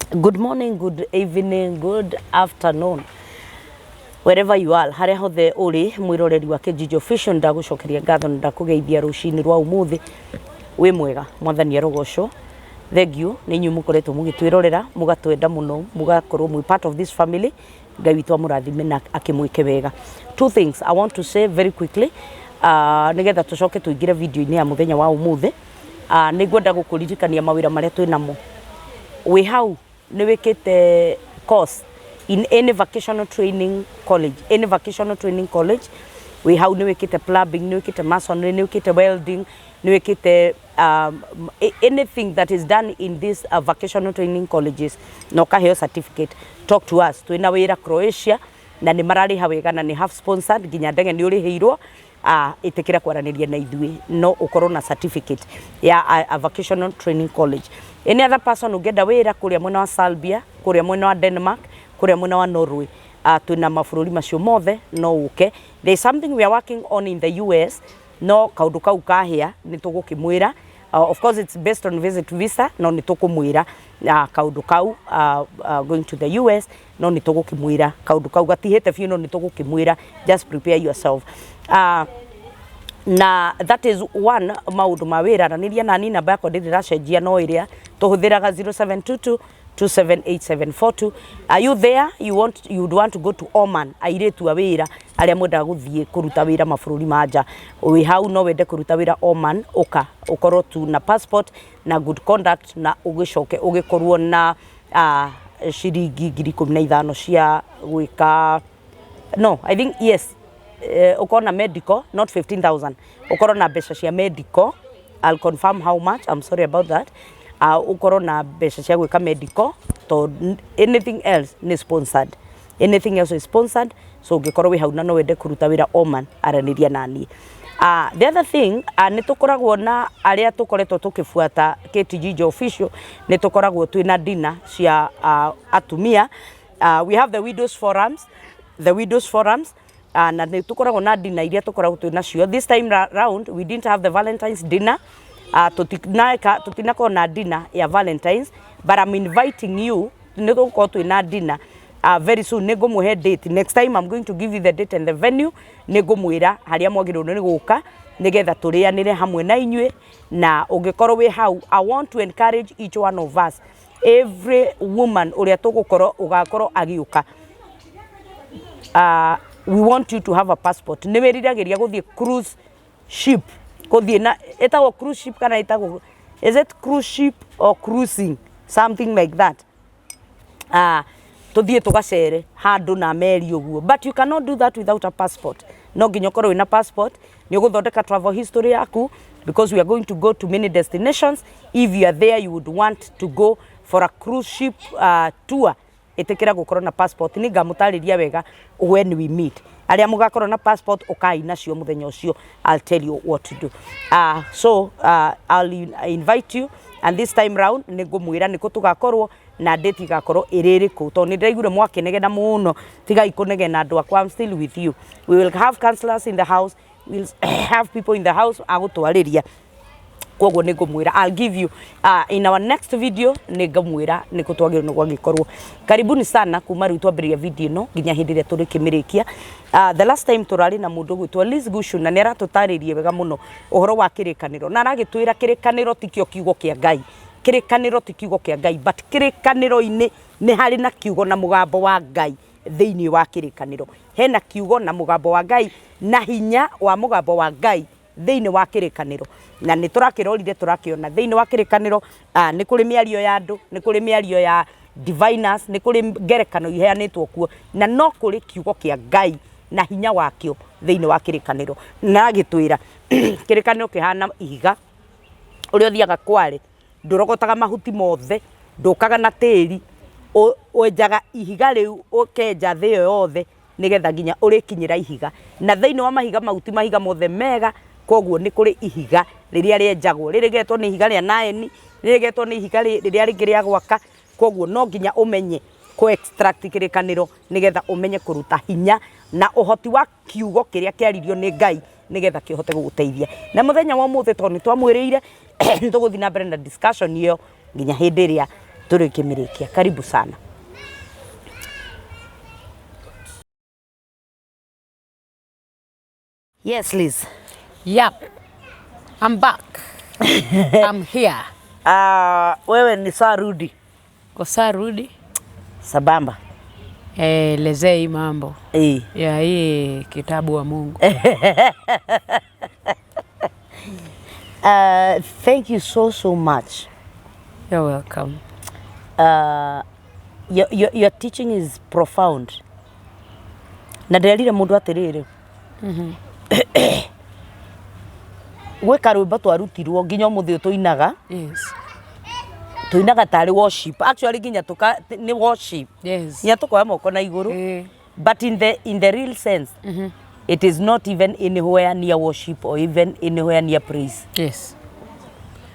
Good morning, good evening, good afternoon. Wherever you are, harĩa hothe ũrĩ mwĩroreri wa Kijiji Official, ndagũcokeria ngatho na ndakũgeithia rũcinĩ rwa ũmũthĩ. Wĩ mwega, Mwathani arogocwo. Thank you nĩ inyuĩ mũkoretwo mũgĩtwĩrorera, mũgatwenda mũno, mũgakorwo mwĩ part of this family. Ngai witũ amũrathime na akĩmwĩke wega. Two things I want to say very quickly, nĩgetha tũcoke tũingĩre video-inĩ ya mũthenya wa ũmũthĩ. Nĩ ngwenda gũkũririkania mawĩra marĩa twĩ namo. Wĩ hau nĩ wĩkĩte course in any vocational training college, any vocational training college. Wĩ hau nĩ wĩkĩte plumbing, nĩ wĩkĩte masonry, nĩ wĩkĩte welding, nĩ wĩkĩte anything that is done in these vocational training colleges na ũkaheo certificate, talk to us. Twĩna wĩra Croatia na nĩ mararĩha wega na nĩ half sponsored, nginya ndege nĩ ũrĩhĩirwo. Ĩtĩkĩra kwaranĩria na ithuĩ, no ũkorwo na certificate ya a vocational training college. Any other person ũngĩenda wĩra kũrĩa mwena wa Serbia, kũrĩa mwena wa Denmark, kũrĩa mwena wa Norway, twĩna mabũrũri macio mothe, no ũke. There is something we are working on in the US, no kaũndũ kau kahĩa nĩ tũgũkĩmwĩra. Of course it's based on visit visa, no nĩ tũkũmwĩra kaũndũ kau, going to the US, no nĩ tũgũkĩmwĩra kaũndũ kau gatihĩte biũ, no nĩ tũgũkĩmwĩra. Just prepare yourself. Na that is one maũndũ ma wĩra. Aranĩria nani, namba yakwa ndĩrĩ ĩracenjia, no ĩrĩa tũhũthĩraga, 0722 278742. Are you there? You would want to go to Oman? Airĩtu a wĩra arĩa mwendaga gũthiĩ kũruta wĩra mabũrũri ma nja, wĩ hau no wende kũruta wĩra Oman, ũka ũkorwo tu na passport na good conduct, na ũgĩcoke ũgĩkorwo na ciringi 15,000 cia gwĩka. No, I think yes, ukorwo na medical, not 15,000, ukorwo na mbeca cia medical. I'll confirm how much, I'm sorry about that. Ukorwo na mbeca cia gwĩka medical, to anything else nĩ sponsored, anything else is sponsored. So ũngĩkorwo wĩ hau na no wende kũruta wĩra Oman, aranĩria naniĩ. The other thing, nĩ tũkoragwo na arĩa tũkoretwo tũkĩbuata KTG Official, nĩ tũkoragwo twĩna dinner cia atumia. We have the widows forums, the widows forums, na nĩ tũkoragwo na dinner iria tũkoragwo twĩ nacio. This time round we didn't have the Valentine's dinner. Tũtinakorwo na dinner ya Valentine's, but I'm inviting you. Nĩ tũgũkorwo twĩ na dinner very soon. Nĩ ngũmũhe date. Next time I'm going to give you the date and the venue. Nĩ ngũmwĩra harĩa mwagĩrĩirwo nĩ gũka nĩgetha tũrĩanĩre hamwe na inyuĩ. Na ũngĩkorwo wĩ hau, I want to encourage each one of us, every woman ũrĩa tũgũkorwo ũgakorwo agĩũka, we want you to have a passport. Nĩ wĩriragĩria gũthiĩ cruise ship, gũthiĩ na ĩtagwo cruise ship kana ĩtagwo, is it cruise ship or cruising, something like that, tuthiĩ tũgacere handũ na meri ũguo, but you cannot do that without a passport. No nginya ũkorwo wĩna passport. Nĩ ũgũthondeka travel history yaku because we are going to go to many destinations. If you are there, you would want to go for a cruise ship tour, ĩtĩkĩra gũkorwo na passport. Nĩ ngamũtarĩria wega when we meet. Arĩa mũgakorwo na passport, ũkai nacio mũthenya ũcio. I'll tell you what to do. So I'll invite you, and this time round nĩ ngũmwĩra nĩkũ tũgakorwo na date igakorwo ĩrĩ ĩrĩkũ, tondũ nĩ ndĩraiguire mwakĩnegena mũno. Tigai kũnegena, andũ akwa. I'm still with you. We will have counselors in the house, we'll have people in the house agũtwarĩria. Koguo nĩ ngũmwĩra, I'll give you in our next video, nĩ ngũmwĩra nĩ kũ twagĩrĩirwo nĩ gwagĩkorwo. Karibuni sana kuma rĩu twambĩrĩria video ĩno nginya hĩndĩ ĩrĩa tũrĩkĩmĩrĩkia. The last time tũrarĩ na mũndũ ũgwĩtwo Liz Gushu, na nĩ aratũtarĩrie wega mũno ũhoro wa kĩrĩkanĩro, na aragĩtwĩra kĩrĩkanĩro tikĩo kiugo kĩa Ngai. Kĩrĩkanĩro ti kiugo kĩa Ngai, but kĩrĩkanĩro-inĩ nĩ harĩ na kiugo na mũgambo wa Ngai. Thĩinĩ wa kĩrĩkanĩro hena kiugo na mũgambo wa Ngai na hinya wa mũgambo wa Ngai thĩinĩ wa kĩrĩkanĩro, na nĩ tũrakĩrorire tũrakĩona thĩinĩ wa kĩrĩkanĩro nĩ kũrĩ mĩario ya andũ, nĩ kũrĩ mĩario ya diviners, nĩ kũrĩ ngerekano iheanĩtwo kuo, na no kũrĩ kiugo kĩa Ngai na hinya wakĩo thĩinĩ wa kĩrĩkanĩro. Na agĩtwĩra kĩrĩkanĩro kĩhana ihiga ũrĩa ũthiaga kware, ndũrogotaga mahuti mothe, ndũkaga na tĩri, wenjaga ihiga rĩu, ũkenja thĩ ĩyo yothe nĩgetha nginya ũrĩkinyĩra ihiga. Na thĩinĩ wa mahiga mau ti mahiga mothe mega, koguo nĩ kũrĩ ihiga rĩrĩa rĩenjagwo, rĩrĩ rĩgetwo nĩ ihiga rĩa naeni, rĩrĩ rĩgetwo nĩ ihiga rĩrĩa rĩngĩ rĩa gwaka. Koguo no nginya ũmenye kũ extract kĩrĩkanĩro nĩgetha ũmenye kũruta hinya na ũhoti wa kiugo kĩrĩa kĩaririo nĩ Ngai nĩgetha kĩhote gũgũteithia. Na mũthenya wa ũmũthĩ, tondũ nĩ twamwĩrĩire nĩ tũgũthiĩ na mbere na discussion ĩyo nginya hĩndĩ ĩrĩa Tũrĩkĩmĩrĩkia. Karibu sana. Yes, Liz. Yep. I'm back. I'm here. Wewe ni saa rudi. Kwa saa rudi. Sabamba. Eh, elezea hii mambo ya hii kitabu wa Mungu. Thank you so so much. You're welcome. Your teaching is profound. Na nderire mundu atiriri. Gwĩ karwĩmbo twarutirwo nginya ũmũthĩ ũyũ tũinaga. Yes. Tũinaga tarĩ worship. Actually nginya tũka nĩ worship. Yes. Nginya tũkoya moko na igũrũ. But in the real sense, it is not even anywhere near worship or even anywhere near praise.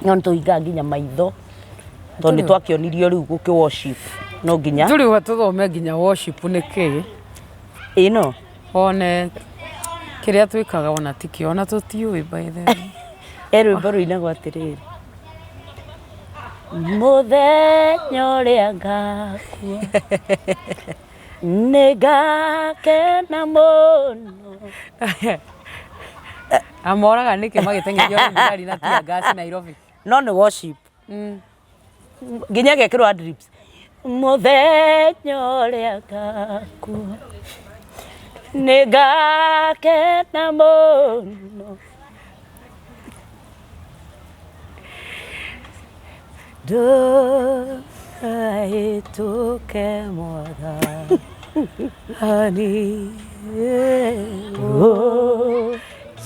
No nĩ tũhingaga nginya maitho tondũ nĩ twakĩonirio rĩu gũkĩ worship no nginya Tũrĩ wa tũthome nginya worship nĩ kĩ. Ĩno One kĩrĩa twĩkaga ona tikĩo ona tũtiũĩ by the way. E rwĩmbo rũinagwo atĩrĩrĩ, mũthenya ũrĩa ngakua nĩ ngakena mũno. Amoraga nĩkĩ magĩteng'erio nĩ thigari na tear gas Nairobi. No nĩ worship nginya gekĩrwo ad-libs, mũthenya ũrĩa ngakua nĩ ngakena mũno. Ndũgahĩtũke mwathani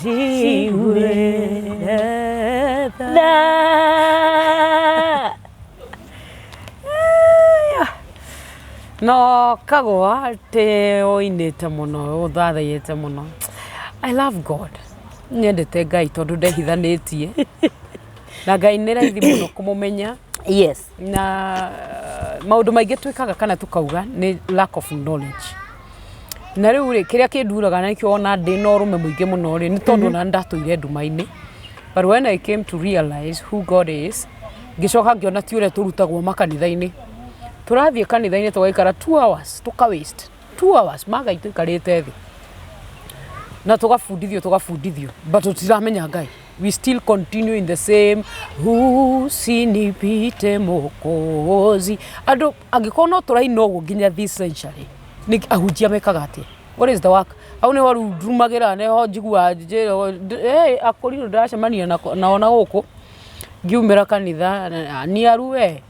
ũnjiguĩre tha. No kagwa atĩ ũinĩte mũno, ũthathaiĩte mũno. I love God. Nyendete Ngai tondũ ndehithanĩtie na Ngai nĩ raithi mũno kũmũmenya. Na maũndũ maingĩ twĩkaga kana tũkauga nĩ lack of knowledge. Na rĩu rĩ, kĩrĩa kĩnduraga na nĩkĩo ona ndĩ na ũrũme mũingĩ mũno rĩ, nĩ tondũ ona ndatũire nduma-inĩ. But when I came to realize who God is, ngĩcoka ngĩona ti ũrĩa tũrutagwo makanitha-inĩ. Tũrathiĩ kanitha-inĩ tũgaikara 2 hours, tũka waste 2 hours ma Ngai tũikarĩte thĩ na tũgabundithio tũgabundithio, but tũtiramenya Ngai. We still continue in the same usinipite Mwokozi. Andũ angĩkorwo no tũraina ũguo nginya this century, nĩ ahunjia mekaga atĩa? What is the work? Hau nĩho rĩu ndumagĩra, nĩho njiguaga njĩrwo hey, akũrirũ ndĩracemania nao na gũkũ ngiumĩra kanitha niaru we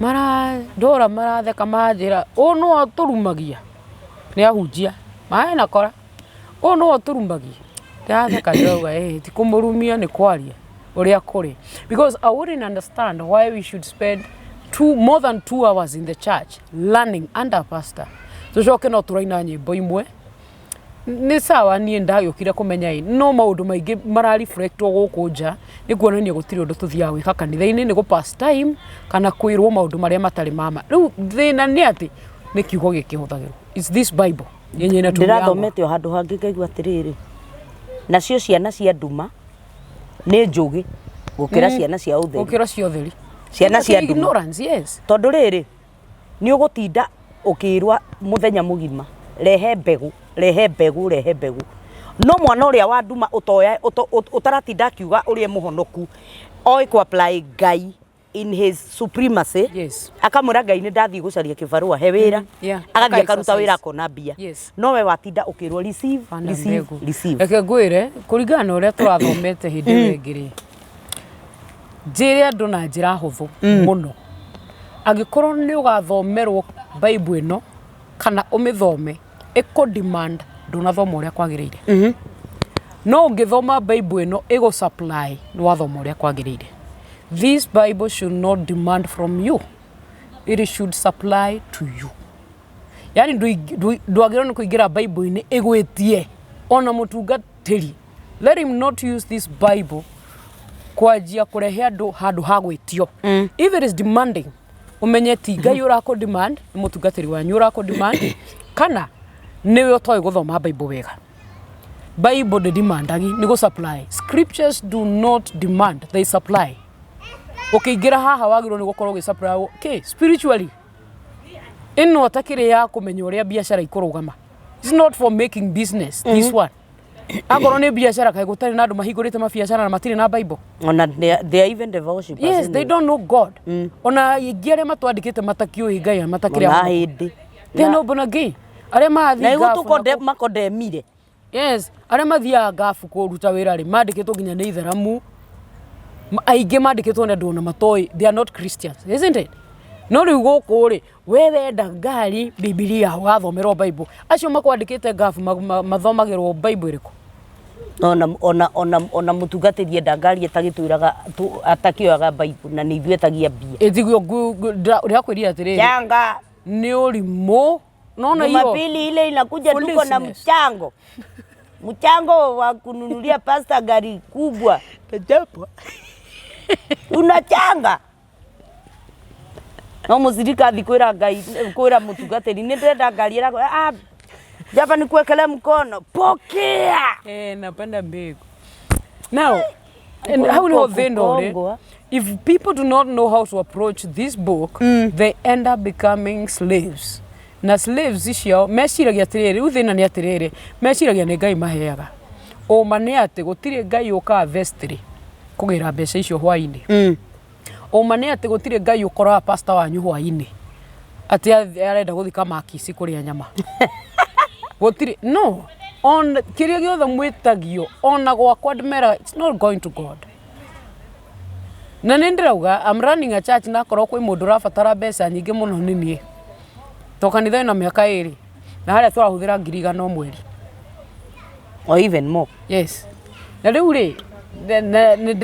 marandora maratheka manjĩra ũũ nĩwe ũtũrumagia. Nĩ ahunjia maĩ na kora, ũũ nĩwe ũtũrumagia. Ndĩratheka ndĩrauga ĩ ti kũmũrumia, nĩ kwaria ũrĩa kũrĩ, because I wouldn't understand why we should spend more than 2 hours in the church learning under a pastor, tũcoke no tũraina nyĩmbo imwe. Nĩ sawa, niĩ ndagĩũkire kũmenya ĩ no maũndũ maingĩ marareflectwo gũkũ nja nĩ kuonania gũtirĩ ũndũ tũthiaga gwĩka kanitha-inĩ, nĩ gũ pass time kana kwĩrwo maũndũ marĩa matarĩ mama. Rĩu thĩna nĩ atĩ nĩ kiugo gĩkĩhũthagĩrwo. It's this Bible yenye inatumia. Ndĩrathomete o handũ hangĩ ngaigua atĩrĩrĩ, nacio ciana cia nduma nĩ njũgĩ gũkĩra ciana cia ũtheri. Gũkĩra cia ũtheri. Ciana cia nduma. Ignorance, yes. Tondũ rĩrĩ, nĩ ũgũtinda ũkĩrwa mũthenya mũgima, rehe mbegũ, rehe mbegũ, rehe mbegũ, no mwana ũrĩa wa nduma ũtoya ũtaratinda akiuga ũrĩa mũhonoku oĩ kũ apply Ngai in his supremacy. Akamwĩra Ngai, nĩ ndathiĩ gũcaria kĩbarũa, he wĩra. Agathiĩ akaruta wĩra, akona mbia. No we watinda ũkĩrwo receive, Panda receive, mbegũ. Receive. Reke ngwĩre, kũringana na ũrĩa tũrathomete hĩndĩ ĩyo ĩngĩ rĩ, njĩre andũ na njĩra hũthũ mũno, angĩkorwo nĩ ũgathomerwo Bible ĩno kana ũmĩthome ĩkũ demand, ndũnathoma ũrĩa kwagĩrĩire. No ũngĩthoma Bible ĩno ĩgũ supply, nĩ wathoma ũrĩa kwagĩrĩire. This Bible should not demand from you, it should supply to you. Yani ndwagĩrĩirwo nĩ kũingĩra Bible-inĩ ĩgwĩtie. Ona mũtungatĩri, let him not use this Bible kwanjia kũrehe andũ handũ ha gwĩtio. If it is demanding, ũmenye ti Ngai ũrakũ demand, nĩ mũtungatĩri wanyu ũrakũ demand, kana nĩwe ũtoĩ gũthoma Bible wega. Bible ndĩ demandagi, nĩ gũ supply. Scriptures do not demand, they supply. Ũkĩingĩra haha wagĩrĩirwo nĩ gũkorwo ũgĩ supply kĩ spiritually. Ĩno ĩtakĩrĩ ya kũmenya ũrĩa biacara ikũrũgama. It's not for making business, this one. Akorwo nĩ biacara kaĩ gũtarĩ na andũ mahingũrĩte mabiacara na matirĩ na Bible. Ona they are even the worshippers. Yes, they don't know God. Ona aingĩ arĩa matwandĩkĩte matakĩũĩ Ngai na matakĩrĩ Ona a hĩndĩ. They are not born again. Arĩa marathiĩ Na ngabu igũ na kũ- makondemire. Yes, arĩa mathiaga ngabu kũruta wĩra rĩ mandĩkĩtwo nginya nĩ itheramu. Aingĩ mandĩkĩtwo nĩ andũ ona matoĩ, they are not Christians, isn't it? No rĩu gũkũ rĩ, we wenda ngari Bibilia ũgathomerwo Bible. Acio makwandĩkĩte ngabu mathomagĩrwo Bible ĩrĩkũ? Ona ona ona ona mũtungatĩri enda ngari atagĩtwĩraga atakĩoyaga Bible na nĩ ithuĩ etagia mbia. Ĩtiguo ndĩrakwĩrire atĩrĩrĩ. Changa. Nĩ ũrimũ. Nona hiyo. Jumapili ile inakuja tuko na Foolishness. mchango. Mchango wa kununulia pasta gari kubwa. Tajapwa. Unachanga. No mũcirika athi kwĩra Ngai kwĩra mũtungatĩri nĩ ndĩrenda ngari ĩragwa ah, jaba nikuwekelee mkono pokea. Eh, napanda mbegu. Now, and how niho thĩna ũrĩ, Kukongwa. if people do not know how to approach this book, they end up becoming slaves. Na slaves icio meciragia atĩrĩrĩ, rĩu thĩna nĩ atĩrĩrĩ, meciragia nĩ Ngai maheaga. Ũma nĩ atĩ gũtirĩ Ngai ũkaga vestry kũgĩra mbeca icio hwainĩ. Ũma nĩ atĩ gũtirĩ Ngai ũkoraga pastor wanyu hwainĩ atĩ arenda gũthiĩ Kamakisi kũrĩa nyama. Gũtirĩ no on kĩrĩa gĩothe mwĩtagio ona gwakwa ndĩmeraga it's not going to God. Na nĩ ndĩrauga I'm running a church na akorwo kwĩ mũndũ ũrabatara mbeca nyingĩ mũno nĩ niĩ. To kanitha ĩna mĩaka ĩrĩ na harĩa tũrahũthĩra 100,000 o mweri. Or even more. Yes. Na rĩu rĩ nĩ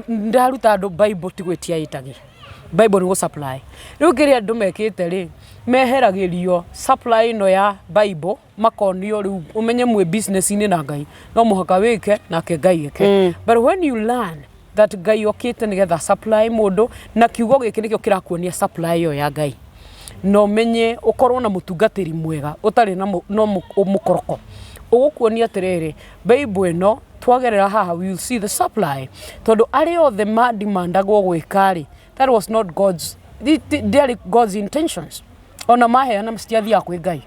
ndĩraruta andũ Bible ti gwĩtia ĩtagia. Bible nĩ gũ supply. Rĩu kĩrĩa andũ mekĩte rĩ meheragĩrio supply ĩno ya Bible makonio rĩu ũmenye mwĩ business-inĩ na Ngai no mũhaka wĩke nake Ngai eke. But when you learn that Ngai okĩte nĩgetha supply mũndũ na kiugo gĩkĩ nĩkĩo kĩrakuonia supply ĩyo ya Ngai na ũmenye ũkorwo na mũtungatĩri mwega ũtarĩ na no mũkoroko ũgũkuonia atĩrĩrĩ Bible ĩno twagerera haha we will see the supply tondũ arĩa othe mandimandagwo gwĩka rĩ that was not God's ndĩarĩ God's intentions ona maheana citiathiaga kwĩ Ngai.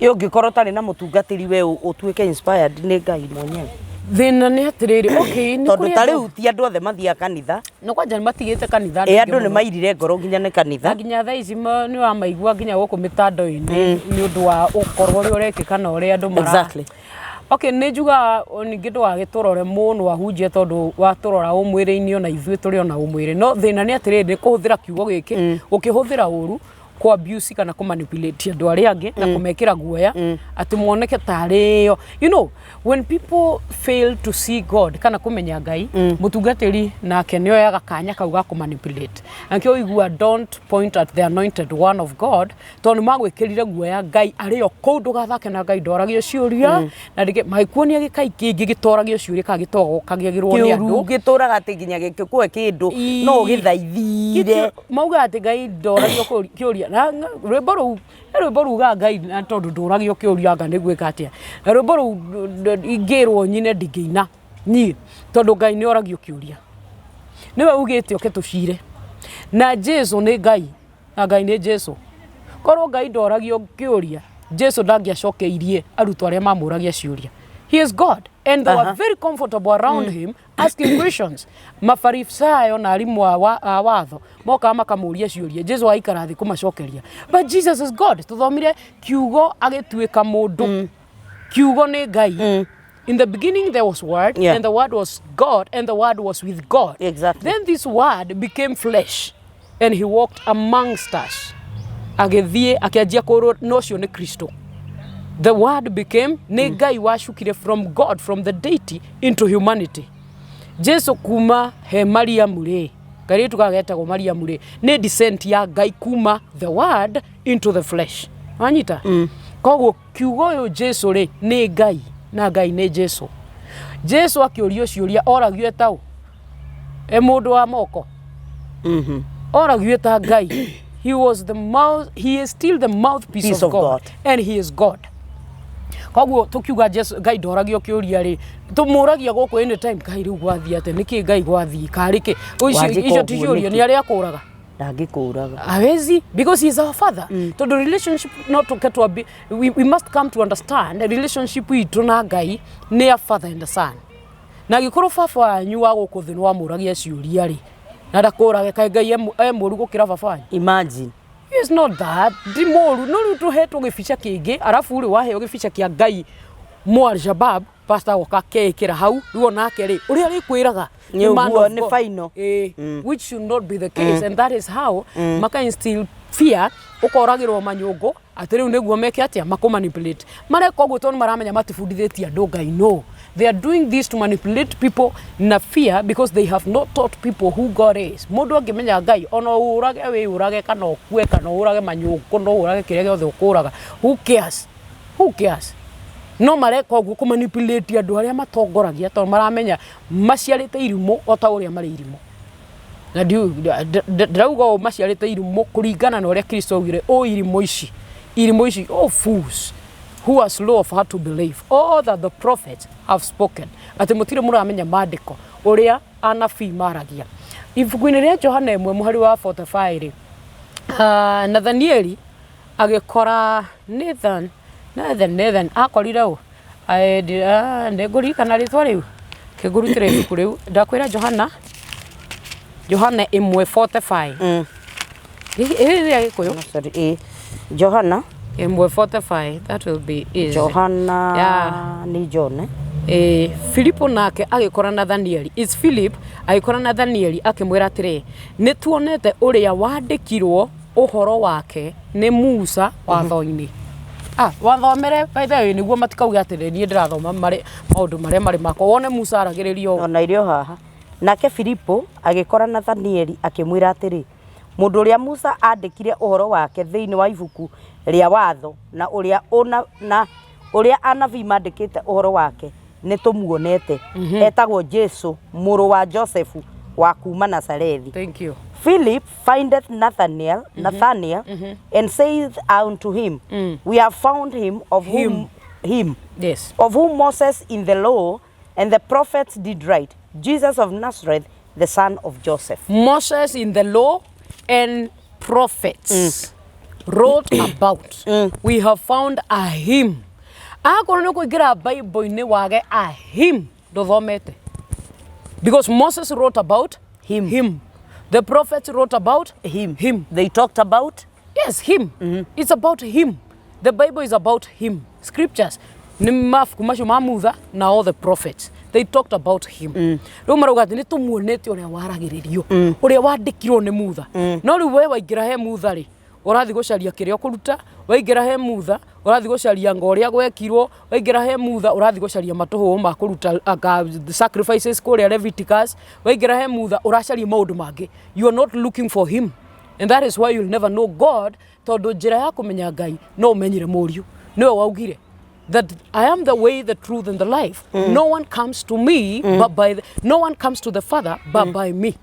Ĩ ũngĩkorwo ũtarĩ na mũtungatĩri we ũtuĩke inspired nĩ Ngai mwenyewe. Thĩna nĩ atĩrĩrĩ okay nĩ Tondũ kũrĩ ta andũ rĩu ti andũ othe mathiaga kanitha. No kwanja nĩ matigĩte kanitha Ĩ andũ andũ nĩ aingĩ mũno. mairire ngoro nginya nĩ kanitha. Na nginya thaa ici nĩ wamaigua nginya gũkũ mĩtandao-inĩ nĩ ũndũ wa ũkorwo ũrĩa ũrekĩka na ũrĩa andũ mara Exactly. Okay, nĩ njugaga ningĩ ndũgagĩtũrore mũno ahunjia tondũ watũrora ũmwĩrĩ-inĩ ona ithuĩ tũrĩ ona ũmwĩrĩ no thĩna nĩ atĩrĩrĩ nĩ kũhũthĩra kiugo gĩkĩ ũkĩhũthĩra ũru kũ abuse kana kũ manipulate andũ arĩa angĩ na kũmekĩra guoya atĩ moneke tarĩo you know when people fail to see God kana kũmenya Ngai mũtungatĩri nake nĩ oyaga kanya kau ga kũ manipulate na nĩkĩo ũigua don't point at the anointed one of God tondũ nĩ magwĩkĩrire guoya Ngai arĩ o kũu ndũgathake na Ngai ndoragio ciũria na rĩngĩ magĩkuonia gĩkai kĩngĩ gĩtoragio ciũria kana gĩtogokagĩrwo nĩ Kĩũru andũ gĩtũraga atĩ nginya gĩkĩkũhe kĩndũ no ũgĩthaithire. Mauga atĩ Ngai ndoragio kĩũria na rwĩmbo rũu nĩ rwĩmbo rugaga Ngai na tondũ ndũragio kĩũria anga nĩ gwĩka atĩa na rwĩmbo rũu ingĩrwo nyine ndingĩina niĩ tondũ Ngai nĩ oragio kĩũria nĩwe ugĩte ũke tũcire na Jesu nĩ Ngai na Ngai nĩ Jesu korwo Ngai ndoragio kĩũria Jesu ndangĩacokeirie arutwo arĩa mamũragia ciũria. He is God and they were very comfortable around him asking questions. Mafarisayo na arimũ a watho mokaga makamũria ciũria Jesu aikara thĩ kũmacokeria. But Jesus is God. Tũthomire kiugo agĩtuĩka mũndũ. Kiugo nĩ Ngai. In the beginning there was word, and the word was God, and the word was with God. Then this word became flesh and he walked amongst us. Agĩthiĩ akĩanjia kũrwo no ũcio nĩ Kristo. The word became nĩ Ngai wacukire from God, from the deity into humanity. Jesu kuma he Mariamu rĩ, kairĩtu gaka getagwo Mariamu rĩ, nĩ descent ya Ngai kuma the word into the flesh. Wanyita? Koguo kiugo ũyũ Jesu rĩ nĩ Ngai na Ngai nĩ Jesu. Jesu akĩũrio ciũria oragio etaũ? E mũndũ wa moko. Oragio eta Ngai. He was the mouth, he is still the mouthpiece Piece of of God, God. And he is God. Koguo tukiuga Jesu Ngai ndoragio kĩũria rĩ, tũmũragia gũkũ anytime, Ngai rĩu gwathiĩ atĩa, nĩkĩ Ngai gwathiĩ karĩ kĩ? Icio Wanjĩka icio ti ũguo ciũria, nĩkĩ? nĩ arĩa akũraga. Ndangĩkũraga. Hawezi, because he is our father. Tondũ relationship no tũke twambi, we must come to understand relationship itũ na Ngai nĩ ya father and a son. Na angĩkorwo baba wanyu wa gũkũ thĩ nĩ wamũragia ciũria rĩ, na ndakũrage, kaĩ Ngai e mũru gũkĩra baba wanyu? Imagine. He is not that ti mũru. No rĩu tũhetwo gĩbica kĩngĩ, arabu rĩ waheo gĩbica kĩa Ngai mũ Alshabab, pastor agoka akeĩkĩra hau, rĩu onake rĩ ũrĩa arĩkwĩraga Nĩ man ũguo, of nĩ God. final. Which should not be the case, and that is how maka instill fear, ũkoragĩrwo manyũngũ atĩ rĩu nĩguo meke atĩa, makũ manipulate. Mareka ũguo tondũ maramenya matibundithĩtie andũ Ngai. No, they are doing this to manipulate people na fear, because they have not taught people who God is. Mũndũ angĩmenya Ngai, ona ũrage wĩyũrage, kana ũkue, kana ũrage manyũngũ, no ũrage kĩrĩa gĩothe ũkũraga, who cares? Who cares? No mareka ũguo kũmanipulate andũ arĩa matongoragia, tondũ maramenya maciarĩte irimũ o ta ũrĩa marĩ irimũ. Na ndĩrauga ũũ, maciarĩte irimũ kũringana na ũrĩa Kristo augire, o irimũ ici, irimũ ici, oh fools who are slow of heart to believe all that the prophets have spoken, atĩ mũtirĩ mũramenya maandĩko ũrĩa anabii maragia. Ibuku-inĩ rĩa Johana 1 mũhari wa 45 rĩ, Nathanieli agĩkora Nathan, Nathan, Nathan akorire ũ? Nĩngũririkana rĩtwa rĩu, kĩngũrutĩra ibuku rĩu, ndakwĩra Johana, Johana 1:45. Ĩrĩ rĩa Gĩkũyũ. No, sorry, ĩ Johana. 1:45, that will be easy. Johana. Yeah. Nĩ John, eh? Filipo nake agĩkora Nathanieli, is Philip agĩkora Nathanieli akĩmwĩra atĩrĩ, nĩ tuonete ũrĩa wandĩkirwo ũhoro wake nĩ Musa watho-inĩ. Wathomere by the way, nĩguo matikauge atĩ niĩ ndĩrathoma marĩ maũndũ marĩa marĩ makwa, wone Musa aragĩrĩrio ũũ. Ona irio haha. Nake Filipo agĩkora Nathanieli akĩmwĩra atĩrĩ, mũndũ ũrĩa Musa aandĩkire ũhoro wake thĩinĩ wa ibuku rĩa watho, na ũrĩa ũna, na ũrĩa anabii mandĩkĩte ũhoro wake, nĩ tũmuonete. Etagwo Jesu mũrũ wa Josefu wa kuma Nazarethi. Thank you. Philip findeth Nathanael, Nathanael, and saith unto him, We have found him of whom him Yes. of whom Moses in the law and the prophets did write, Jesus of Nazareth, the son of Joseph. Moses in the law and prophets wrote about. We have found a him. Akorwo nĩ kũingĩra Bible-inĩ wage a him, ndũthomete. Because Moses wrote about Him. him. The prophets wrote about Him. Him. They talked about Yes, him. It's about him. The Bible is about him. Scriptures. Nĩ mabuku macio ma Mutha na all the prophets. They talked about him. Rĩu marauga atĩ nĩ tũmuonete ũrĩa waragĩrĩrio, ũrĩa wandĩkirwo nĩ Mutha. No rĩu we waingĩra he Mutha rĩ, ũrathiĩ gũcaria kĩrĩa ũkũruta, waingĩra he Mutha, ũrathiĩ gũcaria ngo ũrĩa gwekirwo, waingĩra he Mutha, ũrathiĩ gũcaria matũhũhũ ma kũruta anga sacrifices kũrĩa Leviticus, waingĩra he Mutha, ũracaria maũndũ mangĩ. You are not looking for him. And that is why you'll never know God, tondũ njĩra ya kũmenya Ngai no ũmenyire mũriũ. Nĩwe waugire that I am the way, the truth and the life. No one comes to me but by the, no one comes to the Father but by me.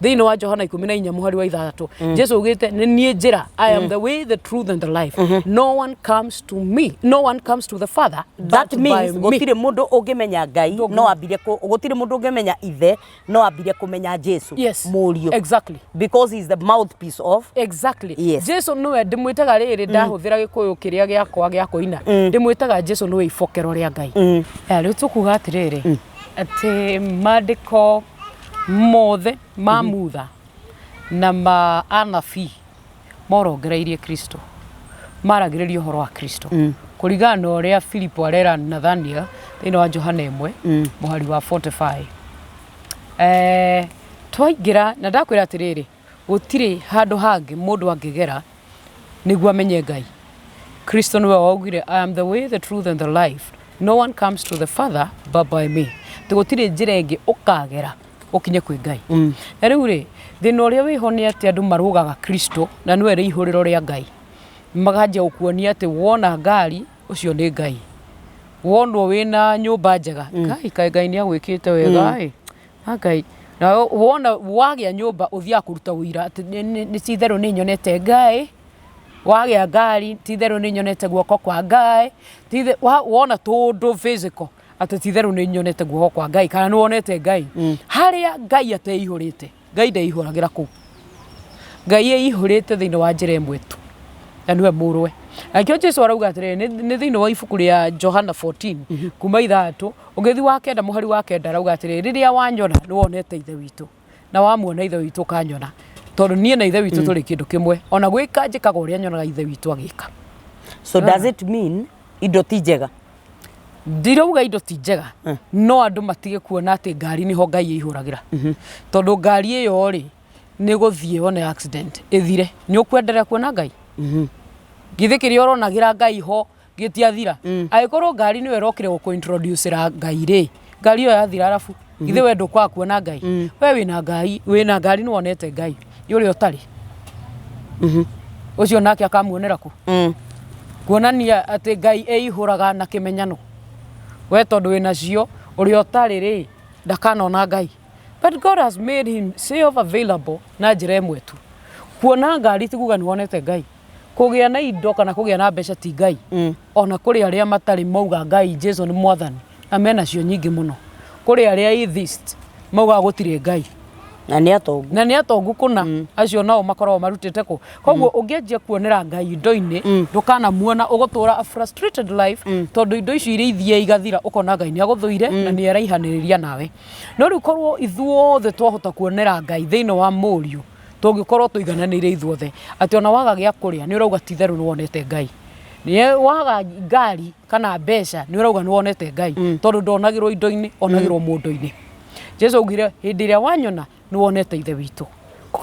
Thĩinĩ wa Johana 14 mũhari wa 6, Jesu augĩte nĩ niĩ njĩra, I am the way, the truth and the life. No one comes to me, no one comes to the Father but That by means me. gũtirĩ mũndũ ũngĩmenya Ngai no ambire gũtirĩ mũndũ ũngĩmenya ithe no ambire kũmenya Jesu Yes. mũriũ. Exactly. Because he is the mouthpiece of Exactly. Yes. Jesu nĩwe ndĩmwĩtaga rĩrĩ, ndahũthĩra gĩkũyũ kĩrĩa gĩakwa gĩa kũina, ndĩmwĩtaga Jesu nĩwe ibokero rĩa Ngai. Rĩu tũkuga atĩrĩrĩ, atĩ maandĩko mothe ma Mutha na ma anabii morongereirie Kristo, maragĩrĩria ũhoro wa Kristo kũringana na ũrĩa Filipo arera Nathaniel thĩinĩ wa Johana 1 mũhari wa 45. Twaingĩra na ndakwĩra atĩrĩrĩ, gũtirĩ handũ hangĩ mũndũ angĩgera nĩguo amenye Ngai. Kristo nĩwe waugire, I am the way, the truth and the life. No one comes to the Father but by me. Atĩ gũtirĩ njĩra ĩngĩ ũkagera ũkinye kwĩ Ngai. Na rĩu rĩ, thĩna ũrĩa wĩho nĩ atĩ andũ marũgaga Kristo na nĩwe rĩihũrĩro rĩa Ngai. Makanjia gũkuonia atĩ wona ngari ũcio nĩ Ngai, wonwo wĩna nyũmba njega, Ngai kaĩ Ngai nĩ agwĩkĩte wega ĩ. Ngai na wona wagĩa nyũmba ũthiaga kũruta ũira atĩ nĩ ti itherũ nĩ nyonete Ngai. Wagĩa ngari, ti itherũ nĩ nyonete guoko kwa Ngai, ti wona tũndũ physical atĩ ti itherũ nĩ nyonete guoko kwa Ngai kana nĩ wonete Ngai. Harĩa Ngai ateihũrĩte, Ngai ndeihũragĩra kũu. Ngai eihũrĩte thĩinĩ wa njĩra ĩmwe tu, na nĩwe mũrũwe. Na nĩkĩo Jesu arauga atĩrĩrĩ, nĩ thĩinĩ wa ibuku rĩa Johana 14 kuma 6 ũgĩthiĩ wa kenda mũhari wa kenda arauga atĩrĩrĩ, rĩrĩa wanyona nĩ wonete Ithe witũ, na wamuona Ithe witũ ũkanyona, tondũ niĩ na Ithe witũ tũrĩ kĩndũ kĩmwe, ona gwĩka njĩkaga ũrĩa nyonaga Ithe witũ agĩka. So does it mean indo ti njega? Ndirauga indo ti njega, no andũ matige kuona atĩ ngari nĩho Ngai ĩihũragĩra. Tondũ ngari ĩyo rĩ, nĩ gũthiĩ yone accident ĩthire, nĩ ũkwenderea kuona Ngai? Githĩ kĩrĩa ũronagĩra Ngai ho gĩtiathira? Angĩkorwo ngari nĩyo ĩrokire gũkũ introduce ra Ngai rĩ, ngari ĩyo yathira arabu, githĩ we ndũkwaga kuona Ngai? We wĩna Ngai, wĩna ngari nĩ wonete Ngai, ĩ ũrĩa ũtarĩ? Ũcio nake akamuonera kũ? Kuonania atĩ Ngai eihũraga na kĩmenyano. We tondũ wĩnacio, ũrĩa ũtarĩ rĩ, ndakanona Ngai. But God has made himself available na njĩra ĩmwe tu. Kuona ngari ti kuga nĩ wonete Ngai. Kũgĩa na indo kana kũgĩa na mbeca ti Ngai. Ona kũrĩ arĩa matarĩ mauga Ngai Jesu nĩ mwathani na menacio nyingĩ mũno. Kũrĩ arĩa atheist maugaga gũtirĩ Ngai. Na nĩ atongu. Na nĩ atongu kũna. Acio nao makoragwo marutĩte kũ. Koguo ũngĩanjia kuonera Ngai indo-inĩ, ndũkanamuona, ũgũtũra a frustrated life, tondũ indo icio iria ithiaga igathira, ũkona Ngai nĩ agũthũire na nĩ araihanĩrĩria nawe. No rĩu korwo ithuothe twahota kuonera Ngai thĩinĩ wa mũriũ, tũngĩkorwo tũigananĩire ithuothe. Atĩ ona waga gĩa kũrĩa, nĩ ũrauga ti itherũ nĩ wonete Ngai. Waga ngari kana mbeca, nĩ ũrauga nĩ wonete Ngai. Tondũ ndonagĩrwo indo-inĩ, onagĩrwo mũndũ-inĩ. Jesu augire hĩndĩ ĩrĩa wanyona nĩ wonete Ithe witũ.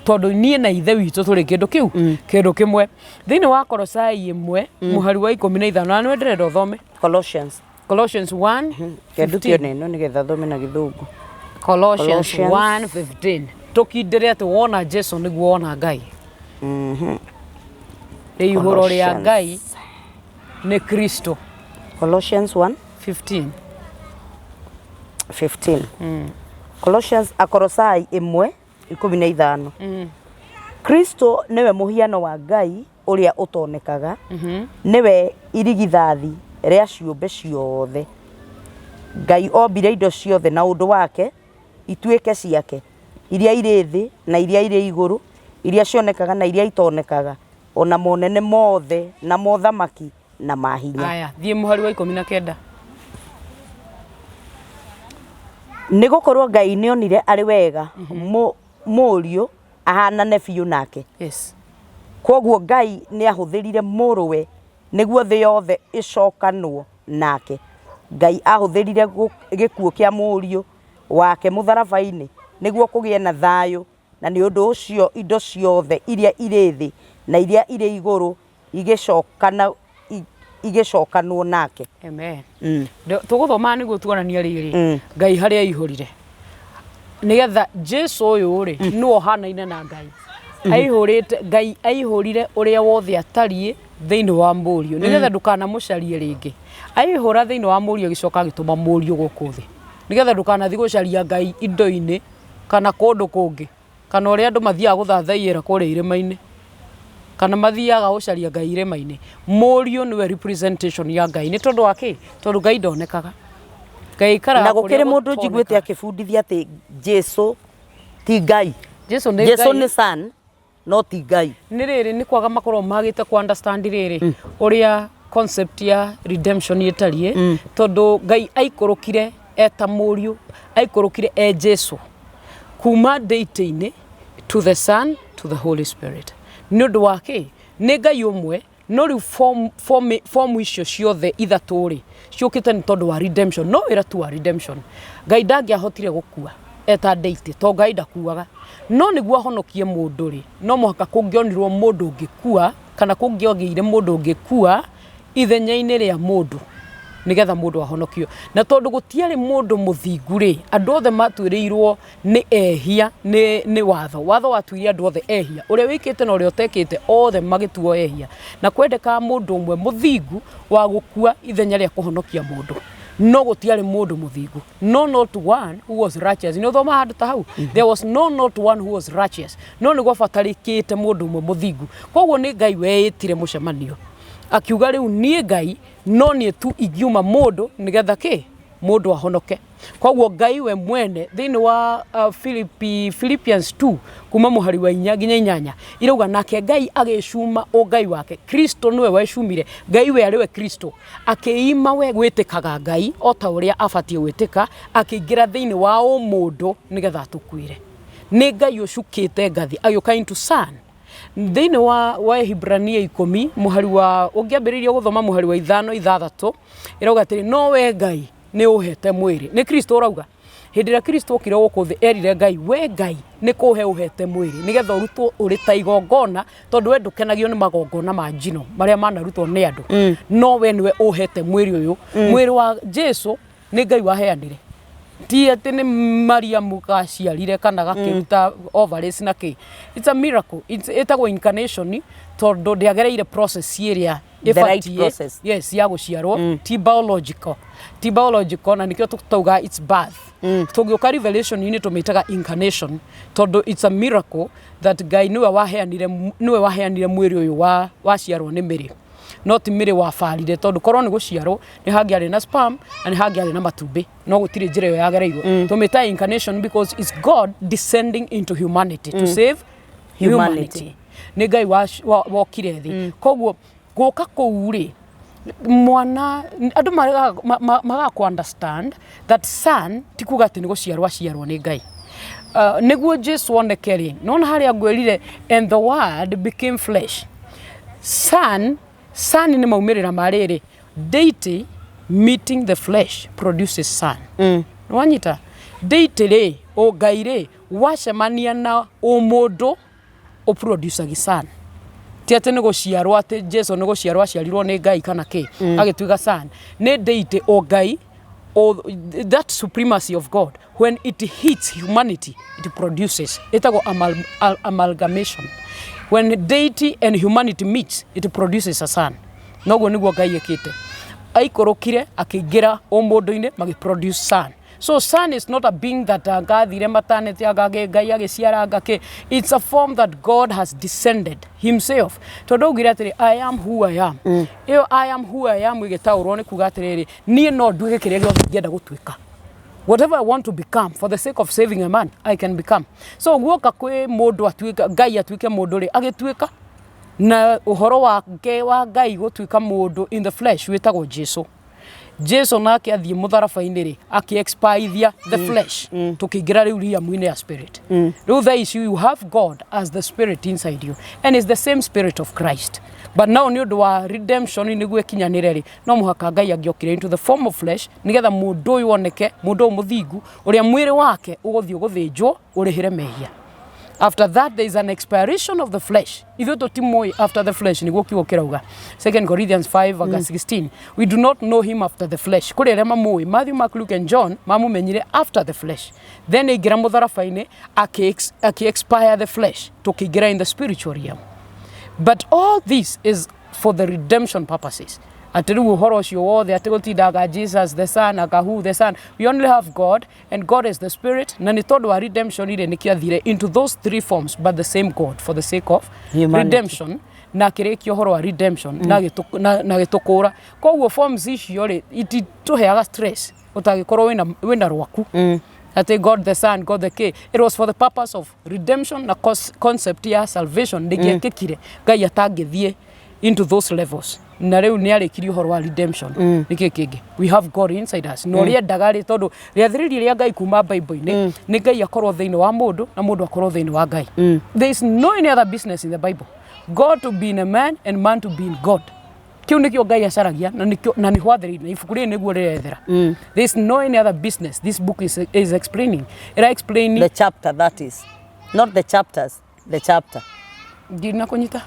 Tondũ niĩ na Ithe witũ tũrĩ kĩndũ kĩu, kĩndũ kĩmwe. Thĩinĩ wa Kolosai 1, mũhari wa 15, na nĩwe ndĩrenda ũthome. Colossians. Colossians 1 Kĩandutie ona ĩno nĩgetha thome na Gĩthũngũ. Colossians 1:15. Tũkindĩre atĩ wona Jesu nĩguo wona Ngai. Rĩihũro rĩa Ngai nĩ Kristo. Colossians 1:15. 15. Colossians Akolosai 1:15. Kristo nĩwe mũhiano wa Ngai ũrĩa ũtonekaga, nĩwe irigithathi rĩa ciũmbe ciothe. Ngai ombire indo ciothe na ũndũ wake ituĩke ciake, iria irĩ thĩ na iria irĩ igũrũ, iria cionekaga na iria itonekaga, o na monene mothe na mothamaki na mahinya. Aya, thiĩ mũhari wa 19. Nĩ gũkorwo Ngai nĩonire arĩ wega mũriũ ahanane biũ nake. Yes. Kwoguo Ngai nĩ ahũthĩrire mũrũwe nĩguo thĩ yothe ĩcokanwo nake. Ngai ahũthĩrire gĩkuũ kĩa mũriũ wake mũtharaba-inĩ nĩguo kũgĩe na thayũ, na nĩ ũndũ ũcio indo ciothe iria irĩ thĩ na iria irĩ igũrũ igĩcokanwo nake. Amen. Tũgũthoma nĩguo tuonanie rĩrĩ Ngai harĩa aihũrire, nĩgetha Jesu ũyũ rĩ nĩwe ũhanaine na Ngai. Aihũrĩte, Ngai aihũrire ũrĩa wothe atariĩ thĩinĩ wa mũriũ, nĩgetha ndũkanamũcarie rĩngĩ. Aihũra thĩinĩ wa mũriũ agĩcoka agĩtũma mũriũ gũkũ thĩ, nĩgetha ndũkanathiĩ gũcaria Ngai indo-inĩ kana kũndũ kũngĩ, kana ũrĩa andũ mathiaga gũthathaiĩra kũrĩa irĩma-inĩ, kana mathiaga gũcaria Ngai irĩma-inĩ. Mũriũ nĩwe representation ya Ngai. Nĩ tondũ wa kĩ? Tondũ Ngai ndonekaga. Ngai aikaraga Na gũkĩrĩ kũrĩa mũndũ njiguĩte gũtonekaga. akĩbundithia atĩ Jesu ti Ngai. Jesu nĩ Jesu Ngai. nĩ son no ti Ngai. Nĩ rĩrĩ, nĩ kwaga makorwo magĩte ku understand rĩrĩ ũrĩa concept ya redemption ĩtariĩ, tondũ Ngai aikũrũkire eta mũriũ, aikũrũkire e Jesu kuma deity-inĩ to the Son to the Holy Spirit. Nĩ ũndũ wa kĩ? Nĩ Ngai ũmwe, no rĩu form icio ciothe ithatũ rĩ ciũkĩte nĩ tondũ wa redemption, no wĩra tu wa redemption. Ngai ndangĩahotire gũkua eta deity, tondũ Ngai ndakuaga. No nĩguo ahonokie mũndũ rĩ, no mũhaka kũngĩonirwo mũndũ ũngĩkua, kana kũngĩagĩire mũndũ ũngĩkua ithenya-inĩ rĩa mũndũ, nĩgetha mũndũ ahonokio. Na tondũ gũtiarĩ mũndũ mũthingu rĩ, andũ othe matuĩrĩirwo nĩ ehia nĩ watho. Watho watuire andũ othe ehia, ũrĩa wĩkĩte na ũrĩa ũtekĩte, othe magĩtuo ehia. Na kwendekaga mũndũ ũmwe mũthingu wa gũkua ithenya rĩa kũhonokia mũndũ. No gũtiarĩ mũndũ mũthingu, no not one who was righteous. Nĩ ũthoma handũ ta hau, there was no not one who was righteous. No nĩ gwabatarĩkĩte mũndũ ũmwe mũthingu. Koguo nĩ Ngai weĩtire mũcemanio akiuga, rĩu niĩ Ngai no niĩ tu ingiuma mũndũ nĩgetha kĩ mũndũ ahonoke. Koguo Ngai we mwene thĩinĩ wa Philippians 2 kuma mũhari wa 4 nginya 8 irauga, nake Ngai agĩcuma ũngai wake. Kristo nĩwe wecumire Ngai, we arĩ we Kristo, akĩima we gwĩtĩkaga Ngai o ta ũrĩa abatiĩ gwĩtĩka, akĩingĩra thĩinĩ wa ũmũndũ nĩgetha atũkuĩre. Nĩ Ngai ũcukĩte ngathi agĩũka into son. Thĩinĩ wa Hibrania 10 mũhari wa, ũngĩambĩrĩria gũthoma mũhari wa 5, 6, ĩrauga atĩrĩ, no we Ngai nĩ ũhete mwĩrĩ. Nĩ Kristo ũrauga. Hĩndĩ ĩrĩa Kristo okire gũkũ thĩ, erire Ngai, we Ngai nĩ kũhe ũhete mwĩrĩ nĩgetha ũrutwo ũrĩ ta igongona, tondũ we ndũkenagio nĩ magongona ma njino marĩa manarutwo nĩ andũ, no we nĩwe ũhete mwĩrĩ ũyũ. Mwĩrĩ wa Jesu nĩ Ngai waheanire, ti atĩ nĩ Mariamu gaciarire kana gakĩruta ovaries na kĩ. It's a miracle. Ĩtagwo incarnation tondũ ndĩagereire process ĩrĩa The right ĩbatiĩ, process. Yes, ya gũciarwo. Ti biological, ti biological, na nĩkĩo tũtauga it's birth. Tũngĩũka revelation-inĩ tũmĩtaga incarnation tondũ it's a miracle that Ngai nĩwe waheanire mwĩrĩ ũyũ wa waciarwo nĩ mĩrĩ, no ti mĩrĩ wabarire, tondũ korwo nĩ gũciarwo nĩ hangĩarĩ na sperm na nĩ hangĩarĩ na matumbĩ, no gũtirĩ njĩra ĩyo yagereirwo. Tũmĩta incarnation because it's God descending into humanity to save humanity. Humanity. Nĩ Ngai wokire thĩ. Koguo gũka kũu rĩ, mwana andũ magaga ku understand that son ti kuga atĩ nĩ gũciarwo aciarwo nĩ Ngai. Nĩguo Jesu oneke rĩ, nona harĩa ngwĩrire, "And the Word became flesh." Son, son nĩ maumĩrĩra ma rĩrĩ, deity meeting the flesh produces son. Nĩwanyita? Deity rĩ, ũngai rĩ, wacemania na ũmũndũ, ũproducagi son. Ti atĩ nĩ gũciarwo, atĩ Jesu nĩ gũciarwo aciarirwo nĩ Ngai kana kĩ agĩtuĩka son. Nĩ deity, ũngai, that supremacy of God, when it hits humanity, it produces, ĩtagwo amalgamation. When deity and humanity meets, it produces a son. Noguo nĩguo Ngai ĩkĩte, aikũrũkire akĩingĩra ũmũndũ-inĩ, magĩproduce son. So son is not a being that angathire maternity, anga Ngai agĩciara anga kĩ. It's a form that God has descended himself, tondũ augire atĩrĩ, "I am who I am." Ĩyo "I am who I am" ĩgĩtaũrwo nĩ kuga atĩrĩrĩ, niĩ no nduĩke kĩrĩa gĩothe ingĩenda gũtuĩka. Whatever I want to become for the sake of saving a man, I can become. So guoka kwĩ mũndũ atuĩka Ngai, atuĩke mũndũ rĩ, agĩtuĩka na ũhoro wake wa Ngai gũtuĩka mũndũ in the flesh wĩtagwo Jesu. Jesu nake athiĩ mũtharaba-inĩ rĩ, akĩ-expire the flesh, tũkĩingĩra rĩu realm-inĩ ya spirit. Rĩu thaa ici you have God as the spirit inside you, and it's the same spirit of Christ. But now nĩ ũndũ wa redemption, nĩguo ĩkinyanĩre rĩ, no mũhaka Ngai angĩokire into the form of flesh nĩgetha mũndũ ũyũ oneke, mũndũ ũyũ mũthingu, ũrĩa mwĩrĩ wake ũgũthiĩ gũthĩnjwo ũrĩhĩre mehia. After that there is an expiration of the flesh. Ithuĩ tũtimũĩ after the flesh, nĩguo kiugo kĩrauga, 2 Corinthians 5 verse 16, we do not know him after the flesh. Kũrĩ arĩa mamũĩ, Matthew, Mark, Luke and John, mamũmenyire after the flesh. Then aingĩra mũtharaba-inĩ, akĩ expire the flesh, tũkĩingĩra in the spiritual realm. But all this is for the redemption purposes. Atĩ rĩu ũhoro ũcio wothe atĩ gũtindaga Jesus the Son, aka who the Son, we only have God, and God is the spirit. Na nĩ tondũ wa redemption rĩ, nĩkĩo athire into those three forms, but the same God, for the sake of humanity. Redemption. Na akĩrĩkia ũhoro wa redemption na agĩtũkũra. Koguo forms icio rĩ, ititũheaga stress ũtangĩkorwo wĩna rwaku atĩ God the Son, God the K. It was for the purpose of redemption na concept ya salvation ndĩngĩekĩkire Ngai atangĩthiĩ into those levels. Na rĩu nĩ arĩkirie ũhoro wa redemption. Nĩkĩ kĩngĩ? We have God inside us. Na ũrĩa endaga rĩ, tondũ rĩathĩrĩria rĩa Ngai kuma Bible-inĩ nĩ Ngai akorwo thĩinĩ wa mũndũ na mũndũ akorwo thĩinĩ wa Ngai. There is no any other business in the Bible. God to be in a man and man to be in God, kiu nikio Ngai acaragia, na nikio na nĩ hwathĩrĩirie na ibuku rĩrĩ nĩguo rĩrethera. There is no any other business this book is explaining, ĩra explain. The chapter, that is. Not the chapters, the chapter. Ndinakũnyita.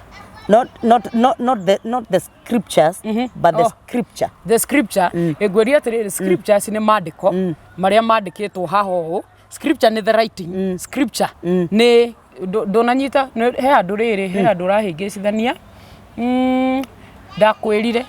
Not the scriptures, but the Oh. scripture. The scripture, ĩngwĩria atĩrĩrĩ, scriptures nĩ mandĩko marĩa mandĩkĩtwo haha ũũ. Scripture nĩ the writing. Scripture nĩ ndũnanyita. He handũ rĩrĩ, he handũ ũrahĩngĩcithania. Ndakwĩrire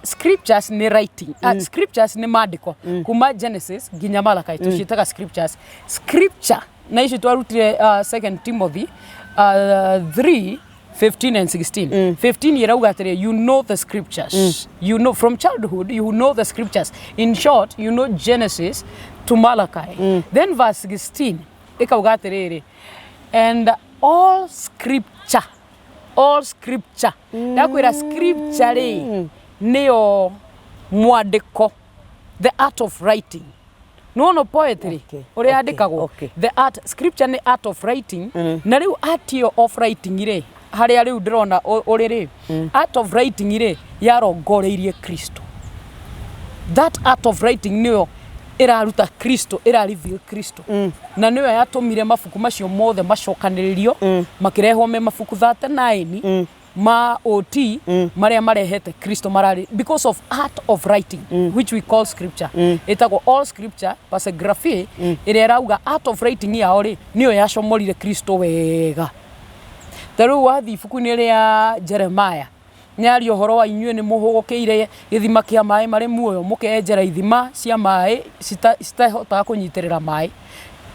Scriptures nĩ writing, scriptures nĩ maandĩko kuma Genesis nginya Malachi, tũciĩtaga scriptures. Scripture na icio twarutire Second Timothy 3 15 and 16. 15 irauga atĩrĩ, "You know the scriptures, you know from childhood, you know the scriptures." In short, you know Genesis to Malachi. Then verse 16 ĩkauga atĩrĩrĩ, "And all scripture," all scripture, ndakwĩra scripture rĩ, nĩyo mwandĩko, the art of writing. Nĩwona poetry ũrĩa yandĩkagwo? The art, scripture nĩ art of writing. Na rĩu art ĩyo of writing rĩ, harĩa rĩu ndĩrona ũrĩ rĩ, art of writing rĩ, yarongoreirie Kristo. That art of writing nĩyo ĩraruta Kristo, ĩra reveal Kristo, na nĩyo yatũmire mabuku macio mothe macokanĩrĩrio, makĩrehwo me mabuku 39 ma OT, marĩa marehete Kristo mararĩ because of art of writing, which we call scripture. Ĩtagwo all scripture, pasegraphy, ĩrĩa ĩrauga art of writing yao rĩ, nĩyo yacomorire Kristo wega. Ta rĩu wathiĩ ibuku-inĩ rĩa Jeremiah, nĩaria ũhoro wa inyuĩ nĩ mũhũgũkĩire gĩthima kĩa maĩ marĩ muoyo, mũkenjera ithima cia maĩ citahotaga kũnyitĩrĩra maĩ.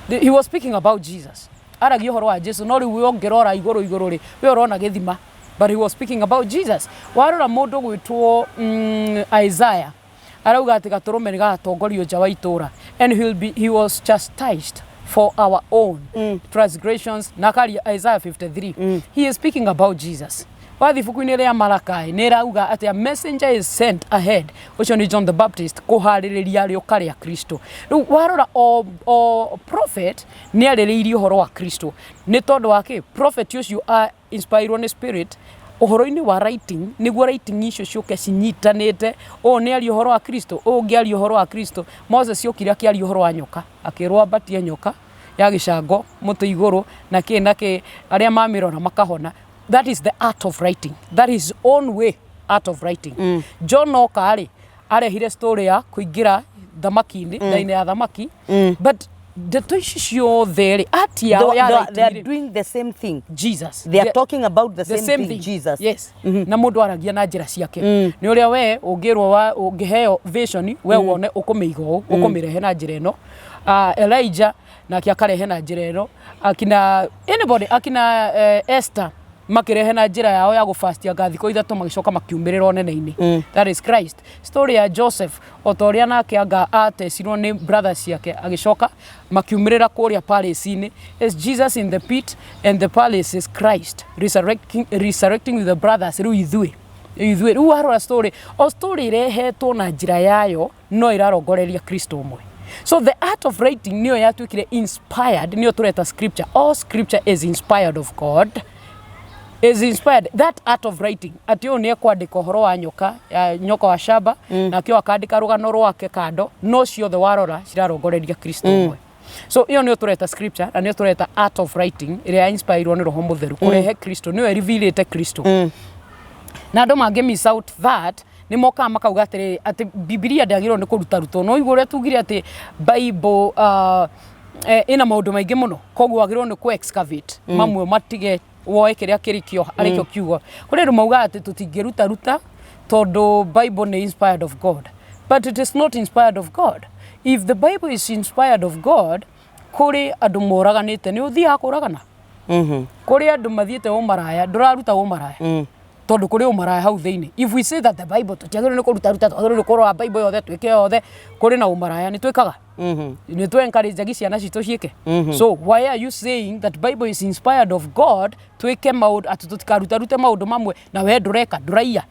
He was speaking about Jesus, aragia ũhoro wa Jesu. No rĩu we ũngĩrora igũrũ igũrũ rĩ, we ũrona gĩthima, but he was speaking about Jesus. Warora mũndũ gwĩtwo Isaiah, arauga atĩ gatũrũme nĩ gagatongorio nja wa itũra, and he was chastised for our own transgressions, na akaria Isaiah 53. He is speaking about Jesus. Wathi ibuku-inĩ rĩa Malakai, nĩ ĩrauga atĩ a messenger is sent ahead, ũcio nĩ John the Baptist, kũharĩrĩria rĩũka rĩa Kristo. Rĩu warora o prophet nĩ arĩrĩirie ũhoro wa Kristo. Nĩ tondũ wa kĩ? Prophet ũcio a inspired nĩ spirit ũhoro-inĩ wa writing, nĩguo writing icio ciũke cinyitanĩte. Ũũ nĩ aria ũhoro wa Kristo, ũũ ũngĩ aria ũhoro wa Kristo. Moses okire akĩaria ũhoro wa nyoka, akĩrwo ambatie nyoka ya gĩcango mũtĩ igũrũ na kĩ na kĩ, arĩa mamĩrora makahona. That is the art of writing, that is own way, art of writing. John oka rĩ, arehire story ya kũingĩra thamaki-inĩ, nda-inĩ ya thamaki. But ndeto ici ciothe rĩ, art yao ya They are writing rĩ, doing the same thing. Jesus. They are talking about the same thing, Jesus. Yes. Na mũndũ aragia na njĩra ciake. Nĩ ũrĩa we ũngĩrwo wa ũngĩheo vision, we wone ũkũmĩiga ũũ, ũkũmĩrehe na njĩra ĩno. Elijah nake akarehe na njĩra ĩno, akina anybody, akina Esther makĩrehe na njĩra yao ya gũfastia thikũ 3, magĩcoka makiumĩrĩra ũnene-inĩ. That is Christ. Story ya Joseph, o ta ũrĩa nake anga atecirwo nĩ brothers ciake, agĩcoka makiumĩrĩra kũrĩa palace-inĩ, is Jesus in the pit, and the palace is Christ resurrecting with the brothers. Rĩu ithuĩ rĩu warora story, o story ĩrehetwo na njĩra yayo, no ĩrarongoreria Kristo ũmwe. So the art of writing nĩyo yatuĩkire inspired, nĩyo tũreta scripture. All scripture is inspired of God, is inspired, that art of writing, atĩ ũyũ nĩ ekwandĩka ũhoro wa nyoka ya nyoka wa shaba, nake ũyũ akandĩka rũgano rwake kando, no ciothe warora cirarongoreria Kristo ũmwe. So ĩyo nĩyo tũreta scripture, na nĩyo tũreta art of writing, ĩrĩa ya inspired nĩ Roho Mũtheru kũrehe Kristo, nĩyo ĩrevealĩte Kristo. Na andũ mangĩ miss out that, nĩ mokaga makauga atĩrĩrĩ, atĩ Bibilia ndĩagĩrĩirwo nĩ kũruta rutwo. No igũ ũrĩa tugire atĩ Bible ĩna maũndũ maingĩ mũno, koguo wagĩrĩirwo nĩ kũ excavate mamwe, matige woe kĩrĩa kĩrĩ kĩo arĩ kĩo kiugo. Kũrĩ andũ maugaga atĩ tũtingĩruta ruta tondũ Bible nĩ inspired of God. But it is not inspired of God. If the Bible is inspired of God, kũrĩ andũ moraganĩte, nĩ ũthiaga kũragana? Kũrĩ andũ mathiĩte ũmaraya, ndũraruta ũmaraya? Tondũ kũrĩ ũmaraya hau thĩinĩ. If we say that the Bible tũtiagĩrĩirwo nĩ kũruta ruta, twagĩrĩirwo nĩ kũrora Bible yothe, twĩke yothe, kũrĩ na ũmaraya, nĩ twĩkaga, nĩ tũ encourage ciana citũ ciĩke. So why are you saying that Bible is inspired of God, twĩke maũndũ, atĩ tũtikarutarute maũndũ mamwe, na we ndũreka, ndũraiya,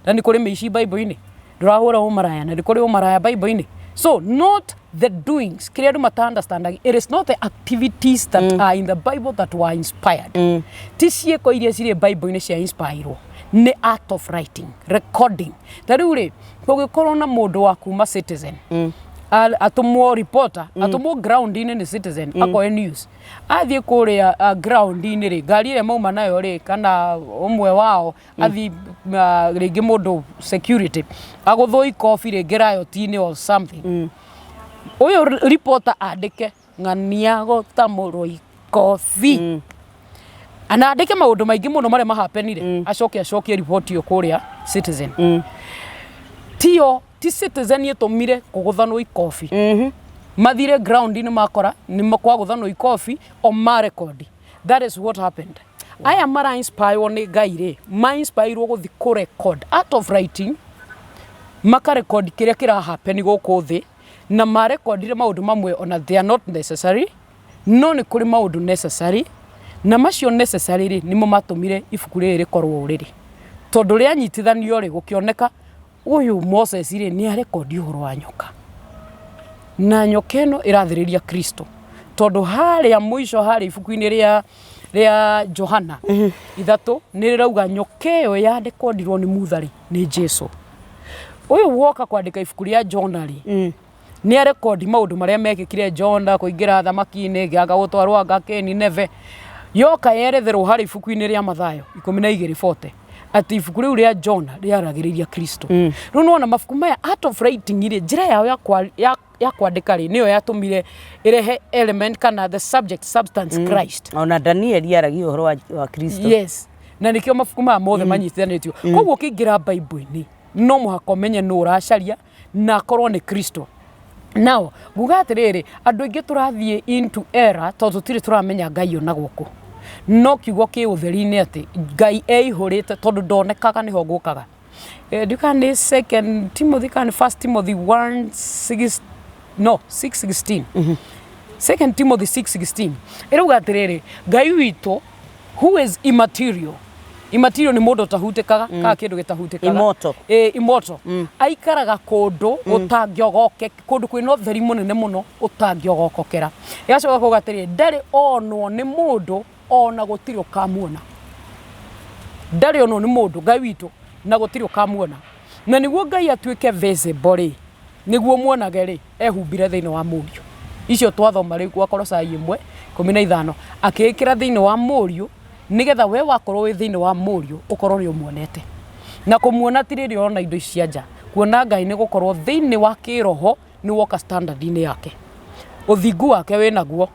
na nĩ kũrĩ mĩici Bible-inĩ, ndũrahũra ũmaraya, na nĩ kũrĩ ũmaraya Bible-inĩ? So not the doings, kĩrĩa andũ mata understand, it is not the activities that are in the Bible that were inspired. Ti ciĩko iria cirĩ Bible-inĩ cia inspired, nĩ art of writing, recording. Ta rĩu rĩ, kũngĩkorwo na mũndũ wa kuma Citizen, atũmwo reporter, atũmwo ground-inĩ nĩ Citizen, akoe news, athiĩ kũrĩa ground-inĩ rĩ, ngari ĩrĩa mauma nayo rĩ, kana ũmwe wao athi, rĩngĩ mũndũ security agũthwo ikobi rĩngĩ riot-inĩ or something, ũyũ reporter andĩke ng'ania gũtamũrwo ikobi. Ana andĩke maũndũ maingĩ mũno marĩa mahapenire, acoke acokie riboti ĩyo kũrĩa Citizen. Tiyo ti Citizen ĩtũmire kũgũthanwo ikobi. Mathire ground-inĩ makora nĩ kwagũthanwo ikobi o marekondi. That is what happened. Aya mara inspirwo nĩ Ngai rĩ, ma inspirwo gũthi kũ record art of writing, makarekondi kĩrĩa kĩra happen gũkũ thĩ, na marekondire maũndũ mamwe ona they are not necessary, no nĩ kũrĩ maũndũ necessary, na macio necessary rĩ, nĩmo matũmire ibuku rĩrĩ rĩkorwo rĩrĩ, tondũ rĩanyitithanio rĩ, gũkĩoneka ũyũ Moses rĩ, nĩ arekondi ũhoro wa nyoka, na nyoka ĩno ĩrathĩrĩria Kristo, tondũ harĩa mũico harĩa ibuku-inĩ rĩa Johana 3 nĩ rĩrauga nyoka ĩyo yandekondirwo nĩ Mutha rĩ, nĩ Jesu. Ũyũ woka kwandĩka ibuku rĩa Jona rĩ, nĩ arekondi maũndũ marĩa mekĩkire Jona, kũingĩra thamaki-inĩ, gĩanga gũtwarwo anga kĩ Nineve. Yoka yeretherwo harĩ ibuku-inĩ rĩa Mathayo 12:40 atĩ ibuku rĩu rĩa Jona rĩaragĩrĩria Kristo. Rĩu nĩwona mabuku maya, art of writing rĩ, njĩra yao ya kwandĩka rĩ, nĩyo yatũmire ĩrehe element kana the subject substance Christ. Ona Danieli aragia ũhoro wa Kristo. Yes, na nĩkĩo mabuku maya mothe manyitithanĩtio. Koguo ũkĩingĩra Bible-inĩ no mũhaka ũmenye nũ ũracaria, na akorwo nĩ Kristo. Now nguga atĩrĩrĩ, andũ aingĩ tũrathiĩ into error tondũ tũtirĩ tũramenya Ngai ona gũkũ, no kiugo kĩ ũtheri-inĩ atĩ Ngai eihũrĩte, tondũ ndonekaga nĩho ngũkaga. Ndika nĩ Second Timothy kana nĩ First Timothy 1 6, no 6:16, Second Timothy 6:16 ĩrauga atĩrĩrĩ, Ngai witũ who is immaterial. Immaterial nĩ mũndũ ũtahutĩkaga kana kĩndũ gĩtahutĩkaga. Immortal. Ĩ, immortal. Aikaraga kũndũ ũtangĩogoke, kũndũ kwĩna ũtheri mũnene mũno ũtangĩogokokera. Ĩgacoka kuga atĩrĩrĩ, ndarĩ onwo nĩ mũndũ ona gũtirĩ ũkamuona. Ndarĩ onwo nĩ mũndũ Ngai witũ na gũtirĩ ũkamuona. Na nĩguo Ngai atuĩke visible rĩ, nĩguo muonage rĩ, ehumbire thĩinĩ wa Mũriũ. Icio twathoma rĩu gwa Kolosai 1:15, akĩĩkĩra thĩinĩ wa Mũriũ nĩgetha we wakorwo wĩ thĩinĩ wa Mũriũ ũkorwo nĩ ũmuonete. Na kũmuona ti rĩrĩa ũrona indo ici cia nja. Kuona Ngai nĩ gũkorwo thĩinĩ wa kĩroho, nĩ woka standard-inĩ yake. Ũthingu wake wĩ naguo,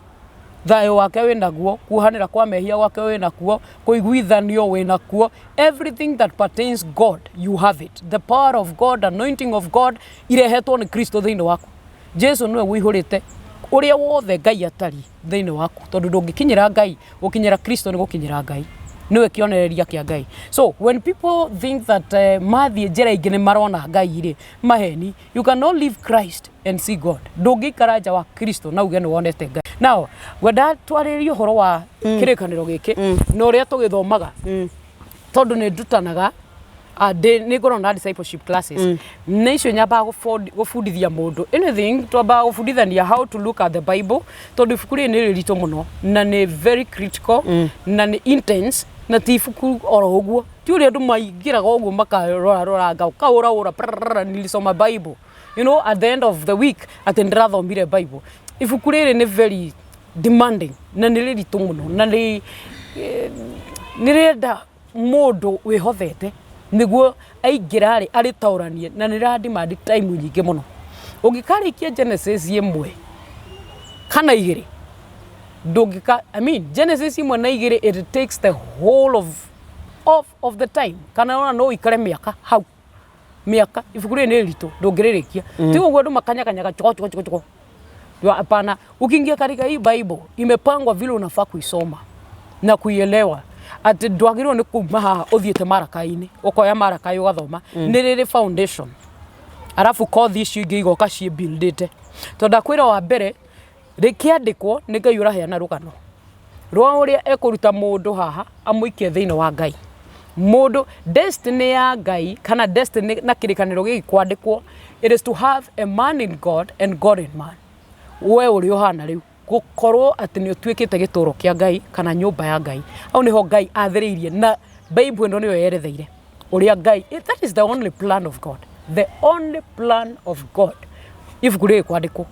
thayũ wake wĩ naguo, kuohanĩra kwa mehia gwake wĩ nakuo, kũiguithanio wĩ nakuo. Everything that pertains God, you have it. The power of God, anointing of God, irehetwo nĩ Kristo thĩinĩ waku. Jesu nĩwe ũihũrĩte ũrĩa wothe Ngai atariĩ thĩinĩ waku, tondũ ndũngĩkinyĩra Ngai, gũkinyĩra Kristo nĩ gũkinyĩra Ngai. Nĩwe kĩonereria kĩa Ngai. So when people think that mathiĩ njĩra ingĩ nĩ marona Ngai rĩ, maheni. You cannot leave Christ and see God. Ndũngĩikara nja wa Kristo na uge nĩ wonete Ngai. Now ngwenda twarĩrĩrie ũhoro wa kĩrĩkanĩro gĩkĩ na ũrĩa tũgĩthomaga, tondũ nĩ ndutanaga, nĩ ngoragwo na discipleship classes, na icio nyambaga gũbundithia mũndũ anything, twambaga gũbundithania how to look at the Bible, tondũ ibuku rĩrĩ nĩ rĩritũ mũno na nĩ very critical na nĩ intense, na ti ibuku oro ũguo, ti ũrĩa andũ maingĩraga ũguo makarora roranga ũkaũra ũra prrrr, nilisoma Bible at the end of the week atĩ ndĩrathomire Bible. Ibuku rĩrĩ nĩ very demanding na nĩ rĩritũ mũno, na nĩ rĩrenda mũndũ wĩhothete nĩguo aingĩra rĩ arĩtaũranie, na nĩ rĩra demand time nyingĩ mũno. Ũngĩkarĩkia Genesis 1 kana 2, ndũngĩka, I mean, Genesis 1 na 2, it takes the whole of the time, kana ona no ũikare mĩaka hau mĩaka. Ibuku rĩrĩ nĩ rĩritũ, ndũngĩrĩrĩkia ti ũguo andũ makanyakanyaga choko choko choko choko. Hapana, ukiingia katika hii Bible, imepangwa vile unafaa kuisoma na kuielewa, atĩ ndwagĩrĩirwo nĩ kuma haha ũthiĩte Maraka-inĩ ũkoya Maraka ũgathoma. Nĩ rĩrĩ foundation, arabu kothi icio ingĩ igoka ciĩ buildĩte, tondũ ndakwĩra wa mbere rĩkĩandĩkwo nĩ Ngai ũraheana rũgano rwa ũrĩa ekũruta mũndũ haha amũikie thĩinĩ wa Ngai. Mũndũ destiny ya Ngai kana destiny na kĩrĩkanĩro gĩkĩ kwandĩkwo, it is to have a man in God and God in man. We ũrĩa ũhana rĩu gũkorwo atĩ nĩ ũtuĩkĩte gĩtũro kĩa Ngai kana nyũmba ya Ngai, hau nĩho Ngai athĩrĩirie, na Bible ĩno nĩyo yeretheire ũrĩa Ngai, that is the only plan of God, the only plan of God. Ibuku rĩrĩ kwandĩkwo,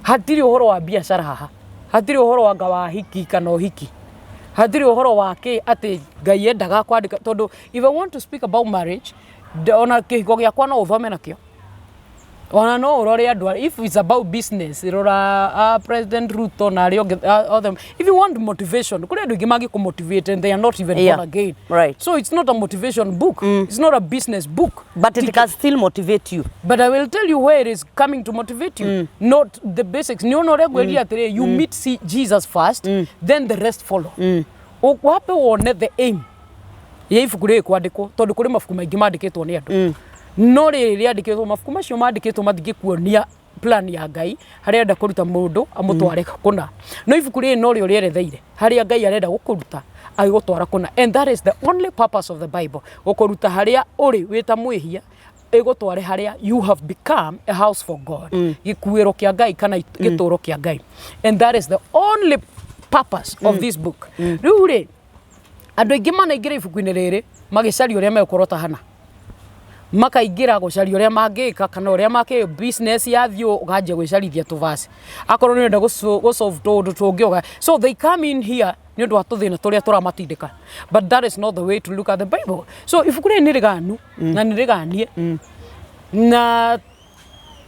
hatirĩ ũhoro wa biacara haha, hatirĩ ũhoro wa nga wa hiki kana ũhiki, hatirĩ ũhoro wa kĩ atĩ Ngai endaga kwandĩka, tondũ if I want to speak about marriage, ona kĩhiko gĩakwa no ũthome nakĩo. Ona no ũrore andũ if it's about business, rora President Ruto na arĩa angĩ othe. If you want motivation, kũrĩ andũ aingĩ mangĩkũmotivate and they are not even born again. So it's not a motivation book. It's not a business book. But it can still motivate you. But I will tell you where it is coming to motivate you. Not the basics. Nĩ ona ũrĩa ngwĩrire atĩrĩ, you meet see Jesus first, then the rest follow. Wape wone the aim ya ibuku rĩrĩ kwandĩkwo, tondũ kũrĩ mabuku maingĩ mandĩkĩtwo nĩ andũ. No rĩrĩ rĩandĩkĩtwo, mabuku macio mandĩkĩtwo matingĩkuonia plan ya Ngai harĩa arenda kũruta mũndũ amũtware kũna. No ibuku rĩrĩ no rĩo rĩeretheire harĩa Ngai arenda gũkũruta agĩgũtwara kũna. And that is the only purpose of the Bible. Gũkũruta harĩa ũrĩ wĩ ta mwĩhia ĩgũtware harĩa you have become a house for God. Gĩkuĩro kĩa Ngai kana gĩtũũro kĩa Ngai. And that is the only purpose of this book. Rĩu rĩ, andũ aingĩ manaingĩra ibuku-inĩ rĩrĩ magĩcaria ũrĩa megũkorwo ta Hana, makaingĩra gũcaria ũrĩa mangĩka kana ũrĩa makĩ business yathiĩ, ũkanjia gwĩcarithia tũvaci akorwo nĩ ũrenda gũ solve tũũndũ tũngĩ ũga. So they come in here nĩ ũndũ wa tũthĩna tũrĩa tũramatindĩka, but that is not the way to look at the Bible. So ibuku rĩrĩ nĩ rĩganu na nĩ rĩganie, na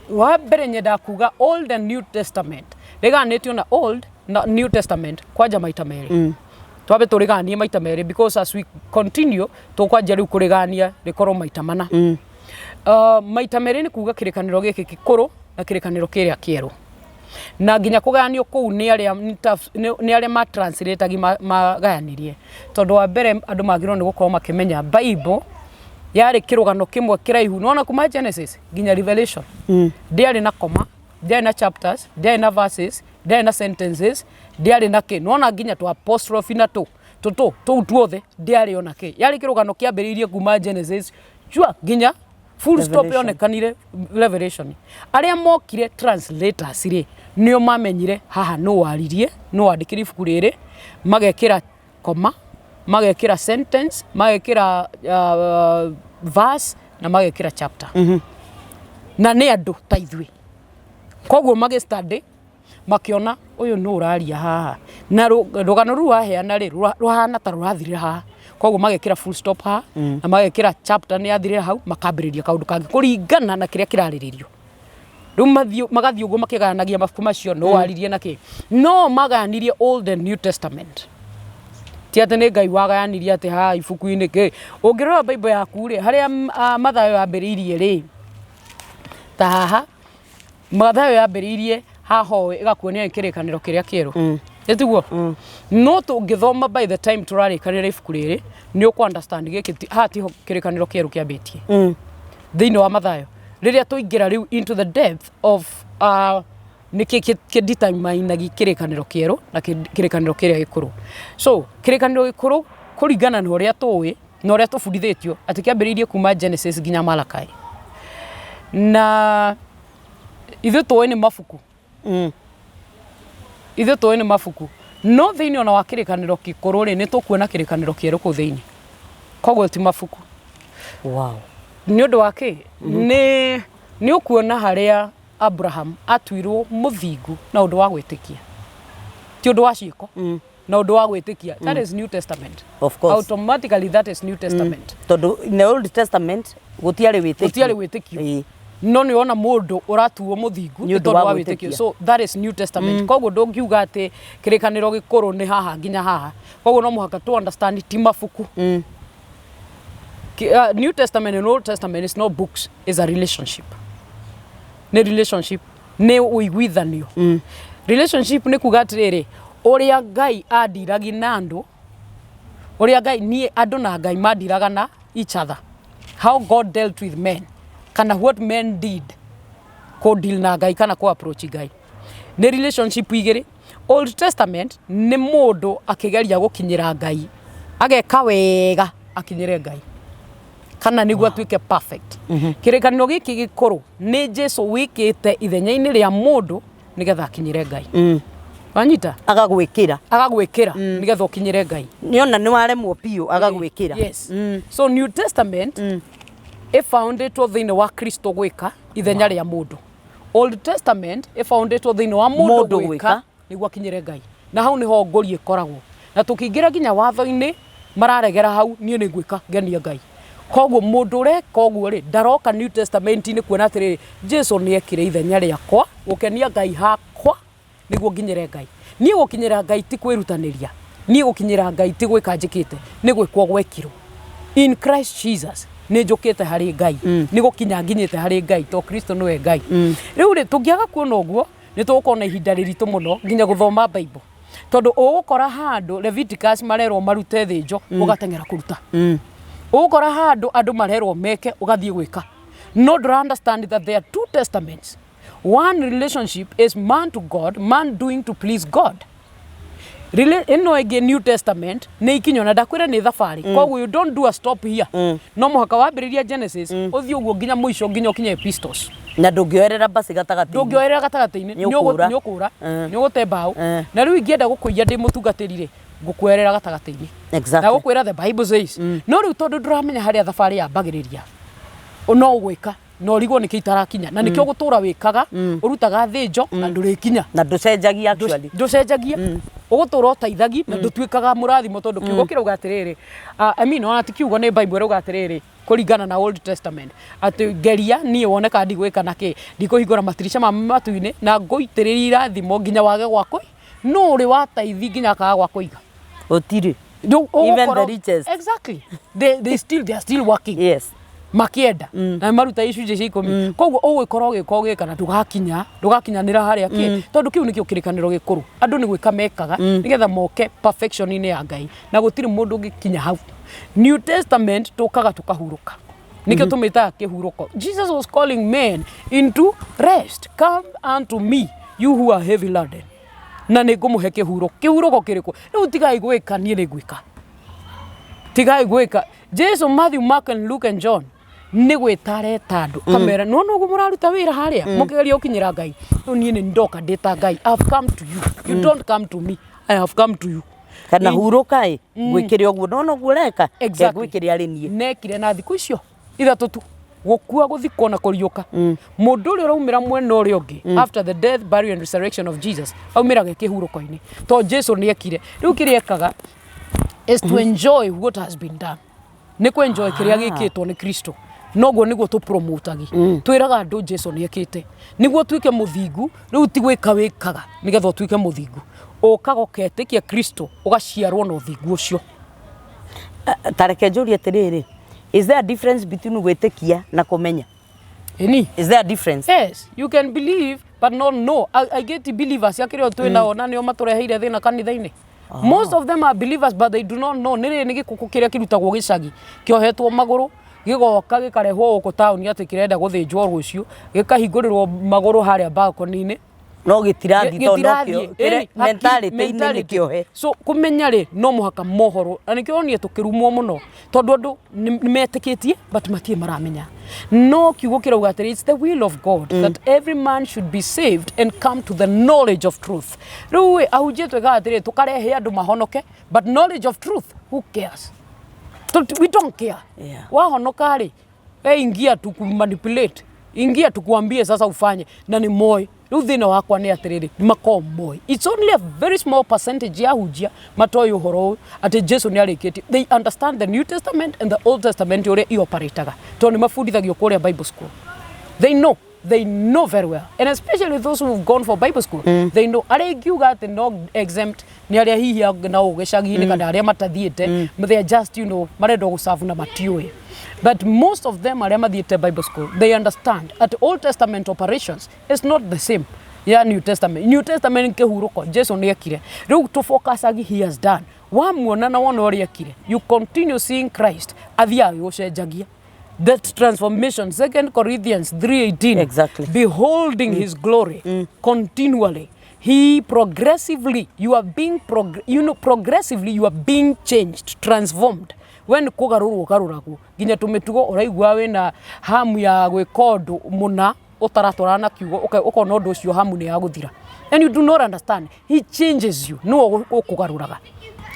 wa mbere nyendaga kuga Old and New Testament rĩganĩtio na Old na New Testament kwanja maita merĩ. Twambe tũrĩganie maita merĩ because as we continue tũkwanjia rĩu kũrĩgania rĩkorwo maita mana. Maita merĩ nĩ kuga kĩrĩkanĩro gĩkĩ gĩkũrũ na kĩrĩkanĩro kĩrĩa kĩerũ, na nginya kũgayanio kũu nĩ arĩa nĩ arĩa ma-translate magayanirie, tondũ wa mbere andũ magĩrĩirwo nĩ gũkorwo makĩmenya Bible yarĩ kĩrũgano kĩmwe kĩraihu. Nĩwona kuma Genesis nginya Revelation ndĩarĩ na koma, ndĩarĩ na chapters, ndĩarĩ na verses, ndĩarĩ na sentences, ndĩarĩ na kĩ. Nĩwona nginya tũ apostrophe na tũ tũtũ tũu tuothe ndĩarĩ ona kĩ. Yarĩ kĩrũgano kĩambĩrĩirie kuma Genesis chua nginya full stop. Revelation. Yonekanire Revelation. Arĩa mokire translators rĩ, nĩo mamenyire haha nũ waririe, nũ wandĩkire ibuku rĩrĩ, magekĩra koma, magekĩra sentence, magekĩra verse na magekĩra chapter. Na nĩ andũ ta ithuĩ, koguo magĩ study makĩona ũyũ nũ ũraria haha na rũgano rũu waheana rĩ, rũhana ta rũrathirĩra haha, koguo magekĩra full stop haha na magekĩra chapter nĩ yathirĩra hau, makambĩrĩria kaũndũ kangĩ kũringana na kĩrĩa kĩrarĩrĩrio. Rĩu magathiĩ ũguo makĩgayanagia mabuku macio no waririe na kĩ, no magayanirie Old and New Testament. Ti atĩ nĩ Ngai wagayanirie atĩ haha ibuku-inĩ kĩ. Ũngĩrora Bible yaku rĩ, harĩa Mathayo yambĩrĩirie rĩ, ta haha Mathayo yambĩrĩirie haha ũũ, ĩgakuonia nĩ kĩrĩkanĩro kĩrĩa kĩerũ, ĩtiguo? No tũngĩthoma, by the time tũrarĩkanĩra ibuku rĩrĩ, nĩ ũkũ understand gĩkĩ haha tiho kĩrĩkanĩro kĩerũ kĩambĩtie thĩinĩ wa Mathayo. Rĩrĩa tũingĩra rĩu into the depth of nĩkĩ kĩdeterminagia kĩrĩkanĩro kĩerũ na kĩrĩkanĩro kĩrĩa gĩkũrũ. So kĩrĩkanĩro gĩkũrũ, kũringana na ũrĩa tũĩ na ũrĩa tũbundithĩtio, atĩ kĩambĩrĩirie kuma Genesis nginya Malachi, na ithuĩ tũĩ nĩ mabuku. Ithuĩ tũĩ nĩ mabuku, no thĩinĩ ona wa kĩrĩkanĩro gĩkũrũ rĩ, nĩ tũkuona kĩrĩkanĩro kĩerũ kũu thĩinĩ, koguo ti mabuku. Nĩ ũndũ wa kĩ? Nĩ ũkuona harĩa Abraham atuirwo mũthingu na ũndũ wa gwĩtĩkia, ti ũndũ wa ciĩko, na ũndũ wa gwĩtĩkia. That is New Testament. Of course. Automatically that is New Testament. Tondũ in the Old Testament gũtiarĩ wĩtĩkio. Gũtiarĩ wĩtĩkio. No nĩ wona mũndũ ũratuo mũthingu Nĩ nĩ ũndũ tondũ wa wa gwĩtĩkia. wĩtĩkio. So that is New Testament. Koguo ndũngiuga atĩ kĩrĩkanĩro gĩkũrũ nĩ haha nginya haha. Koguo no mũhaka tu understand ti mabuku. New Testament and Old Testament is not books, is a relationship. Nĩ relationship, nĩ ũiguithanio. Relationship nĩ kuga atĩrĩrĩ, ũrĩa Ngai andiragi na andũ, ũrĩa Ngai niĩ andũ na Ngai mandiraga na each other, how God dealt with men kana what men did kũ deal na Ngai kana kũ approach Ngai, nĩ relationship igĩrĩ. Old Testament nĩ mũndũ akĩgeria gũkinyĩra Ngai, ageka wega akinyĩre Ngai kana nĩguo atuĩke perfect. Kĩrĩkanĩro gĩkĩ gĩkũrũ nĩ Jesu wĩkĩte ithenya-inĩ rĩa mũndũ nĩgetha akinyĩre Ngai. Wanyita? Agagwĩkĩra. Agagwĩkĩra nĩgetha ũkinyĩre Ngai. Nĩona nĩ waremwo biũ, agagwĩkĩra. Yes. So New Testament ĩfoundĩtwo thĩinĩ wa Kristo gwĩka ithenya rĩa mũndũ. Old Testament ĩfoundĩtwo thĩinĩ wa mũndũ Mũndũ gwĩka gwĩka. Nĩguo akinyĩre Ngai, na hau nĩho ngũri ĩkoragwo. Na tũkĩingĩra nginya watho-inĩ, mararegera hau, niĩ nĩ ngwĩka ngenie Ngai. Koguo mũndũ ũreka ũguo rĩ, ndaroka New Testament-inĩ kuona atĩrĩrĩ, Jesu nĩ ekire ithenya rĩakwa gũkenia Ngai hakwa nĩguo nginyĩre Ngai. Niĩ gũkinyĩra Ngai ti kwĩrutanĩria, niĩ gũkinyĩra Ngai ti gwĩka njĩkĩte, nĩ gwĩkwo gwekirwo. In Christ Jesus nĩ njũkĩte harĩ Ngai, nĩ gũkinya nginyĩte harĩ Ngai to Kristo nĩwe Ngai. Rĩu rĩ, tũngĩaga kuona ũguo, nĩ tũgũkorwo na ihinda rĩritũ mũno nginya gũthoma Bible. Tondũ ũgũkora handũ Leviticus marerwo marute thĩnjo, ũgateng'era kũruta. Ũgũkora handũ andũ marerwo meke, ũgathiĩ gwĩka. No ndũra understand that there are two testaments. One relationship is man to God, man doing to please God. Ĩno ĩngĩ New Testament nĩ ikinya na ndakwĩra nĩ thabarĩ. Koguo you don't do a stop here. No mũhaka wambĩrĩria Genesis, ũthiĩ ũguo nginya mũico nginya ũkinye epistles. Na ndũngĩoerera mbacĩ gatagatĩ-inĩ. Ndũngĩoerera gatagatĩ-inĩ. Nĩ ũkũra. Nĩ ũkũra. Nĩ ũgũte mbaũ. Na rĩu ingĩenda gũkũiya ndĩ mũtungatĩri rĩ, ngũkuoerera gatagatĩ-inĩ. Na gũkwĩra the Bible says. No rĩu tondũ ndũramenya harĩa thabarĩ yambagĩrĩria, no ũgwĩka na ũrigwo nĩkĩ itarakinya, na nĩkĩo ũgũtũra wĩkaga, ũrutaga thĩnjo na ndũrĩkinya. Na ndũcenjagia actually. Ndũcenjagia, ũgũtũra ũteithagi na ndũtuĩkaga mũrathimo, tondũ kiugo kĩrauga atĩrĩrĩ, I mean, ona ti kiugo, nĩ Bible ĩrauga atĩrĩrĩ, kũringana na Old Testament, atĩ ngeria niĩ wone kana ndigwĩka na kĩ, ndikũhingũra matirica ma matu-inĩ na ngũitĩrĩrie irathimo nginya wage gwa kũiga. Nũ ũrĩ wataithi nginya akaga gwa kũiga? Gũtirĩ. Rĩu Even the ũgũkorwo- richest. Exactly. They are still working. Makĩenda na maruta icunjĩ cia ikũmi. Koguo ũgũkorwo ũgĩka ũgĩka na ndũgakinyanĩra harĩa kĩ, tondũ kĩu nĩkĩo kĩrĩkanĩro gĩkũrũ. Andũ nĩ gwĩka mekaga nĩgetha moke perfection-inĩ ya Ngai, na gũtirĩ mũndũ ũngĩkinya hau. New Testament tũkaga tũkahurũka, nĩkĩo tũmĩtaga kĩhurũko. Jesus was calling men into rest. Come unto me, you who are heavy laden, na nĩ ngũmũhe kĩhurũko. Kĩhurũko kĩrĩkũ? Rĩu tigai gwĩka, niĩ nĩ ngwĩka. Tigai gwĩka. Jesu, Matthew, Mark and Luke and John, nĩ gwĩta areta andũ, kamera nona ũguo mũraruta wĩra harĩa mũkĩgeria gũkinyĩra Ngai. Rĩu niĩ nĩ ndoka ndĩ ta Ngai. I have come to you. You don't come to me, I have come to you. Kana hurũka ĩ, ngwĩkĩre ũguo, nona ũguo ũreka, ngwĩkĩre arĩ niĩ. Nekire na thikũ icio ithatũ tu, gũkua, gũthikwo na kũriũka. Mũndũ ũrĩa ũraumĩra mwena ũrĩa ũngĩ after the death, burial and resurrection of Jesus aumĩraga kĩhurũko-inĩ, to Jesu nĩ ekire. Rĩu kĩrĩa ekaga is to enjoy what has been done, nĩ kũ enjoy kĩrĩa gĩkĩtwo nĩ Kristo. Noguo nĩguo tũpromotagi, twĩraga andũ Jesu nĩ ekĩte nĩguo tuĩke mũthingu. Rĩu ti gwĩka wĩkaga nĩgetha ũtuĩke mũthingu, ũkaga ũketĩkia Kristo, ũgaciarwo na ũthingu ũcio. Ta reke njũrie atĩrĩrĩ, is there a difference between gwĩtĩkia na kũmenya? Ĩni. Is there a difference? Yes, you can believe but not know. Aingĩ ti believers akĩrĩ o twĩ nao na nĩo matũreheire thĩna kanitha-inĩ. Most of them are believers but they do not know. Nĩ rĩrĩ, nĩ gĩkũkũ kĩrĩa kĩrutagwo gĩcagi kĩohetwo magũrũ, gĩgoka gĩkarehwo gũkũ taũni atĩ kĩrenda gũthĩnjwo rũciũ, gĩkahingũrĩrwo magũrũ harĩa balcony-inĩ. No gĩtirathiĩ tondũ Gĩtirathiĩ. nokĩo kĩrĩa Ĩni, mentality-inĩ nĩ mentality. kĩohe. So kũmenya rĩ, no mũhaka mohoro, na nĩkĩo onire tũkĩrumwo mũno, tondũ andũ nĩ metĩkĩtie but matirĩ maramenya. No kiugo kĩrauga atĩrĩ, it's the will of God that every man should be saved and come to the knowledge of truth. Rĩu ĩ, ahunjia twĩkaga atĩrĩ, tũkarehe andũ mahonoke, but knowledge of truth, who cares? We don't care. Wahonoka rĩ, hey, ingia tukumanipulate, ingia tukuambie sasa ufanye, na nĩ moĩ. Rĩu thĩna wakwa nĩ atĩrĩrĩ, nĩ makoragwo moĩ. It's only a very small percentage ya ahunjia matoĩ ũhoro ũyũ atĩ Jesu nĩ arĩkĩtie. They understand the New Testament and the Old Testament ũrĩa ioperataga, tondũ nĩ mabundithagio kũrĩa Bible school. They know, they know very well, and especially those who've gone for Bible school, they know. Arĩa ingiuga atĩ no exempt nĩ arĩa hihi na gĩcagi-inĩ kana arĩa matathiĩte, they are just marenda gũcabu na matiũĩ. But most of them arĩa mathiĩte Bible school, they understand at Old Testament operations is not the same ya New Testament. New Testament kĩhurũko, Jesu nĩ ekire. Rĩu tũfocusagi he has done. Wamuona na wona ũrĩa ekire, you continue seeing Christ athiaga agĩgũcenjagia, that transformation, 2 Corinthians 3:18. Beholding his glory continually, he progressively, you are being progressively you are being changed, transformed. When kũgarũrwo ũgarũragwo nginya tũmĩtugo, ũraigua wĩna hamu ya gwĩka ũndũ mũna ũtaratwarana na kiugo, ũkona ũndũ ũcio hamu nĩ ya gũthira, and you do not understand he changes you. Nĩwe ũkũgarũraga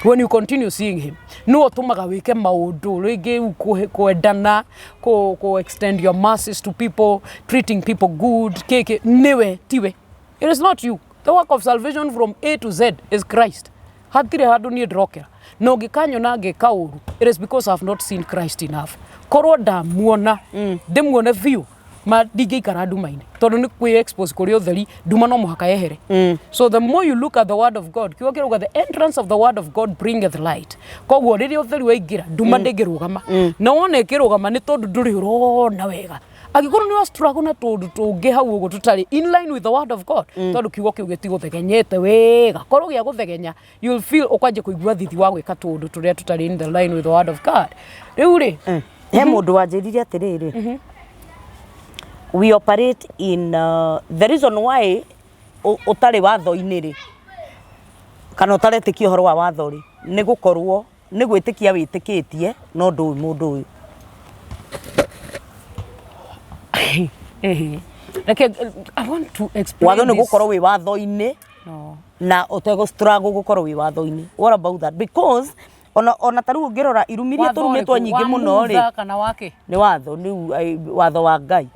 when you continue seeing him. Nĩwe ũtũmaga wĩke maũndũ rĩngĩ kwendana, kũ extend your mercies to people, treating people good, kĩkĩ nĩwe tiwe. It is not you. The work of salvation from A to Z is Christ. Hatirĩ handũ niĩ ndĩrokĩra. Na ũngĩkanyona ngĩka ũru, it is because I have not seen Christ enough. Korwo ndamuona, ndĩmuone biũ, ma ndingĩikara nduma-inĩ. Tondũ nĩ kwĩ expose kũrĩ ũtheri, nduma no mũhaka yehere. So the more you look at the word of God, kiugo kĩrauga the entrance of the word of God bringeth light. Koguo rĩrĩa ũtheri waingĩra, nduma ndĩngĩrũgama. Na wona ĩkĩrũgama nĩ tondũ ndũrĩ ũrona wega. Angĩkorwo nĩ struggle na tũndũ tũngĩ hau ũguo tũtarĩ in line with the word of God, tondũ kiugo kĩu gĩtigũthegenyete wega. Korwo gĩa gũthegenya, you'll feel ũkwanjia kũigua thithi wa gwĩka tũndũ tũrĩa tũtarĩ in the line with the word of God. Rĩu rĩ, He mũndũ wanjĩrire atĩrĩrĩ, we operate in the reason why ũtarĩ watho-inĩ rĩ, kana ũtaretĩkia ũhoro wa watho rĩ, nĩ gũkorwo nĩ gwĩtĩkia wĩtĩkĩtie no ndũĩ mũndũ ũyũ. Reke, I want to explain Watho nĩ this. gũkorwo wĩ watho-inĩ No. na ũtegũ struggle gũkorwo wĩ watho-inĩ. What about that? Because ona ta rĩu ũngĩrora irumi iria Watho tũrumĩtwo ũrĩkũ? nyingĩ Wa mũno rĩ, Musa kana wake? Nĩ watho, nĩ watho wa Ngai.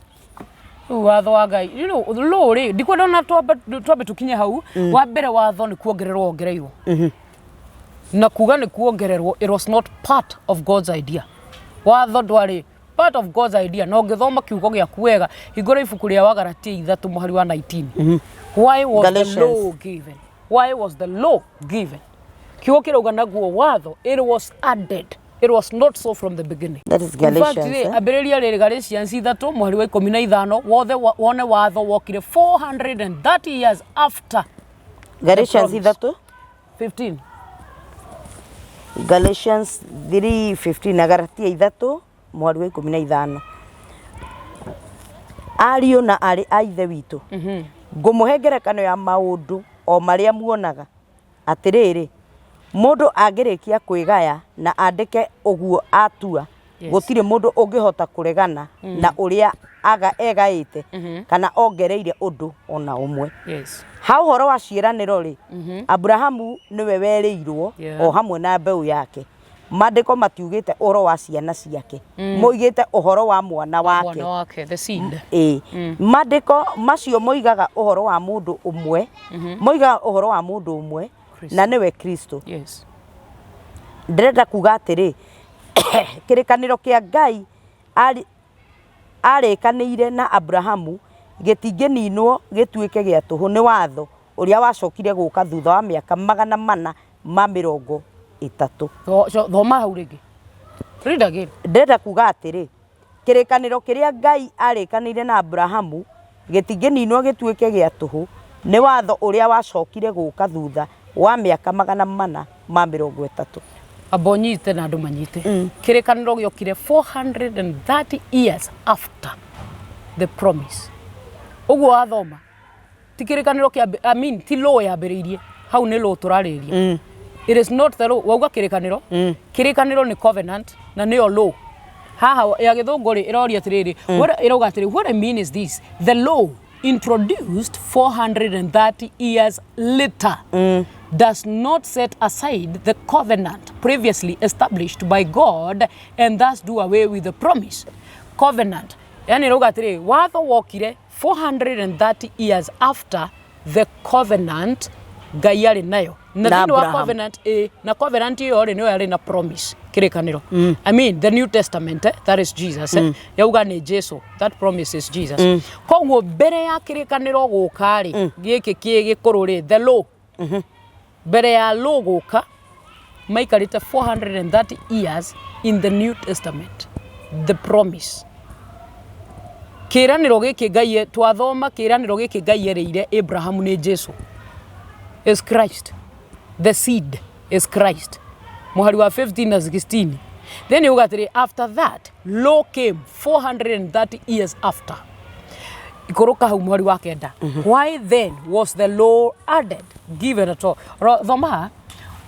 Rĩu watho wa Ngai rĩu law rĩ, ndikwenda ona twambe tũkinye hau. Wa mbere, watho nĩ kuongererwo wongereirwo, na kuga nĩ kuongererwo, it was not part of God's idea. Watho ndwarĩ part of God's idea. Na ũngĩthoma kiugo gĩaku wega, hingũra ibuku rĩa Wagalatia 3 mũhari wa 19. Why was the Galatians. law given? Why was the law given? Kiugo kĩrauga naguo watho, it was added, it was not so from the beginning. That is In fact, Galatians, rĩ, eh? ambĩrĩria rĩrĩ Galatians 3 mũhari wa 15 wothe, wone watho wokire 430 years after Galatians promise. 3 15. Galatians 3:15 na Galatia 3 mũhari wa 15. Ariũ na arĩ a ithe witũ, ngũmũhe ngerekano ya maũndũ o marĩa muonaga. Atĩrĩrĩ, mũndũ angĩrĩkia kwĩgaya na andĩke ũguo atua, gũtirĩ mũndũ ũngĩhota kũregana na ũrĩa aga egaĩte kana ongereire ũndũ ona ũmwe. Ha ũhoro wa ciĩranĩro rĩ, Abrahamu nĩwe werĩirwo o hamwe na mbeũ yake. Maandĩko matiugĩte ũhoro wa ciana ciake, moigĩte ũhoro wa mwana wake. Mwana wake, the seed. Ĩĩ, maandĩko macio moigaga ũhoro wa mũndũ ũmwe, moigaga ũhoro wa mũndũ ũmwe, Kristo. Na nĩwe Kristo. Ndĩrenda kuga atĩrĩ, kĩrĩkanĩro kĩa Ngai arĩkanĩire na Abrahamu gĩtingĩninwo gĩtuĩke gĩa tũhũ nĩ watho ũrĩa wacokire gũka thutha wa mĩaka 430. Thoma hau rĩngĩ, read again. Ndĩrenda kuga atĩrĩ, kĩrĩkanĩro kĩrĩa Ngai arĩkanĩire na Abrahamu gĩtingĩninwo gĩtuĩke gĩa tũhũ nĩ watho ũrĩa wacokire gũka thutha wa mĩaka 430. Amba ũnyite na andũ manyite. Kĩrĩkanĩro gĩokire 430 years after the promise. Ũguo wathoma, ti kĩrĩkanĩro kĩa, I mean, ti law yambĩrĩirie hau, nĩ law tũrarĩrĩria. It is not the law. Wauga kĩrĩkanĩro, kĩrĩkanĩro nĩ covenant na nĩyo law. Haha ya gĩthũngũ rĩ, ĩroria atĩrĩrĩ, ĩrauga atĩrĩ, what I mean is this: the law introduced 430 years later does not set aside the covenant previously established by God and thus do away with the promise. Covenant, yani ĩrauga atĩrĩ, watho wokire 430 years after the covenant Ngai arĩ nayo na Na thĩinĩ wa Abraham. Covenant, ĩ, na covenant ĩyo rĩ, nĩyo yarĩ na promise, kĩrĩkanĩro, I mean the New Testament, that is Jesus, yauga nĩ Jesu, that promise is Jesus. Koguo mbere ya kĩrĩkanĩro gũka rĩ, gĩkĩ kĩ gĩkũrũ rĩ, the law, mbere ya law gũka maikarĩte 430 years in the New Testament, the promise, kĩranĩro gĩkĩ Ngai twathoma, kĩranĩro gĩkĩ Ngai erĩire Abraham nĩ Jesu, is Christ, the seed is Christ. Mũhari wa 15 na 16, then yuga atĩrĩ, after that law came 430 years after. Ikũrũka hau mũhari wa 9. Why then was the law added, given at all? Thoma.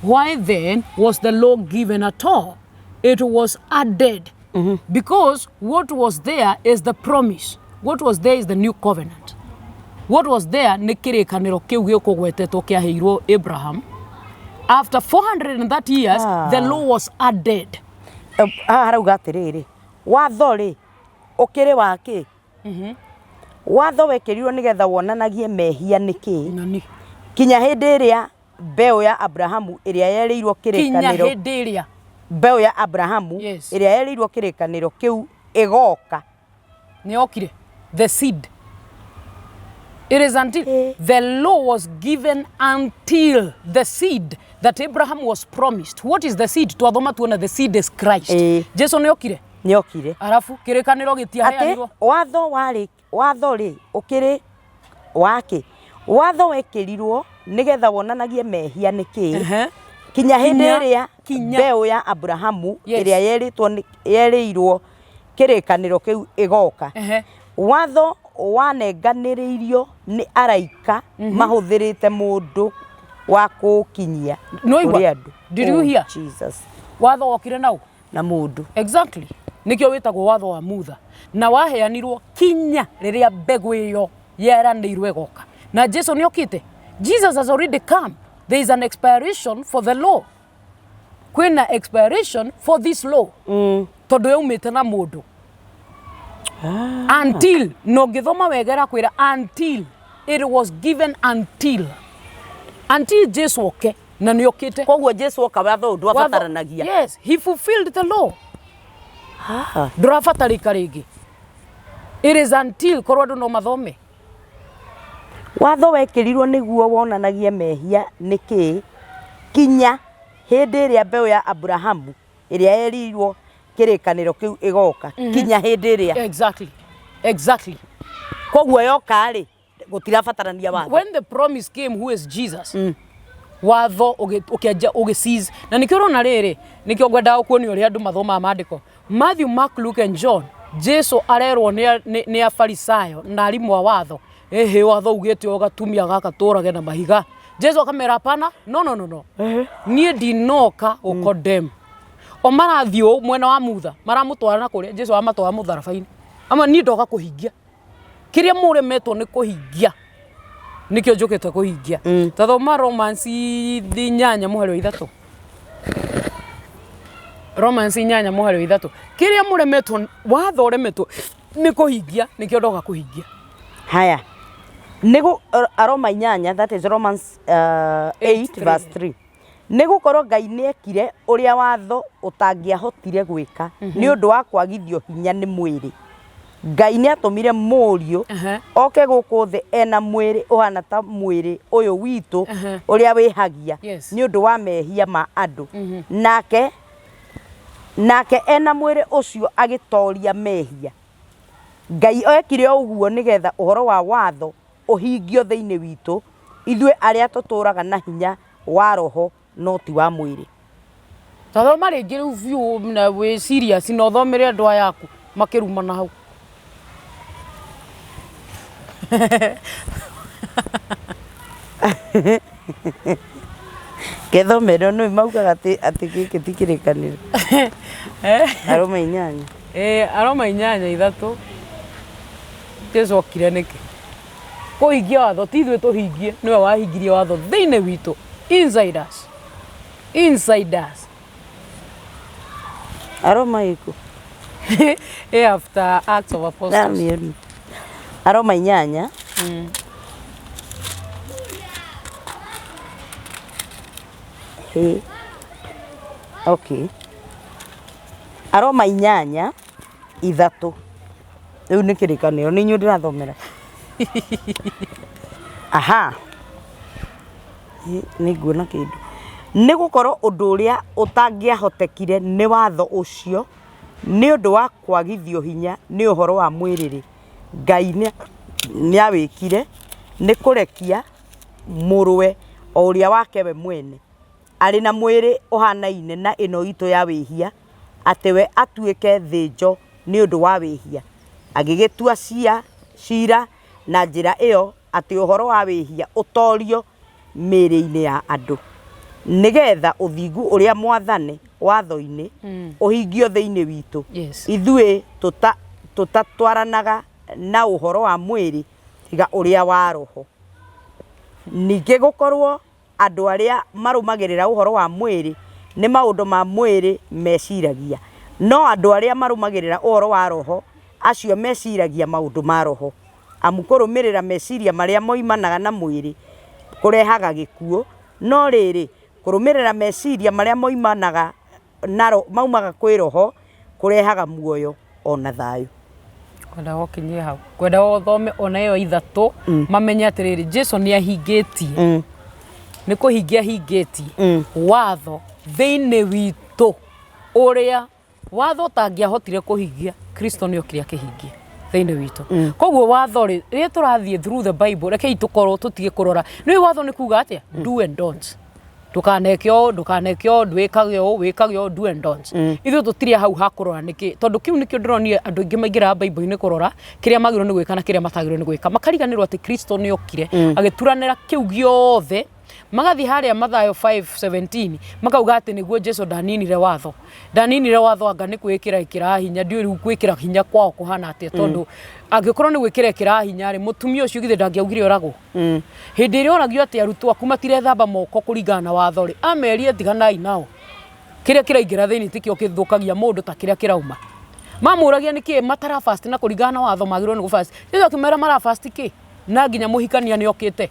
Why then was the law given at all? It was added because what was there is the promise. What was there is the new covenant. What was there nĩ kĩrĩkanĩro kĩu gĩkũgwetetwo kĩaheirwo Abraham. After 430 years, the law was added. Haha harauga atĩrĩrĩ, watho rĩ, ũkĩrĩ wa kĩ? Watho wekĩrirwo nĩgetha wonanagie mehia nĩ kĩ Nani? Kinya hĩndĩ ĩrĩa mbeũ ya Abrahamu ĩrĩa yerĩirwo Kinya kĩrĩkanĩro hĩndĩ ĩrĩa. Mbeũ ya Abrahamu Yes. ĩrĩa yerĩirwo kĩrĩkanĩro kĩu ĩgoka. Nĩ yokire. The seed. It is until Eh. the law was given until the seed that Abraham was promised. What is the seed? Twathoma tuona the seed is Christ. Eh. Jesu nĩ okire. Nĩokire. Arabu kĩrĩkanĩro Atĩ gĩtiaheanirwo. watho warĩ watho rĩ ũkĩrĩ wake watho wekĩrirwo nĩgetha wonanagie mehia nĩ kĩĩ Ehe. kinya hĩndĩ Kinya- ĩrĩa kinya. mbeũ ya Abrahamu Yes. ĩrĩa yerĩtwo yerĩirwo kĩrĩkanĩro kĩu ĩgoka. Ehe. Watho wanenganĩrĩirio nĩ araika mahũthĩrĩte mũndũ wa kũũkinyia Nĩwaigua? kũrĩ andũ. Did you Oh, hear? Jesus. Watho wokire nau. Na mũndũ. Exactly. Nĩkĩo wĩtagwo watho wa Mutha na waheanirwo kinya rĩrĩa mbegũ ĩyo yeranĩirwo ĩgoka. Na Jesu nĩ okĩte. Jesus has already come. There is an expiration for the law. Kwĩna expiration for this law. Tondũ yaumĩte na mũndũ. Until, na ũngĩthoma wega ĩrakwĩra until it was given until until Jesu oke na nĩ okĩte. Koguo Jesu oka watho ũyũ ndwabataranagia. Yes, he fulfilled the law. Ah. Ndũrabatarĩka rĩngĩ. It is until korwo andũ no mathome. Watho wekĩrirwo nĩguo wonanagie mehia nĩ kĩĩ kinya hĩndĩ ĩrĩa mbeũ ya Abrahamu ĩrĩa yerirwo kĩrĩkanĩro kĩu ĩgoka kinya hĩndĩ ĩrĩa. Exactly. Exactly. Koguo yoka rĩ gũtirabatarania watho. When the promise came who is Jesus? Watho ũkĩanjia ũgĩ cease. Na nĩkĩo ũrona rĩrĩ, nĩkĩo ngwendaga gũkuonia ũrĩa andũ mathomaga maandĩko. Matthew, Mark, Luke and John, Jesu arerwo nĩ Afarisayo na arimũ a watho. Ĩhĩ watho ugĩte ũgatumia gaka tũrage na mahiga. Jesu akamera hapana, no no no no. Niĩ ndinoka gũ condemn. O marathiĩ ũũ mwena wa Mutha, maramũtwara na kũrĩa Jesu amatwara mũtharaba-inĩ. Ama niĩ ndoka kũhingia. Kĩrĩa mũremetwo nĩ kũhingia nĩkĩo njũkĩte kũhingia. Ta thoma Romans 8:3. Romans 8:3. Kĩrĩa mũremetwo watho ũremetwo nĩ kũhingia nĩkĩo ndoka kũhingia. Haya. Nĩgũ Aroma 8, that is Romans 8 verse 3. Nĩ gũkorwo Ngai nĩekire ũrĩa watho ũtangĩahotire gwĩka nĩ ũndũ wa kwagithio hinya nĩ mwĩrĩ. Ngai nĩatũmire mũriũ oke gũkũ thĩ ena mwĩrĩ ũhana ta mwĩrĩ ũyũ witũ ũrĩa wĩhagia Yes. nĩ ũndũ wa mehia ma andũ. Nake ena mwĩrĩ ũcio agĩtoria mehia. Ngai ekire ũguo nĩgetha ũhoro wa watho ũhingio thĩinĩ witũ ithuĩ arĩa tũtũraga na hinya wa roho no ti wa mwĩrĩ. Ta thoma rĩngĩ rĩu biũ na wĩ serious na ũthomere andũ aya aku makĩrumana hau. Kethomero nĩ maugaga atĩ gĩkĩ ti kĩrĩkanĩro. Aroma 8. Aroma 8:3. Jesu okire nĩkĩ? Kũhingia watho ti ithuĩ tũhingie, nĩwe wahingirie watho thĩinĩ witũ. Inside us. Inside us. Aroma ĩkũ? After Acts of Apostles. Ndamiona. Aroma 8. Hĩ. Okay. Aroma 8:3. Rĩu nĩ kĩrĩkanĩro nĩ inyuĩ ndĩrathomera. Aha. Nĩ nguona kĩndũ. Nĩ gũkorwo ũndũ ũrĩa ũtangĩahotekire nĩ watho ũcio nĩ ũndũ wa kwagithio hinya nĩ ũhoro wa mwĩrĩ-rĩ, Ngai nĩawĩkire nĩ kũrekia mũrũwe o ũrĩa wake we mwene arĩ na mwĩrĩ ũhanaine na ĩno itũ ya wĩhia, atĩ we atuĩke thĩnjo nĩ ũndũ wa wĩhia. Agĩgĩtua cira na njĩra ĩyo atĩ ũhoro wa wĩhia ũtorio mĩĩrĩ-inĩ ya andũ, nĩgetha ũthingu ũrĩa mwathane watho-inĩ ũhingio thĩinĩ witũ. Yes. Ithuĩ tũtatwaranaga na ũhoro wa mwĩrĩ tiga ũrĩa wa roho. Ningĩ gũkorwo andũ arĩa marũmagĩrĩra ũhoro wa mwĩrĩ nĩ maũndũ ma mwĩrĩ meciragia, no andũ arĩa marũmagĩrĩra ũhoro wa roho acio meciragia maũndũ ma roho. Amu kũrũmĩrĩra meciria marĩa moimanaga na mwĩrĩ kũrehaga gĩkuũ, No rĩrĩ, kũrũmĩrĩra meciria marĩa moimanaga na maumaga kwĩ Roho kũrehaga muoyo o na thayũ. Ngwendaga ũkinyie hau. Ngwendaga ũthome ona ĩyo ithatũ mamenye atĩrĩrĩ, Jesu nĩ ahingĩtie, nĩ kũhingia ahingĩtie watho thĩinĩ witũ ũrĩa watho ũtangĩahotire kũhingia, Kristo nĩ okire akĩhingia thĩinĩ witũ. Koguo watho rĩ, rĩrĩa tũrathiĩ through the Bible, rekei tũkorwo tũtige kũrora. Nĩ watho nĩ kuga atĩa? Do and don't. Ndũkaneke ũũ, ndũkaneke ũũ, ndwĩkage ũũ, wĩkage ũũ, do and don't. Ithuĩ tũtirĩ hau ha kũrora nĩkĩ, tondũ kĩu nĩkĩo ndĩronire andũ aingĩ maingĩraga Bible-inĩ kũrora kĩrĩa magĩrĩirwo nĩ gwĩka na kĩrĩa matagĩrĩirwo nĩ gwĩka, makariganĩrwo atĩ Kristo nĩ okire agĩturanĩra kĩu gĩothe. Magathiĩ harĩa Mathayo 5:17 makauga atĩ nĩguo Jesu ndaninire watho, ndaninire watho anga nĩ kwĩĩkĩra ĩkĩraga hinya. Ndiũĩ rĩu gwĩkĩra hinya kwao kũhana atĩa, tondũ angĩkorwo nĩ gwĩkĩra ĩkĩraga hinya rĩ, mũtumia ũcio githĩ ndangĩaugire oragwo? Hĩndĩ ĩrĩa oragio atĩ arutwo aku matirethamba moko kũringana na watho rĩ, amerie tiganai nao, kĩrĩa kĩraingĩra thĩinĩ tikĩo kĩthũkagia mũndũ ta kĩrĩa kĩrauma. Mamũragia nĩkĩ matara fast na kũringana na watho magĩrĩirwo nĩ gũ fast. Jesu akĩmera mara fast kĩ na nginya mũhikania nĩ okĩte.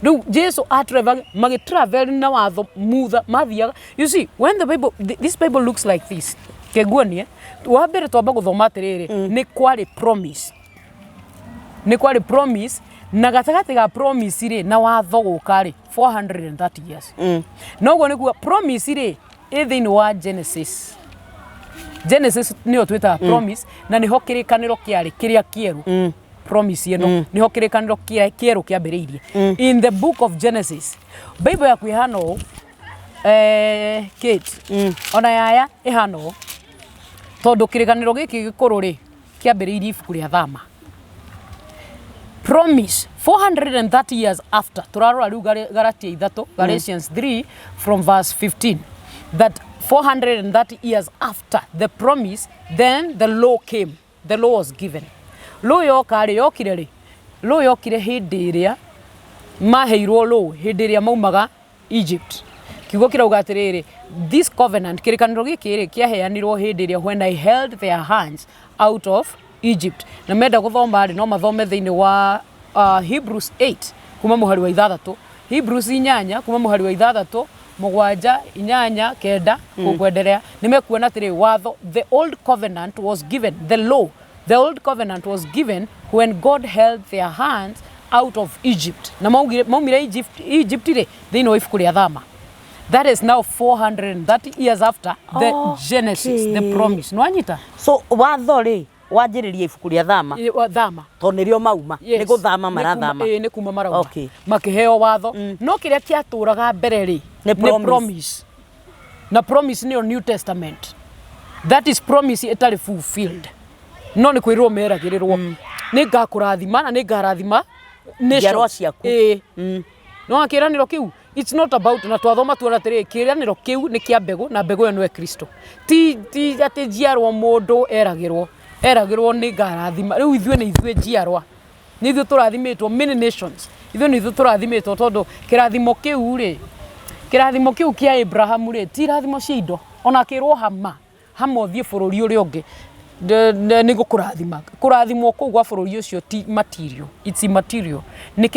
Rĩu Jesu a travel, magĩ travel na watho mutha mathiaga. You see, when the Bible, this Bible looks like this. Kĩnguonie wa mbere twamba gũthoma atĩrĩrĩ, nĩ kwarĩ promise, nĩ kwarĩ promise, na gatagatĩ ga promise rĩ na watho gũka rĩ, 430 years. Noguo nĩguo promise rĩ ĩ thĩinĩ wa Genesis. Genesis nĩyo twĩtaga promise, na nĩho kĩrĩkanĩro kĩarĩ kĩrĩa kĩerũ. Promise ĩno nĩho kĩrĩkanĩro kĩerũ kĩambĩrĩirie in the book of Genesis. Bible yaku ĩhana ũũ, Kate, ona yaya ĩhana ũũ, tondũ kĩrĩkanĩro gĩkĩ gĩkũrũ rĩ kĩambĩrĩirie ibuku rĩa Thama. Promise 430 years after, turarora rĩu Galatia ithatũ, Galatians 3 from verse 15, that 430 years after the promise, then the law came, the law was given. Law yoka rĩ, yokire rĩ? Law yokire hĩndĩ ĩrĩa maheirwo law, hĩndĩ ĩrĩa maumaga Egypt. Kiugo kĩrauga atĩrĩrĩ, this covenant, kĩrĩkanĩro gĩkĩ rĩ, kĩaheanirwo hĩndĩ ĩrĩa when I held their hands out of Egypt. Na menda gũthoma rĩ, no mathome thĩinĩ wa Hebrews 8 kuma mũhari wa ithathatũ, Hebrews 8 kuma mũhari wa ithathatũ, mũgwanja, inyanya, kenda, kwenderea, nĩ mekuona atĩrĩ, watho, the old covenant was given, the law, the old covenant was given when God held their hands out of Egypt. Na maumire Egypt rĩ, thĩinĩ wa ibuku rĩa Thama. That is now 430 years after the Genesis, the promise. Nĩwanyita? So watho rĩ wanjĩrĩria ibuku rĩa Thama? Wa Thama. Tondũ nĩrĩo mauma. Nĩ gũthama marathama. Ĩĩ, nĩ kuma marauma. Makĩheo watho, no kĩrĩa kĩatũraga mbere rĩ, Nĩ promise. Promise. Na promise nĩyo New Testament. That is promise ĩtarĩ fulfilled, no nĩ kwĩrĩrwo meragĩrĩrwo, nĩ ngakũrathima na nĩ ngarathima nations. Njiarwa ciaku. Ĩĩ, no kĩranĩro kĩu, it's not about, na twathoma tuona atĩrĩrĩ, kĩranĩro kĩu nĩ kĩa mbegũ, na mbegũ ĩyo nĩwe Kristo. Ti atĩ njiarwa mũndũ eragĩrwo nĩ ngarathima. Rĩu ithuĩ nĩ ithuĩ njiarwa, nĩ ithuĩ tũrathimĩtwo, many nations, ithuĩ nĩ ithuĩ tũrathimĩtwo, tondũ kĩrathimo kĩu rĩ, kĩrathimo kĩu kĩa Abrahamu rĩ, ti irathimo cia indo. Ona akĩrwo hama hama ũthiĩ bũrũri ũrĩa ũngĩ, nĩ gũkũrathima, kũrathimwo kũu gwa bũrũri ũcio ti material, it's immaterial. Nĩ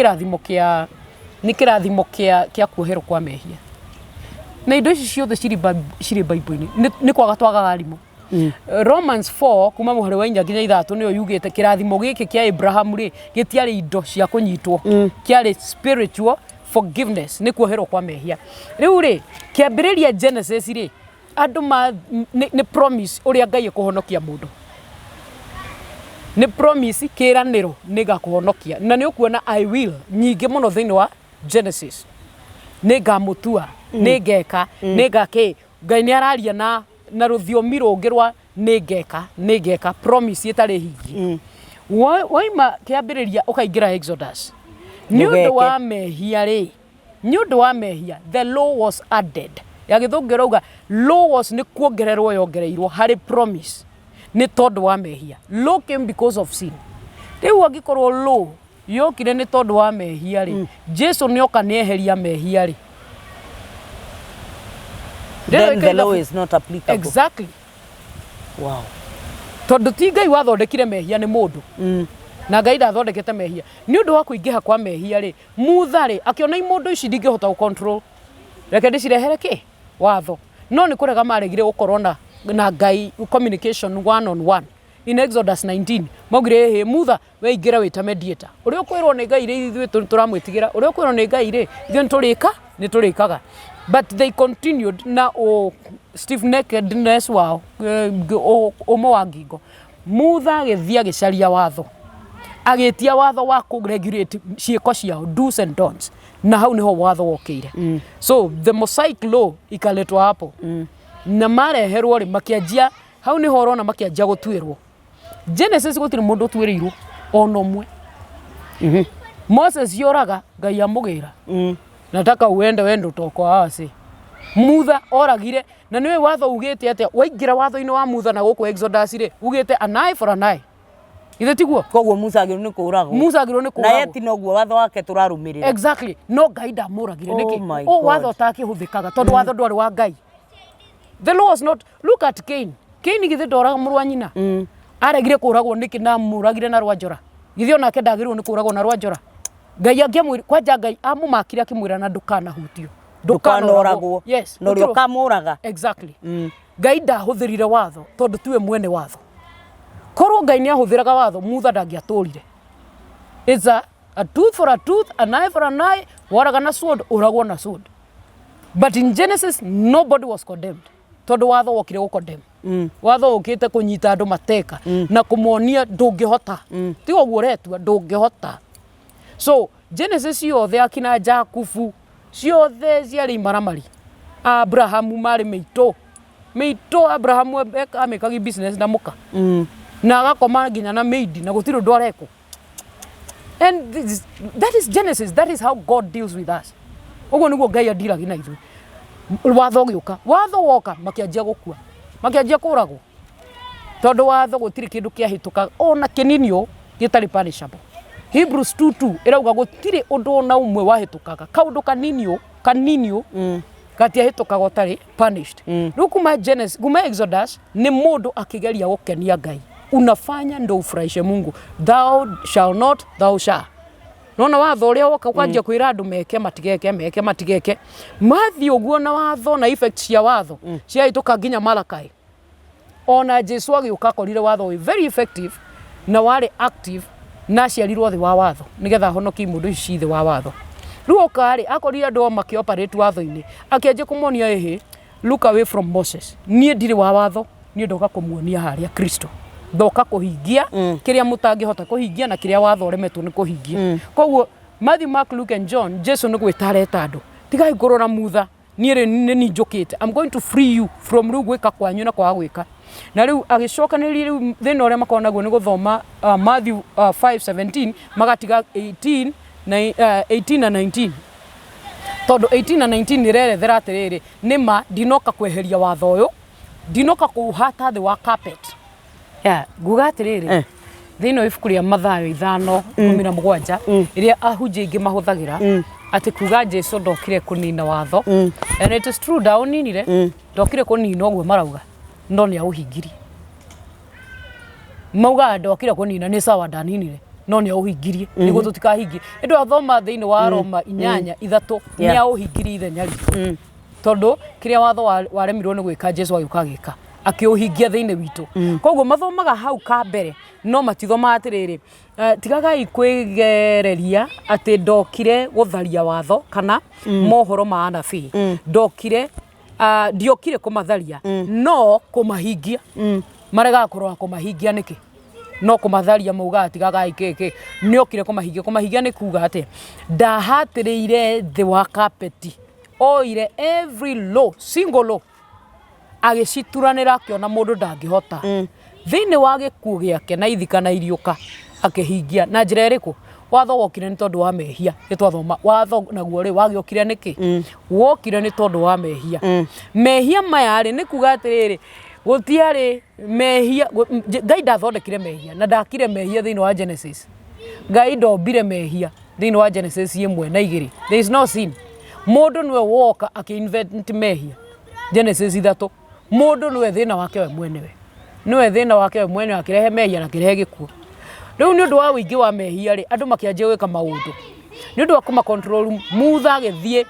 kĩrathimo kĩa kuoherwo kwa mehia na indo ici ciothe cirĩ Bible-inĩ. Nĩ kwaga twagaga arimũ. Romans 4 kuma mũhari wa inya nginya ithatũ nĩyo yugĩte kĩrathimo gĩkĩ kĩa Abraham rĩ, gĩtiarĩ indo cia kũnyitwo, kĩarĩ spiritual forgiveness, nĩ kuoherwo kwa mehia. Rĩu rĩ, kĩambĩrĩria Genesis rĩ, andũ ma nĩ promise ũrĩa Ngai ekũhonokia mũndũ, nĩ promise, kĩranĩro, nĩ ngakũhonokia. Na nĩ ũkuona "I will" nyingĩ mũno thĩinĩ wa Genesis. Nĩ ngamũtua, nĩ ngeka, nĩ ngakĩ. Ngai nĩ araria na rũthiomi rũngĩ rwa nĩ ngeka, nĩ ngeka, promise ĩtarĩ hingie. Waima kĩambĩrĩria ũkaingĩra Exodus, nĩ ũndũ Ndũgeke. wa mehia rĩ, nĩ ũndũ wa mehia the law was added. Ya gĩthũngũ ĩrauga law was, nĩ kuongererwo yongereirwo harĩ promise nĩ tondũ wa mehia. Law came because of sin. Rĩu angĩkorwo law yokire nĩ tondũ wa mehia rĩ, Jesu nĩ oka nĩ eheria mehia rĩ, Then the law is not applicable. Exactly. Tondũ ti Ngai wathondekire mehia, nĩ mũndũ, na Ngai ndathondekete mehia. Nĩ ũndũ wa kũingĩha kwa mehia rĩ, Mutha rĩ akĩona imũndũ ici ndingĩhota gũ control. Reke ndĩcirehere kĩ watho. No nĩ kũrega maregire gũkorwo na Ngai communication one on one. In Exodus 19 maugire, ĩhĩ Mutha, we ingĩra wĩta mediator. Ũrĩa ũkwĩrwo nĩ Ngai rĩ, ithuĩ tũramwĩtigĩra. Ũrĩa ũkwĩrwo nĩ Ngai rĩ, ithuĩ nĩtũrĩka nĩtũrĩkaga. But they continued na stiff neckedness wao, ũmũ wa ngingo. Mutha agĩthiĩ agĩcaria watho, agĩtia watho wa kũ regulate ciĩko ciao, do's and don'ts, na hau niho watho wokĩire. So the Mosaic law ikaletwa hapo. Na mareherwo rĩ, makĩanjia hau niho ũrona makĩanjia gũtuĩrwo. Genesis gũtirĩ mũndũ ũtuĩrĩirwo ona ũmwe. Moses yoraga, Ngai amũgĩra, "Nataka uende wende utokoa ase." Mutha oragire, na nĩwe watho ugĩte atĩa? Waingĩra watho-inĩ wa Mutha na gũkũ Exodus rĩ, ugĩte an eye for an eye. Ithe tiguo? Koguo Musa agĩrĩirwo nĩ kũragwo. Musa agĩrĩirwo nĩ na kũragwo. Yeti noguo watho wake tũrarũmĩrĩra. Exactly. No Ngai ndamũragire. Oh Nĩkĩ? my O watho God. ũtakĩhũthĩkaga tondũ watho ndwarĩ wa Ngai. The law was not. Look at Cain. Cain githĩ ndoraga mũrũ wa nyina? Aregire kũragwo nĩkĩ na mũragire na rwa njora? Githĩ onake ndagĩrĩirwo nĩ kũragwo na rwa njora? Ngai angĩamwĩra kwanja, Ngai amũmakire akĩmwĩra na ndũkanahutio. Ndũkanoragwo. Yes. Na ũrĩa ũkamũraga. Exactly. Ngai ndahũthĩrire watho tondũ tiwe mwene watho. Korwo Ngai nĩ ahũthĩraga watho, Mutha ndangĩatũrire. It's a tooth for a tooth, an eye for an eye. Woraga na sword, ũragwo na sword. But in Genesis nobody was condemned tondũ watho wokire gũ condemn. Watho ũkĩte kũnyita andũ mateka na kũmonia ndũngĩhota. Tiga ũguo ũretua ndũngĩhota. So Genesis yothe, akina Jakubu ciothe ciarĩ imaramari. Abrahamu marĩ mĩitũ mĩitũ. Abrahamu amĩkagi business na mũka na agakoma nginya na maid na gũtirĩ ũndũ arekwo. And that is Genesis. That is how God deals with us. Ũguo nĩguo Ngai adiragi na ithuĩ. Watho ũgĩũka, watho woka, makĩanjia gũkua, makĩanjia kũragwo, tondũ watho gũtirĩ kĩndũ kĩahĩtũka ona kĩnini ũ gĩtarĩ punishable. Hebrews 2:2 ĩrauga gũtirĩ ũndũ ona ũmwe wahĩtũkaga, kaũndũ kanini ũ kanini ũ gatiahĩtũkaga ũtarĩ punished. Rĩu kuma Genesis, kuma Exodus, nĩ mũndũ akĩgeria gũkenia Ngai. Unafanya ndo ufurahishe Mungu. Thou shall not, thou shall. Nona watho ũrĩa woka ũkanjia kwĩra andũ meke, matigeke, meke, matigeke, mathiĩ ũguo na watho na effect cia watho ciahĩtũka nginya Malakai. Ona Jesu agĩũka akorire watho wĩ very effective na warĩ active, na aciarirwo thĩ wa watho nĩgetha ahonokie mũndũ ici ci thĩ wa watho. Rĩu oka rĩ, akorire andũ o makĩoperate watho-inĩ, akĩanjia kũmonia, ĩhĩ, look away from Moses, niĩ ndirĩ wa watho, niĩ ndoka kũmuonia harĩa Kristo, ndoka kũhingia kĩrĩa mũtangĩhota kũhingia na kĩrĩa watho ũremetwo nĩ kũhingia. Koguo Matthew, Mark, Luke and John, Jesu nĩ gwĩta areta andũ, tigai kũrora Mutha, niĩ rĩ nĩ niĩ njũkĩte. I'm going to free you from rĩu gwĩka kwanyu na kwaga gwĩka. Na rĩu agĩcokanĩrĩria rĩu thĩna ũrĩa makoragwo naguo nĩ gũthoma Matthew 5:17 magatiga 18 na 18 na 19, tondũ 18 na 19 ĩrerethera atĩrĩrĩ, nĩ ma ndinoka kweheria watho ũyũ, ndinoka kũũhata thĩ wa carpet. Yeah, nguga atĩrĩrĩ, thĩinĩ wa ibuku rĩa Mathayo 5:17, ĩrĩa ahunjia aingĩ mahũthagĩra atĩ kuga Jesu ndokire kũnina watho, and it is true, ndaũninire, ndokire kũnina ũguo marauga, no nĩ aũhingirie. Maugaga ndokire kũnina, nĩ sawa, ndaninire, no nĩ aũhingirie nĩguo tũtikahingie. Ĩndĩ wathoma thĩinĩ wa Roma 8:3, nĩ aũhingirie ithenya ritũ, tondũ kĩrĩa watho waremirwo nĩ gwĩka, Jesu agĩũka agĩka, akĩũhingia thĩinĩ witũ. Koguo mathomaga hau ka mbere, no matithomaga atĩrĩrĩ, tigagai kwĩgereria atĩ ndokire gũtharia watho kana mohoro ma anabii. Ndokire, ndiokire kũmatharia no kũmahingia. Maregaga kũrora kũmahingia nĩkĩ, no kũmatharia maugaga tigagai kĩ nĩokire kũmahingia. Kũmahingia nĩ kuga atĩ ndahatĩrĩire thĩ wa kapeti, oire every law, single law, agĩcituranĩra, akĩona mũndũ ndangĩhota. Thĩinĩ wa gĩkuũ gĩake na ithika na iriũka akĩhingia na njĩra ĩrĩkũ? Watho wokire nĩ tondũ wa mehia. Nĩ twathoma watho naguo rĩ, wagĩũkire nĩkĩ? Wokire nĩ tondũ wa mehia. Mehia maya rĩ, nĩ kuga atĩrĩrĩ, gũtiarĩ mehia. Ngai ndathondekire mehia na ndakire mehia thĩinĩ wa Genesis. Ngai ndombire mehia thĩinĩ wa Genesis 1 na 2. There is no sin. Mũndũ nĩwe woka akĩ-invent mehia Genesis 3. Mũndũ nĩwe thĩna wake we mwenewe, nĩwe thĩna wake we mwenewe, akĩrehe mehia na akĩrehe gĩkuũ. Rĩu nĩ ũndũ wa ũingĩ wa mehia rĩ, andũ makĩanjia gwĩka maũndũ nĩ ũndũ wa kũma control. Mutha agĩthiĩ.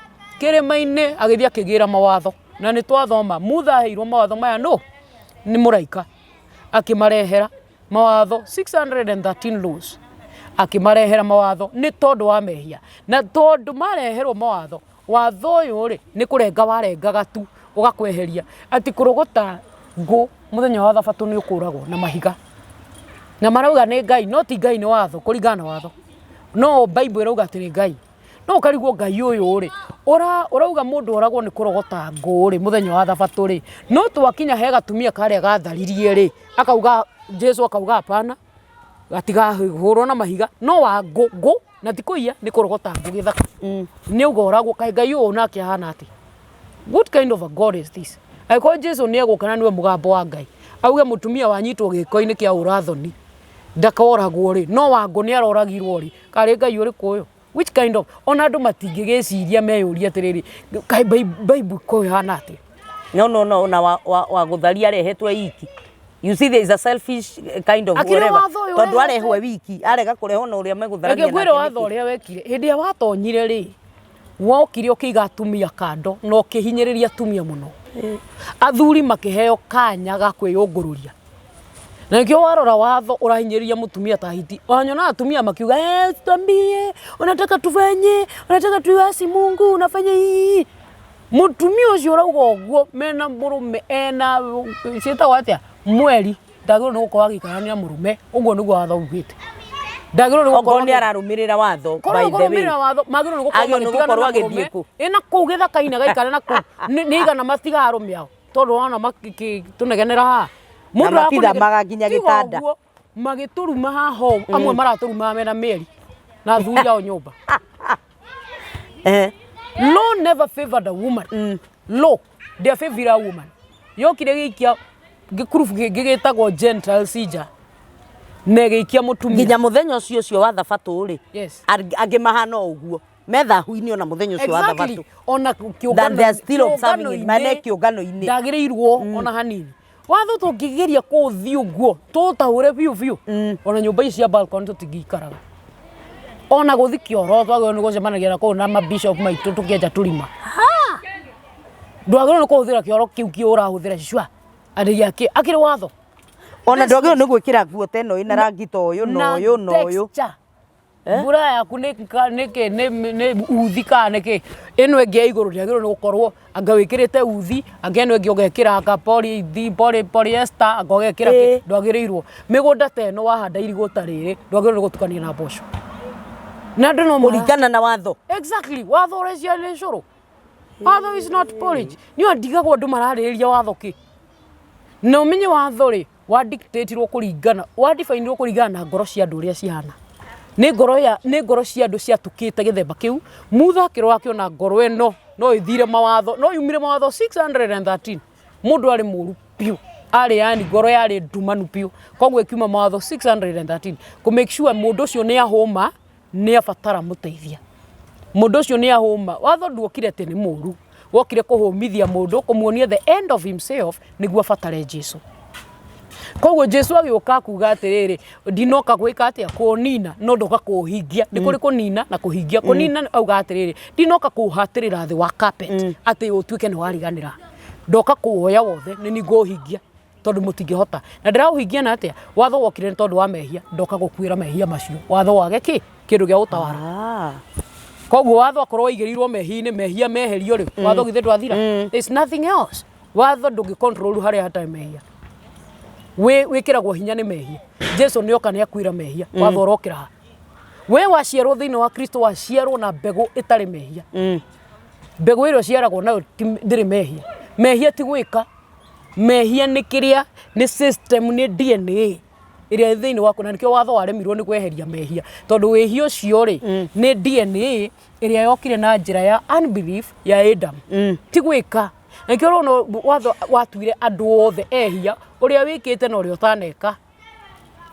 Kĩrĩma-inĩ agĩthiĩ akĩgĩra mawatho, na nĩ twathoma Mutha aheirwo mawatho maya no nĩ mũraika akĩmarehera mawatho 613 laws, akĩmarehera mawatho nĩ tondũ wa mehia. Na tondũ mareherwo mawatho, watho ũyũ rĩ nĩ kũrenga warengaga tu ũgakweheria, atĩ kũrogota ngũ mũthenya wa thabatũ nĩ ũkũragwo na mahiga. Na marauga nĩ Ngai, no ti Ngai, nĩ watho, kũringana na watho. No Bible ĩrauga atĩ nĩ Ngai. No ũkarigwo Ngai ũyũ rĩ, ũrauga mũndũ oragwo nĩ kũrogota ngũ rĩ mũthenya wa thabatũ rĩ, no twakinya he gatumia karĩa gatharirie rĩ, akauga Jesu akauga hapana, gatigahũrwo na mahiga, no wa ngũ, ngũ na ti kũiya, nĩ kũrogota ngũ gĩthaka. Nĩ auga oragwo, kaĩ Ngai ũyũ nake ahana atĩa? What kind of a God is this? Angĩkorwo Jesu nĩ egũka na nĩwe mũgambo wa Ngai, auge mũtumia wanyitwo gĩko-inĩ kĩa ũrathoni ndakoragwo rĩ, no wa ngũ nĩ aroragirwo rĩ, karĩ Ngai ũrĩkũ ũyũ? Which kind of, ona andũ matingĩgĩciria meyũrie atĩrĩrĩ, kaĩ Bible ko ĩhana atĩa? No no no na wa, wa, wa gũtharia arehetwo iki. You see, there is a selfish kind of Akĩrĩ whatever. watho ũyũ Tondũ ũrehetwo. arehwo e wiki, arega kũrehwo na ũrĩa megũtharania Reke ngwĩre nake watho nĩkĩ? ũrĩa wekire hĩndĩ ĩrĩa watonyire rĩ, wokire ũkĩiga atumia kando na ũkĩhinyĩrĩria atumia mũno. Athuri makĩheo kanya ga kwĩyũngũrũria. Na nĩkĩo warora watho ũrahinyĩrĩria mũtumia ta hiti. Wanyona atumia makiuga, eh, tuambie, unataka tufanye, unataka tuasi Mungu, unafanya hii. Mũtumia ũcio ũrauga ũguo mena mũrũme ena ciĩtagwo atĩa mweri, ndagĩrĩirwo nĩ gũkorwo agĩikarania na mũrũme, ũguo nĩguo watho ugĩte. Ndagĩrĩirwo nĩ gũkorwo Okorwo nĩ ararũmĩrĩra watho, korwo by the way. kũrũmĩrĩra watho magĩrĩirwo nĩ gũkorwo Agĩrĩirwo nĩ magĩtigana gũkorwo na agĩthiĩ mũrũme kũ? ĩ na kũu gĩthaka-inĩ agaikara na kũu nĩ igana matigaga arũme ao tondũ wona makĩtũnegenera haha. Na Mũndũ arakũnegena- matithamaga nginya Tiga gĩtanda. ũguo, magĩtũruma haha ũũ, amwe maratũrumaga mena mĩeri na athuri ao nyũmba. Law never favored a woman. Law ndĩa favor a woman. Yokire gĩikia gĩkurubu kĩngĩ gĩtagwo Gentiles nja na ĩgĩikia mũtumia. Nginya mũthenya ũcio ũcio wa thabatũ rĩ, Yes. angĩ mahana o ũguo me thahu-inĩ ona mũthenya ũcio wa Exactly. thabatũ. Ona That they are still observing it, mane kĩũngano-inĩ. Ndagĩrĩirwo ona hanini. Watho tũngĩgeria kũũthiĩ ũguo tũũtaũre biũ biũ, ona nyũmba ici cia balcony tũtingĩikaraga. Ona gũthi kĩoro twagĩrĩirwo nĩ gũcemanagia na kũu na mabishop maitũ tũkĩenja tũrima. Ndwagĩrĩirwo nĩ kũhũthĩra kĩoro kĩu kĩ ũrahũthĩra cua atĩ gĩakĩ akĩrĩ watho. Ona ndwagĩrĩirwo nĩ gwĩkĩra nguo ta ĩno ĩna rangi ta ũyũ na ũyũ na ũyũ. texture. Mbura yaku nĩ nĩkĩ nĩ uthi kana nĩkĩ, ĩno ĩngĩ ya igũrũ ndĩagĩrĩirwo nĩ gũkorwo anga wĩkĩrĩte uthi, anga ĩno ĩngĩ ũgekĩra anga polyester, anga ũgekĩra kĩ, ndwagĩrĩirwo. Mĩgũnda ta ĩno wahanda irigũ ta rĩrĩ ndwagĩrĩirwo nĩ gũtukania na mboco. Na andũ no Kũringana na watho. Exactly, watho ũrecia nĩ cũrũ. Watho is not porridge. Niĩ ndigagwo andũ mararĩrĩria watho kĩ. Na ũmenye watho rĩ, wa dictatirwo kũringana, wa definirwo kũringana na ngoro cia andũ ũrĩa cihana. Nĩ ngoro ya, nĩ ngoro cia andũ ciatukĩte gĩthemba kĩu, Mutha akĩrora akĩona ngoro ĩno no ĩthire mawatho, no yumire mawatho 613. Mũndũ arĩ mũru biũ, arĩ yani ngoro yarĩ ndumanu biũ. Koguo ĩkiuma mawatho 613 kũ make sure mũndũ ũcio nĩ ahũma, nĩ abatara mũteithia. Mũndũ ũcio nĩ ahũma. Watho nduokire atĩ nĩ mũru, wokire kũhũmithia mũndũ, kũmuonia the end of himself nĩguo abatare Jesu. Koguo Jesu agĩũka kuga atĩrĩrĩ, ndinoka gwĩka atĩa, kũũnina, no ndoka kũũhingia. Nĩ kũrĩ kũnina na kũhingia. Kũnina auga atĩrĩrĩ, ndinoka kũũhatĩrĩra thĩ wa carpet atĩ ũtuĩke nĩ wariganĩra. Ndoka kũwoya wothe, nĩ niĩ ngũũhingia tondũ mũtingĩhota. Na ndĩraũhingia na atĩa? Watho wokire nĩ tondũ wa mehia, ndoka gũkuĩra mehia macio. Watho wage kĩ? Kĩndũ gĩa gũtawara. Koguo watho akorwo waigĩrĩirwo mehia-inĩ, mehia meherio rĩ, watho githĩ ndwathira? There's nothing else. Watho ndũngĩ control harĩa hatarĩ mehia. Wĩkĩragwo hinya nĩ mehia. Jesu nĩ oka nĩ akuĩra mehia. Watho ũrokĩra ha? We waciarwo thĩinĩ wa Kristo, waciarwo na mbegũ ĩtarĩ mehia. Mbegũ ĩrĩa ũciaragwo nayo ndĩrĩ mehia. Mehia ti gwĩka. Mehia nĩ kĩrĩa, nĩ system, nĩ DNA ĩrĩa ĩ thĩinĩ waku, na nĩkĩo watho waremirwo nĩ kweheria mehia, tondũ wĩhia ũcio rĩ, nĩ DNA ĩrĩa yokire na njĩra ya unbelief ya Adam. Ti gwĩka. Na nĩkĩo ũrona watho watuire andũ othe ehia, ũrĩa wĩkĩte na ũrĩa ũtaneka.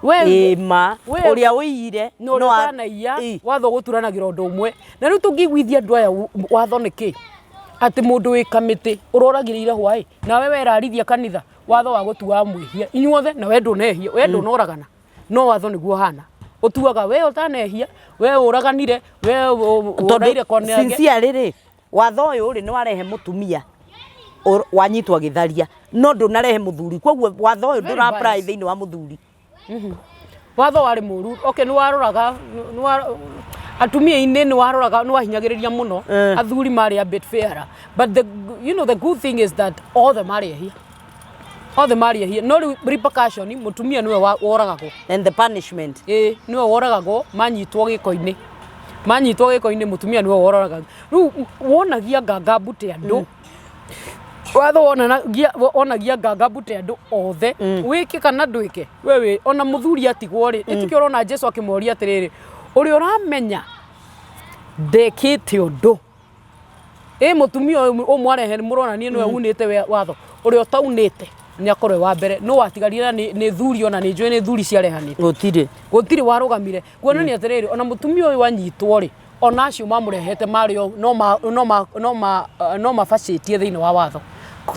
We Ĩma, ũrĩa ũiyire na ũrĩa ũtanaiya, watho ũgũturanagĩra ũndũ ũmwe. Na rĩu tũngĩiguithia andũ aya watho nĩ kĩ? Atĩ mũndũ wĩ kamĩtĩ ũroragire hwaĩ, nawe werarithia kanitha, watho wa gũtuaga mwĩhia inyuothe, na we ndũnehia, we ndũnoragana, no watho nĩguo ũhana. Ũtuaga we ũtanehia, we ũraganire, we ũraire Tondũ kona sincerely rĩ, Watho ũyũ rĩ, nĩ warehe mũtumia wanyitwo agĩtharia, no ndũnarehe mũthuri. Koguo watho ũyũ Very ndũra apply biased. thĩinĩ wa mũthuri. Watho warĩ mũru. Okay, nĩ waroraga atumia-inĩ, nĩ waroraga, nĩ wahinyagĩrĩria mũno. Athuri marĩ a bit fairer, but the, you know, the good thing is that othe marĩ ehia, othe marĩ ehia, no rĩu repercussion, mũtumia nĩwe woragagwo. And the punishment. Ĩĩ, nĩwe woragagwo manyitwo gĩko-inĩ, manyitwo gĩko-inĩ, mũtumia nĩwe woragagwo. Rĩu wonagia nganga mbute andũ, watho wonagia nganga mbute andũ othe, wĩke kana ndwĩke, we wĩ ona mũthuri atigwo rĩ, ĩtikĩ ũrona Jesu akĩmoria atĩrĩrĩ, ũrĩa ũramenya ndekĩte ũndũ ĩ mũtumia ũyũ ũmwarehe mũronania nĩwe unĩte watho, ũrĩa ũtaunĩte nĩ akorwo e wa mbere. No watigarire na nĩ thuri, ona nĩ njũĩ nĩ thuri ciarehanĩte. Gũtirĩ. Gũtirĩ warũgamire kuonania atĩrĩrĩ, ona mũtumia ũyũ anyitwo rĩ, ona acio mamũrehete marĩ o no mabacĩtie thĩinĩ wa watho,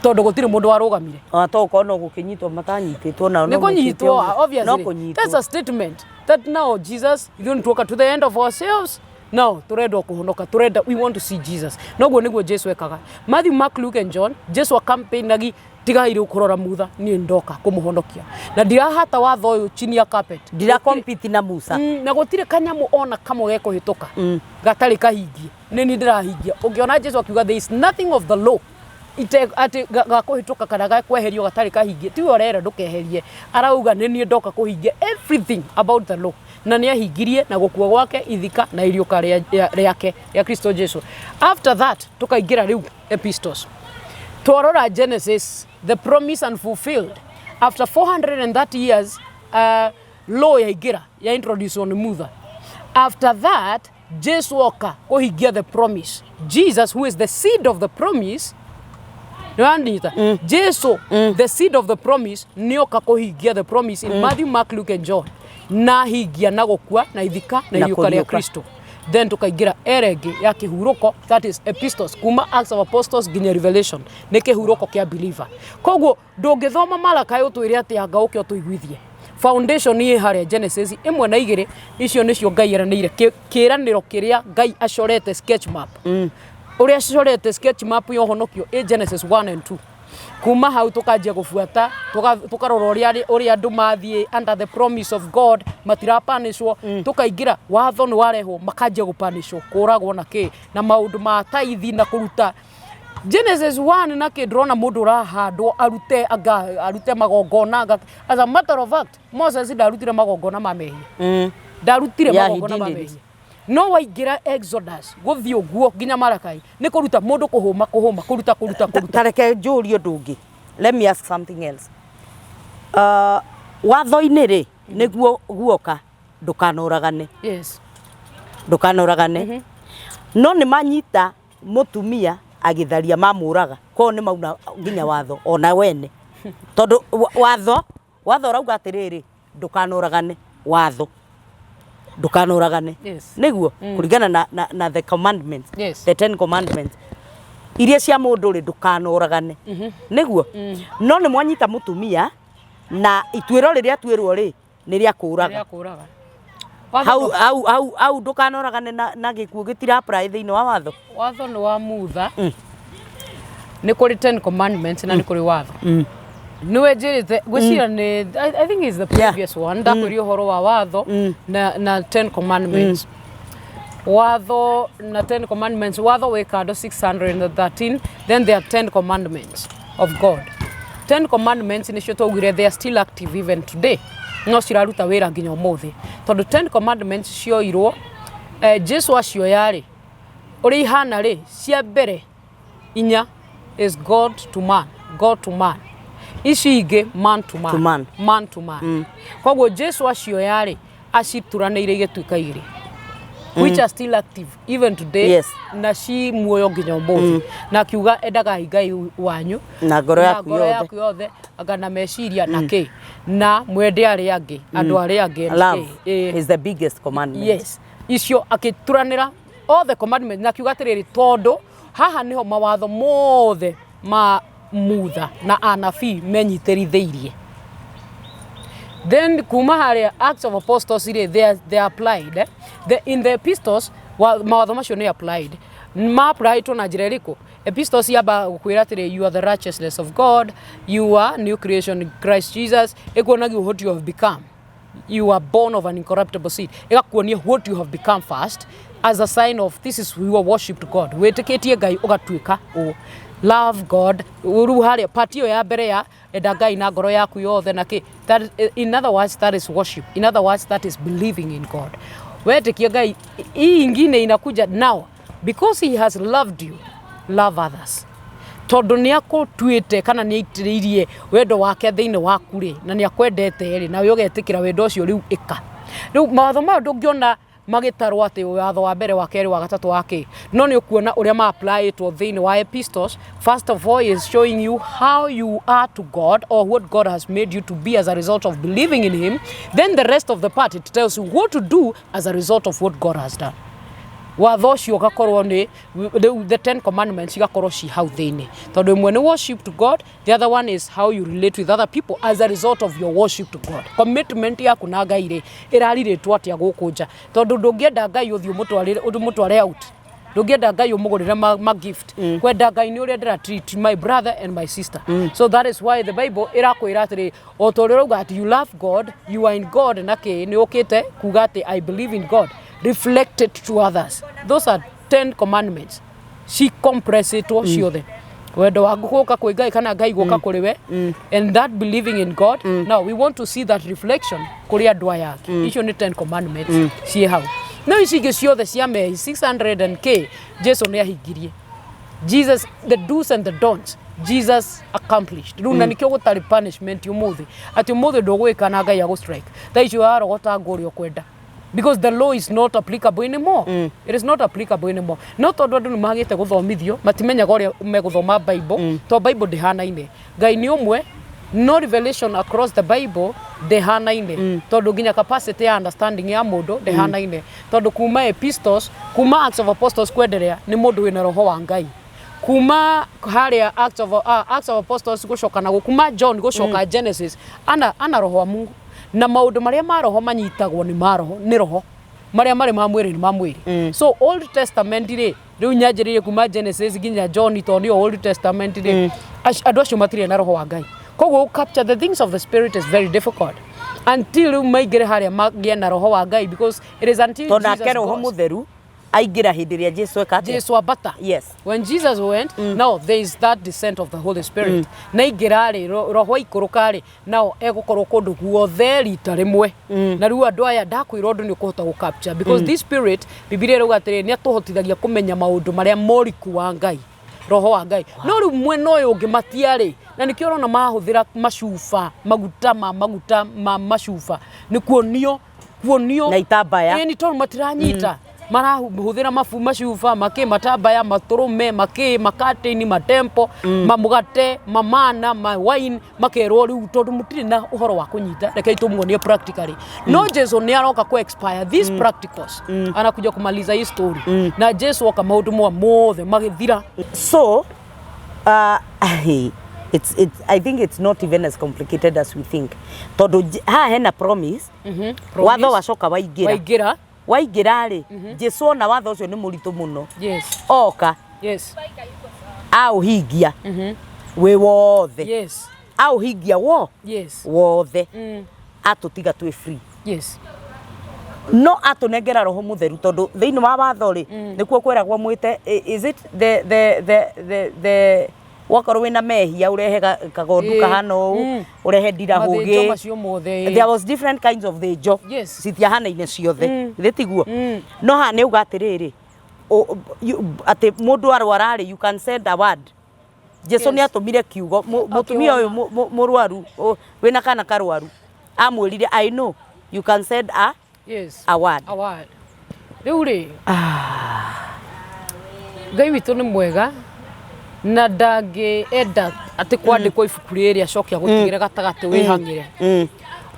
tondũ gũtirĩ mũndũ warũgamire. Ona to ũkorwo no gũkĩnyitwo matanyitĩtwo nao nĩ no mekĩte kũnyitwo. ũguo. No Obviously kũnyitwo. That's a statement that now Jesus, ithuĩ nĩ tuoka to the end of ourselves now, turenda kũhonoka, turenda, we want to see Jesus. Noguo nĩguo Jesu ekaga. Matthew, Mark, Luke and John, Jesu akampĩinagi, tigai rĩu kũrora mutha, niĩ ndoka kũmũhonokia na ndirahata watho ũyũ chini ya carpet. Ndira compete na Musa. Na gũtirĩ kanyamũ ona kamwe gekũhĩtũka gatarĩ kahingie, nĩ niĩ ndĩrahingia. Ũngĩona Jesu akiuga there is nothing of the law ite atĩ gakũhĩtũka kana gakweherio gatarĩ kahingie, tiwe ũrera ndũkeherie, arauga nĩ niĩ ndoka kũhingia everything about the law. Na nĩ ahingirie na gũkua gwake, ithika na iriũka rĩake rĩa Kristo Jesu. After that tũkaingĩra rĩu epistles. Twarora Genesis, the promise unfulfilled after 430 years, law yaingĩra, ya introduce on mutha. After that Jesu oka kũhingia the promise. Jesus, who is the seed of the promise, nĩwanyita? Jesu, the seed of the promise, nĩoka kũhingia the promise in Matthew, Mark, Luke and John, na hingia na gũkua na ithika na Na iriũka rĩa kũriũka. Kristo. Then tukaingĩra era ĩngĩ ya kĩhurũko, that is epistles, kuma Acts of Apostles nginya Revelation nĩ kĩhurũko kĩa believer. Koguo ndũngĩthoma Malakai ũtwĩre atĩ anga ũke ũtũiguithie foundation ĩ harĩa Genesis 1 na 2. Icio nĩcio Ngai eranĩire. Kĩĩranĩro kĩrĩa Ngai acorete sketch map, ũrĩa acorete sketch map ya ũhonokio ĩ Genesis 1 and 2. Kuma hau tukanjia gubuata, tukarora ũrĩa andũ mathiĩ under the promise of God, matirapanishwo. Tukaingĩra watho nĩ warehwo, makanjia gũpanishwo, kũragwo na kĩ na maũndũ ma taithi na kũruta. Genesis 1 na kĩ, ndĩrona mũndũ ũrahandwo arute, anga arute magongona anga. As a matter of fact, Moses ndarutire magongona ma mehia. Ndarutire Yeah, he magongona ma didn't. mehia. No waingĩra Exodus gũthiĩ ũguo nginya Malakai nĩ kũruta mũndũ, kũhũma, kũhũma, kũruta, kũruta, kũruta. Tareke njũrie ũndũ ũngĩ. Let me ask something else. Watho-inĩ rĩ, nĩguo guoka ndũkanoragane. Ndũkanoragane, no nĩ manyita mũtumia agĩtharia mamũraga. Koguo nĩ mauna nginya watho ona wene, tondũ watho ũrauga atĩrĩrĩ, ndũkanoragane, watho ndũkanoragane. Nĩguo kũringana na the commandments, the 10 commandments iria cia mũndũ rĩ, ndũkanoragane, nĩguo. No nĩ mwanyita mũtumia na ituĩro rĩrĩa atuĩrwo rĩ, nĩ rĩa kũraga. Rĩa kũraga. Hau ndũkanoragane na gĩkuũ gĩtira apply thĩinĩ wa watho. Watho nĩ wa mutha. Nĩ kũrĩ 10 commandments na nĩ kũrĩ watho. Nĩwe njĩrĩte gwĩciria nĩ I think is the previous one ndakwĩria ũhoro wa watho na 10 commandments. Watho na 10 commandments, watho wĩ kando 613, then there are 10 commandments of God. 10 commandments nĩcio twaugire they are still active even today, no ciraruta wĩra nginya ũmũthĩ, tondũ 10 commandments cioirwo, Jesu acioya rĩ, ũrĩa ihana rĩ, cia mbere inya is God to man, God to man, ici ingĩ man to man, To man. Man to man. Koguo Jesu acioya rĩ, acituranĩire igĩtuĩka igĩrĩ, which are still active even today, na ci muoyo nginya ũmũthĩ. Na akiuga endagai Ngai wanyu na ngoro na yaku ngoro yothe. Yaku yothe, anga na meciria na kĩ, na mwende arĩa angĩ, andũ arĩa angĩ and Love kĩ. is the biggest commandment. Yes, icio akĩturanĩra all the commandments na akiuga atĩrĩrĩ, tondũ haha nĩho mawatho mothe ma mutha na anabii menyitĩrithĩirie. Then kuma harĩa Acts of Apostles rĩ, they are applied, eh? In the epistles mawatho macio nĩ applied. Ma-applyĩtwo na njĩra ĩrĩkũ? Epistles yamba gũkwĩra atĩrĩ, you are the righteousness of God, you are new creation in Christ Jesus, ĩkuonagia what you have become. You are born of an incorruptible seed. Ĩgakuonia what you have become first as a sign of this is your worship to God. Wĩtĩkĩtie Ngai ũgatuĩka ũũ. Love God. Rĩu harĩa part ĩyo ya mbere ya enda Ngai na ngoro yaku yothe na kĩ. That, in other words, that is worship. In other words, that is believing in God. Wetĩkia Ngai, hii ingine inakuja now because he has loved you, love others. Tondũ nĩ akũtuĩte kana nĩ aitĩrĩirie wendo wake thĩinĩ waku rĩ, na nĩ akwendete rĩ, nawe ũgetĩkĩra wendo ũcio rĩu ĩka. Rĩu mawatho maya ndũngĩona magĩtarwo atĩ watho wa mbere, wa kerĩ, wa gatatũ, wa kĩ, no nĩ ũkuona ũrĩa ma-applyĩtwo thĩinĩ wa epistles. First of all is showing you how you are to God or what God has made you to be as a result of believing in him. Then the rest of the part, it tells you what to do as a result of what God has done. Watho ũcio ũgakorwo nĩ rĩu the 10 commandments igakorwo ci hau thĩinĩ, tondũ ĩmwe nĩ worship to God, the other one is how you relate with other people as a result of your worship to God. Commitment yaku na Ngai rĩ, ĩrarirĩtwo atĩa gũkũ nja? Tondũ ndũngĩenda Ngai ũthiĩ ũmũtwarĩre ũmũtware out, ndũngĩenda Ngai ũmũgũrĩre ma gift. Kwenda Ngai nĩ ũrĩa ndĩra treat my brother and my sister. So that is why the Bible ĩrakwĩra atĩrĩ, o ta ũrĩa ũrauga atĩ you love God, you are in God, na kĩ nĩ ũkĩte kuga atĩ I believe in God, reflect it to others. Those are 10 commandments cicompressĩtwo ciothe, wendo waku gũka kwĩ Ngai kana Ngai gũka kũrĩ we, and that believing in God. Now we want to see that reflection kũrĩ andũ aya angĩ. Icio nĩ 10 commandments ciĩ hau, no ici ingĩ ciothe cia mehi 600 and k, Jesu nĩ ahingirie. Jesus, the do's and the don'ts, Jesus accomplished. Rĩu na nĩkĩo gũtarĩ punishment ũmũthĩ, atĩ ũmũthĩ ndũgwĩka na Ngai agũ strike. Thaa icio warogota ngũ ũrĩa ũkwenda, because the law is not applicable anymore. It is not applicable anymore. No tondũ andũ nĩ magĩte gũthomithio, matimenyaga ũrĩa megũthoma Bible, to Bible ndĩhanaine. Ngai nĩ ũmwe, no revelation across the Bible ndĩhanaine, tondũ nginya capacity ya understanding ya mũndũ ndĩhanaine, tondũ kuma epistles, kuma Acts of Apostles kwenderea, nĩ mũndũ wĩna roho wa Ngai. Kuma harĩa Acts of Apostles gũcoka na kuma John gũcoka Genesis, ana roho wa Mungu, na maũndũ marĩa ma roho manyitagwo nĩ ma roho, nĩ roho, marĩa marĩ ma mwĩrĩ nĩ ma mwĩrĩ. So Old Testament rĩ, rĩu nyanjĩrĩrie kuma Genesis nginya John, tondũ nĩyo Old Testament rĩ, andũ acio matirĩ na roho wa Ngai, koguo capture the things of the spirit is very difficult until rĩu maingĩre harĩa magĩe na roho wa Ngai, because it is until Tondũ nake Jesus roho goes. Mũtheru aingĩra hĩndĩ ĩrĩa Jesu eka atĩa? Jesu ambata. When Jesus went, now there is that descent of the Holy Spirit. Na ingĩra rĩ, roho aikũrũka rĩ, now egũkorwo kũndũ guothe rita rĩmwe. Na rĩu andũ aya ndakwĩra ũndũ nĩ ũkũhota gũ capture, because this spirit, Bibilia ĩrauga atĩrĩ, nĩ atũhotithagia kũmenya maũndũ marĩa moriku wa Ngai, roho wa Ngai. No rĩu mwena ũyũ ũngĩ matiarĩ, na nĩkĩo ũrona mahũthĩra macuba, maguta ma macuba, nĩ kuonio Na itambaya. Ĩĩ, nĩ tondũ matiranyita, marahũthĩra mabu, macuba, makĩ, matambaya, matũrũme, makĩ, makatĩni, matempo, mamũgate, mamana, ma wine, makerwo rĩu tondũ mũtirĩ na ũhoro wa kũnyita, rekei tũmuonie practically. No Jesu nĩ aroka ku expire these practicals, anakuja kumaliza hii story, na Jesu oka maũndũ mwa mothe magĩthira. So it's I think it's not even as complicated as we think, tondũ haha hena promise. Watho wacoka waingĩra. Waingĩra. Waingĩra rĩ, Jesu ona watho ũcio nĩ mũritũ mũno, oka aũhingia wĩ wothe. Aũhingia wo wothe, atũtiga twĩ free. No atũnengera roho mũtheru, tondũ thĩinĩ wa watho rĩ, nĩkuo kwĩragwo mwĩte is it the wakorwo wĩna mehia ũrehe kagondu kahana ũũ, ũrehe Mathĩnjo ndirahũgĩ. Macio mothe. There was different kinds of thĩnjo. Citiahanaine ciothe, githĩ tiguo? No haha nĩ uga atĩrĩrĩ, atĩ mũndũ arwara rĩ, you can send a word. Jesu nĩ atũmire kiugo. Mũtumia ũyũ mũrwaru, wĩna kana karwaru, amwĩrire, "I know you can send a a word." A word. Rĩu rĩ, Ngai witũ nĩ mwega na ndangĩenda atĩ kwandĩkwo ibuku rĩrĩ acoke agũtigĩre gatagatĩ wĩhang'ĩre.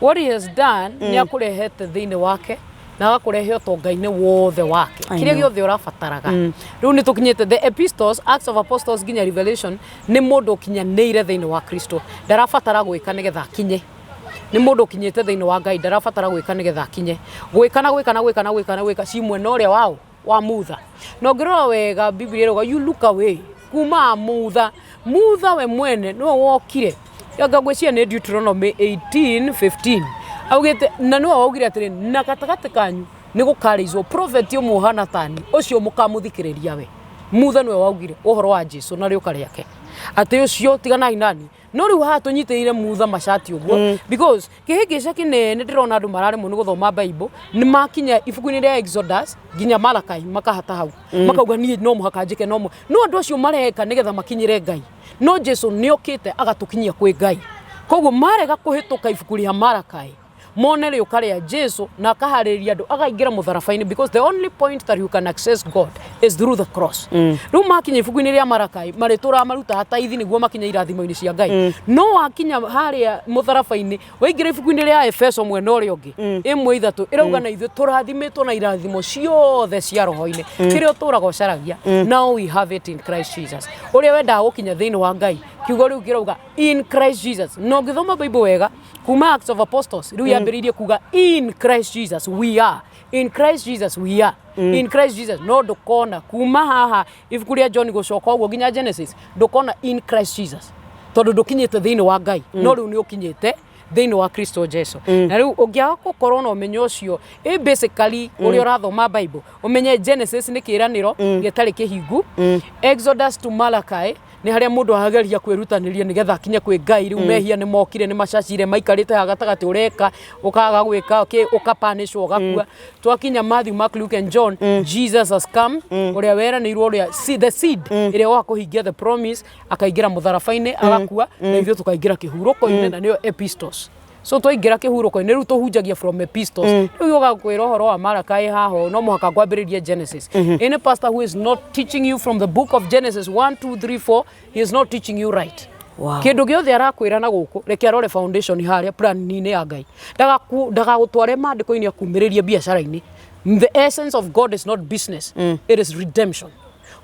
What he has done, nĩ akũrehete thĩinĩ wake na agakũrehe ũtonga-inĩ wothe wake, I kĩrĩa know. gĩothe ũrabataraga. Rĩu nĩ tũkinyĩte the epistles, Acts of Apostles nginya Revelation, nĩ mũndũ ũkinyanĩire thĩinĩ wa Kristo, ndarabatara gwĩka nĩgetha akinye. Nĩ mũndũ ũkinyĩte thĩinĩ wa Ngai, ndarabatara gwĩka nĩgetha akinye. Gwĩka na gwĩka na gwĩka na gwĩka na gwĩka ci mwena ũrĩa wao Wa Mutha, na ũngĩrora wega Biblia ĩrauga you look away kuma Mutha. Mutha we mwene nĩwe wokire, anga ngwĩciria nĩ Deuteronomy 18:15 augĩte, na nĩwe waugire atĩrĩ, na gatagatĩ kanyu nĩ gũkarĩizwo prophet ũmwe ũhana tani, ũcio mũkamũthikĩrĩria we. Mutha nĩwe waugire ũhoro wa Jesu na rĩũka rĩake, atĩ ũcio tiganai nani. No rĩu haha tũnyitĩrĩire Mutha macati ũguo because kĩhĩngĩca kĩnene ndĩrona andũ mararemwo nĩ gũthoma Bible nĩ makinya ibuku-inĩ rĩa Exodus nginya Malakai, makahata hau, makauga niĩ no mũhaka njĩke no no andũ acio mareka nĩgetha makinyĩre Ngai, no Jesu nĩ okĩte agatũkinyia kwĩ Ngai. Koguo marega kũhĩtũka ibuku rĩa Malakai mone rĩũka rĩa Jesu na akaharĩrĩria andũ akaingĩra mũtharaba-inĩ, because the only point that you can access God is through the cross. Rĩu makinya ibuku-inĩ rĩa Marakai marĩtũraga marutaga taithi nĩguo makinye irathimo-inĩ cia Ngai, no wakinya harĩa mũtharaba-inĩ, waingĩra ibuku-inĩ rĩa Efeso mwena ũrĩa ũngĩ 1:3 ĩrauga na ithuĩ tũrathimĩtwo na irathimo ciothe cia roho-inĩ, kĩrĩa ũtũraga ũcaragia, now we have it in Christ Jesus. Ũrĩa wendaga gũkinya thĩinĩ wa Ngai, kiugo rĩu kĩrauga in Christ Jesus. Na ũngĩthoma Bible wega kuma Acts of Apostles, rĩu yambĩrĩirie kuga in Christ Jesus we are, in Christ Jesus we are, in Christ Jesus. No ndũkona kuma haha ibuku rĩa John gũcoka ũguo nginya Genesis, ndũkona in Christ Jesus, tondũ ndũkinyĩte thĩinĩ wa Ngai, no rĩu nĩ ũkinyĩte thĩinĩ wa Kristo Jesu. Na rĩu ũngĩaga gũkorwo na ũmenyo ũcio, ĩ basically ũrĩa ũrathoma Bible, ũmenye Genesis nĩ kĩĩranĩro gĩtarĩ kĩhingu, Exodus to Malachi nĩ harĩa mũndũ ageria kwĩrutanĩria nĩgetha akinye kwĩ Ngai. Rĩu mehia nĩ mokire, nĩ macacire, maikarĩte haha gatagatĩ, ũreka ũkaga gwĩka ũkapanishwo, ũgakua. Twakinya Matthew, Mark, Luke and John, Jesus has come, ũrĩa weranĩirwo, ũrĩa the seed ĩrĩa wa kũhingia the promise, akaingĩra mũtharaba-inĩ, agakua, na ithuĩ tũkaingĩra kĩhurũko-inĩ, na nĩyo epistles. So twaingĩra kĩhurũko-inĩ, rĩu tũhunjagia from epistles. Rĩu ũgakwĩra ũhoro wa Malakai haho, no mũhaka ngwambĩrĩrie Genesis. Any pastor who is not teaching you from the book of Genesis 1 2 3 4, he is not teaching you right. Kĩndũ gĩothe arakwĩra na gũkũ, reke arore foundation harĩa plan-inĩ ya Ngai. Ndagagũtware maandĩko-inĩ akumĩrĩrie biacara-inĩ. The essence of God is not business, it is redemption.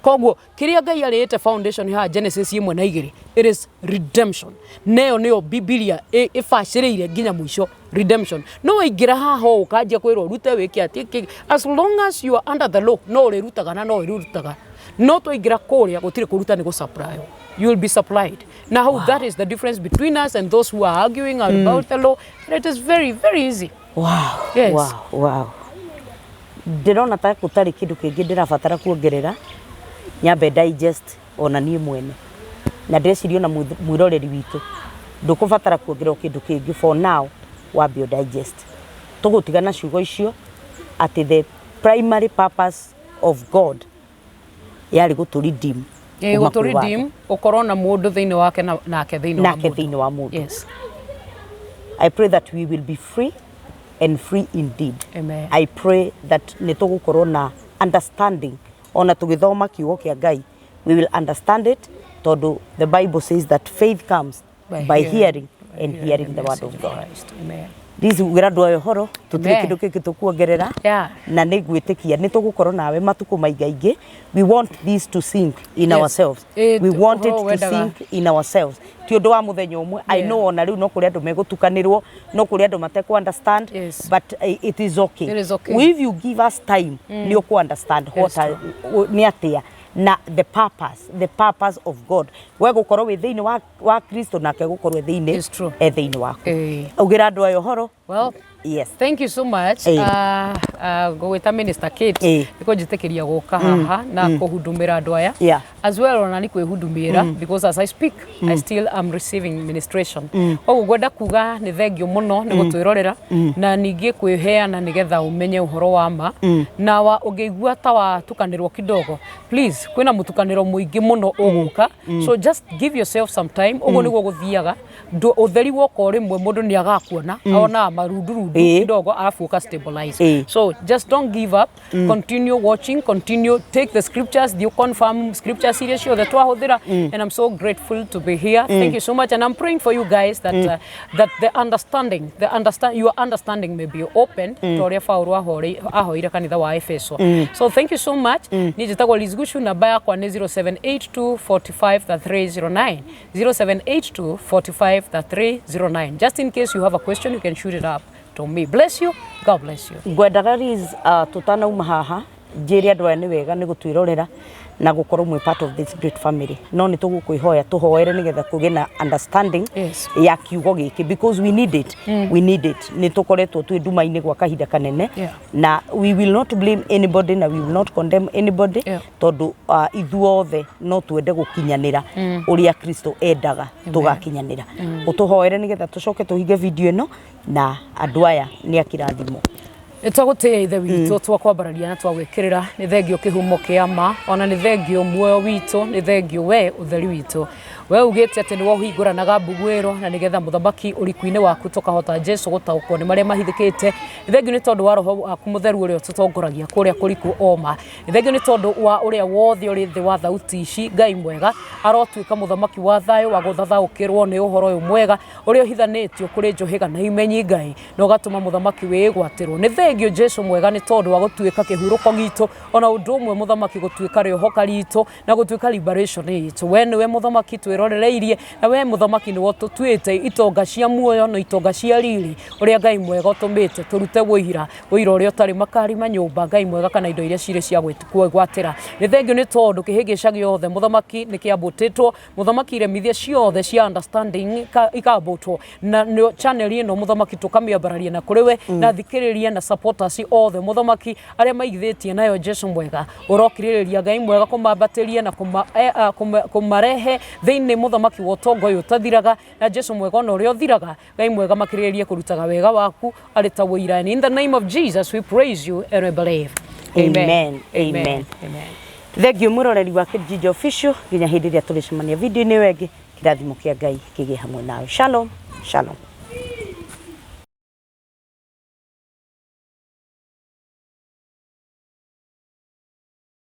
Koguo kĩrĩa Ngai arĩĩte foundation haha Genesis 1 na 2, it is redemption, neyo nĩyo Bibilia ĩbacĩrĩire nginya mũico, redemption. No waingĩra haha ũũ ũkanjia kwĩrwo ũrute wĩke atĩ as long as you are under the law, no ũrĩrutaga na no ũrĩrutaga, no twaingĩra kũrĩa gũtirĩ kũruta, nĩ gũsupply. You will be supplied now. That is the difference between us and those who are arguing about the law, and it is very, very easy. Yes. Wow. Ndĩrona ta gũtarĩ kĩndũ kĩngĩ ndĩrabatara kuongerera, nyambe digest ona niĩ mwene, na ndĩreciria ona mwĩroreri witũ ndũkũbatara kuongerera kĩndũ kĩngĩ. For now, wambe digest. Tũgũtigana ciugo icio atĩ the primary purpose of God yarĩ gũtũ redeem kuma gũtũ kwĩ watho. Redeem, ũkorwo na mũndũ thĩinĩ wake nake thĩinĩ wa nake mũndũ. Thĩinĩ wa mũndũ. I pray that we will be free and free indeed. Amen. I pray that nĩ tũgũkorwo na understanding ona tũgĩthoma kiugo kĩa Ngai, we will understand it, tondũ the Bible says that faith comes by hearing, and hearing the word of message God. Christ. Amen. Liz, ugĩra andũ aya ũhoro, tũtirĩ Amen. kĩndũ kĩngĩ tũkuongerera. Na nĩ ngwĩtĩkia nĩ tũgũkorwo nawe matukũ maingaingĩ. We want this to sink in ourselves. We want it ũhoro to sink in ourselves, ti ũndũ wa mũthenya ũmwe. I know ona rĩu no kũrĩ andũ megũtukanĩrwo, no kũrĩ andũ matekũ understand, but it is okay. It is okay. If you give us time, nĩ ũkũ understand what It's nĩ atĩa na the purpose of God, we gũkorwo wĩ thĩinĩ wa Kristo, nake gũkorwo e thĩinĩ It's true. e thĩinĩ waku. Ugĩra andũ aya ũhoro. Well, thank you so much. Ngũgwĩta Minister Kate nĩ kũnjĩtĩkĩria gũka haha na kũhudumĩra andũ aya, as well ona nĩ kwĩhudumĩra, because as I speak I still am receiving ministration. Koguo ngwenda kuga nĩ thengio mũno nĩ gũtwĩrorera na ningĩ kwĩheana nĩgetha ũmenye ũhoro wa ma. Na wa ũngĩigua ta watukanĩrwo kidogo, please, kwĩna mũtukanĩro mũingĩ mũno ũgũka, so just give yourself some time. Ũguo nĩguo gũthiaga. Ũtheri woka o rĩmwe, mũndũ nĩ agakuona, onaga marundurundu kidogo, arabu ũka stabilize. So just don't give up, continue watching, continue, take the scriptures, you confirm scriptures iria ciothe twahũthĩra, and I'm so grateful to be here. Thank you so much, and I'm praying for you guys that that the understanding the understand your understanding may be opened, ta ũrĩa Paulo ahoire kanitha wa Efeso. So thank you so much. Niĩ njĩtagwo Liz Gushu, namba yakwa nĩ 0782 45 309, 0782 45 309. Just in case you have a question, you can shoot it up to me. Bless you. God bless you. Ngwendaga Liz, tutanauma haha Njĩre andũ aya nĩ wega nĩ gũtwĩrorera na gũkorwo mwĩ part of this great family, no nĩ tũgũkwĩhoya tũhoere nĩgetha kũgĩe na understanding ya kiugo gĩkĩ, because we need it. We need it. Nĩ tũkoretwo twĩ nduma-inĩ gwa kahinda kanene, na we will not blame anybody na we will not condemn anybody, tondũ ithuothe no twende gũkinyanĩra ũrĩa Kristo endaga tũgakinyanĩra. Ũtũhoere nĩgetha tũcoke tũhinge video ĩno na andũ aya nĩ akĩrathimo. Nĩ twagũtĩĩa, Ithe witũ, twakwambararia na twagwĩkĩrĩra. Nĩ thengio kĩhumo kĩa ma, ona nĩ thengio muoyo witũ, nĩ thengio we ũtheri witũ. We ugĩte atĩ nĩwe ũhingũranaga mbuguĩro na nĩgetha, Mũthamaki, ũriku-inĩ waku tũkahota, Jesu, gũtaũkwo nĩ marĩa mahithĩkĩte. Nĩ thengio nĩ tondũ wa Roho waku Mũtheru ũrĩa ũtũtongoragia kũrĩa kũriku oma. Nĩ thengio nĩ tondũ wa ũrĩa wothe ũrĩ thĩ wa thauti ici. Ngai mwega, arotuĩka Mũthamaki wa thayũ wa gũthathaũkĩrwo nĩ ũhoro ũyũ mwega ũrĩa ũhithanĩtio kũrĩ njũhĩga na imenyi, Ngai, na ũgatũma, Mũthamaki, wĩgwatĩrwo. Nĩ thengio, Jesu mwega, nĩ tondũ wa gũtuĩka kĩhurũko gitũ, ona ũndũ ũmwe, Mũthamaki, gũtuĩka rĩohoka ritũ na gũtuĩka liberation itũ. We nĩwe, Mũthamaki, twĩrorereirie, na we, Mũthamaki, nĩwe ũtũtuĩte itonga cia muoyo na itonga cia riri, ũrĩa, Ngai mwega, ũtũmĩte tũrute wũira, ũira ũrĩa ũtarĩ makari manyũmba, Ngai mwega, kana indo iria cirĩ cia kwĩgwatĩra. Nĩ thengio nĩ tondũ kĩhĩngĩca gĩothe, Mũthamaki, nĩ kĩambũtĩtwo. Mũthamaki, iremithia ciothe cia understanding ikambũtwo, na nĩo channel ĩno, Mũthamaki, tũkamĩambararia na kũrĩ we na thikĩrĩria na supporters othe, Mũthamaki, arĩa maigithĩtie nayo. Jesu mwega, ũrokirĩrĩria, Ngai mwega, kũmambatĩria na kũmarehe thĩinĩ, Mũthamaki, wa ũtonga ũyũ ũtathiraga, na Jesu mwega, ona ũrĩa ũthiraga, Ngai mwega, makĩrĩrĩrie kũrutaga wega waku arĩ ta ũira. And in the name of Jesus we praise you and we believe. Amen. Amen. Amen. Thengio, mwĩroreri wa Kijiji Official, nginya hĩndĩ ĩrĩa tũrĩcemania video-inĩ ĩyo ĩngĩ, kĩrathimo kĩa Ngai kĩgĩe hamwe nawe. Shalom, shalom.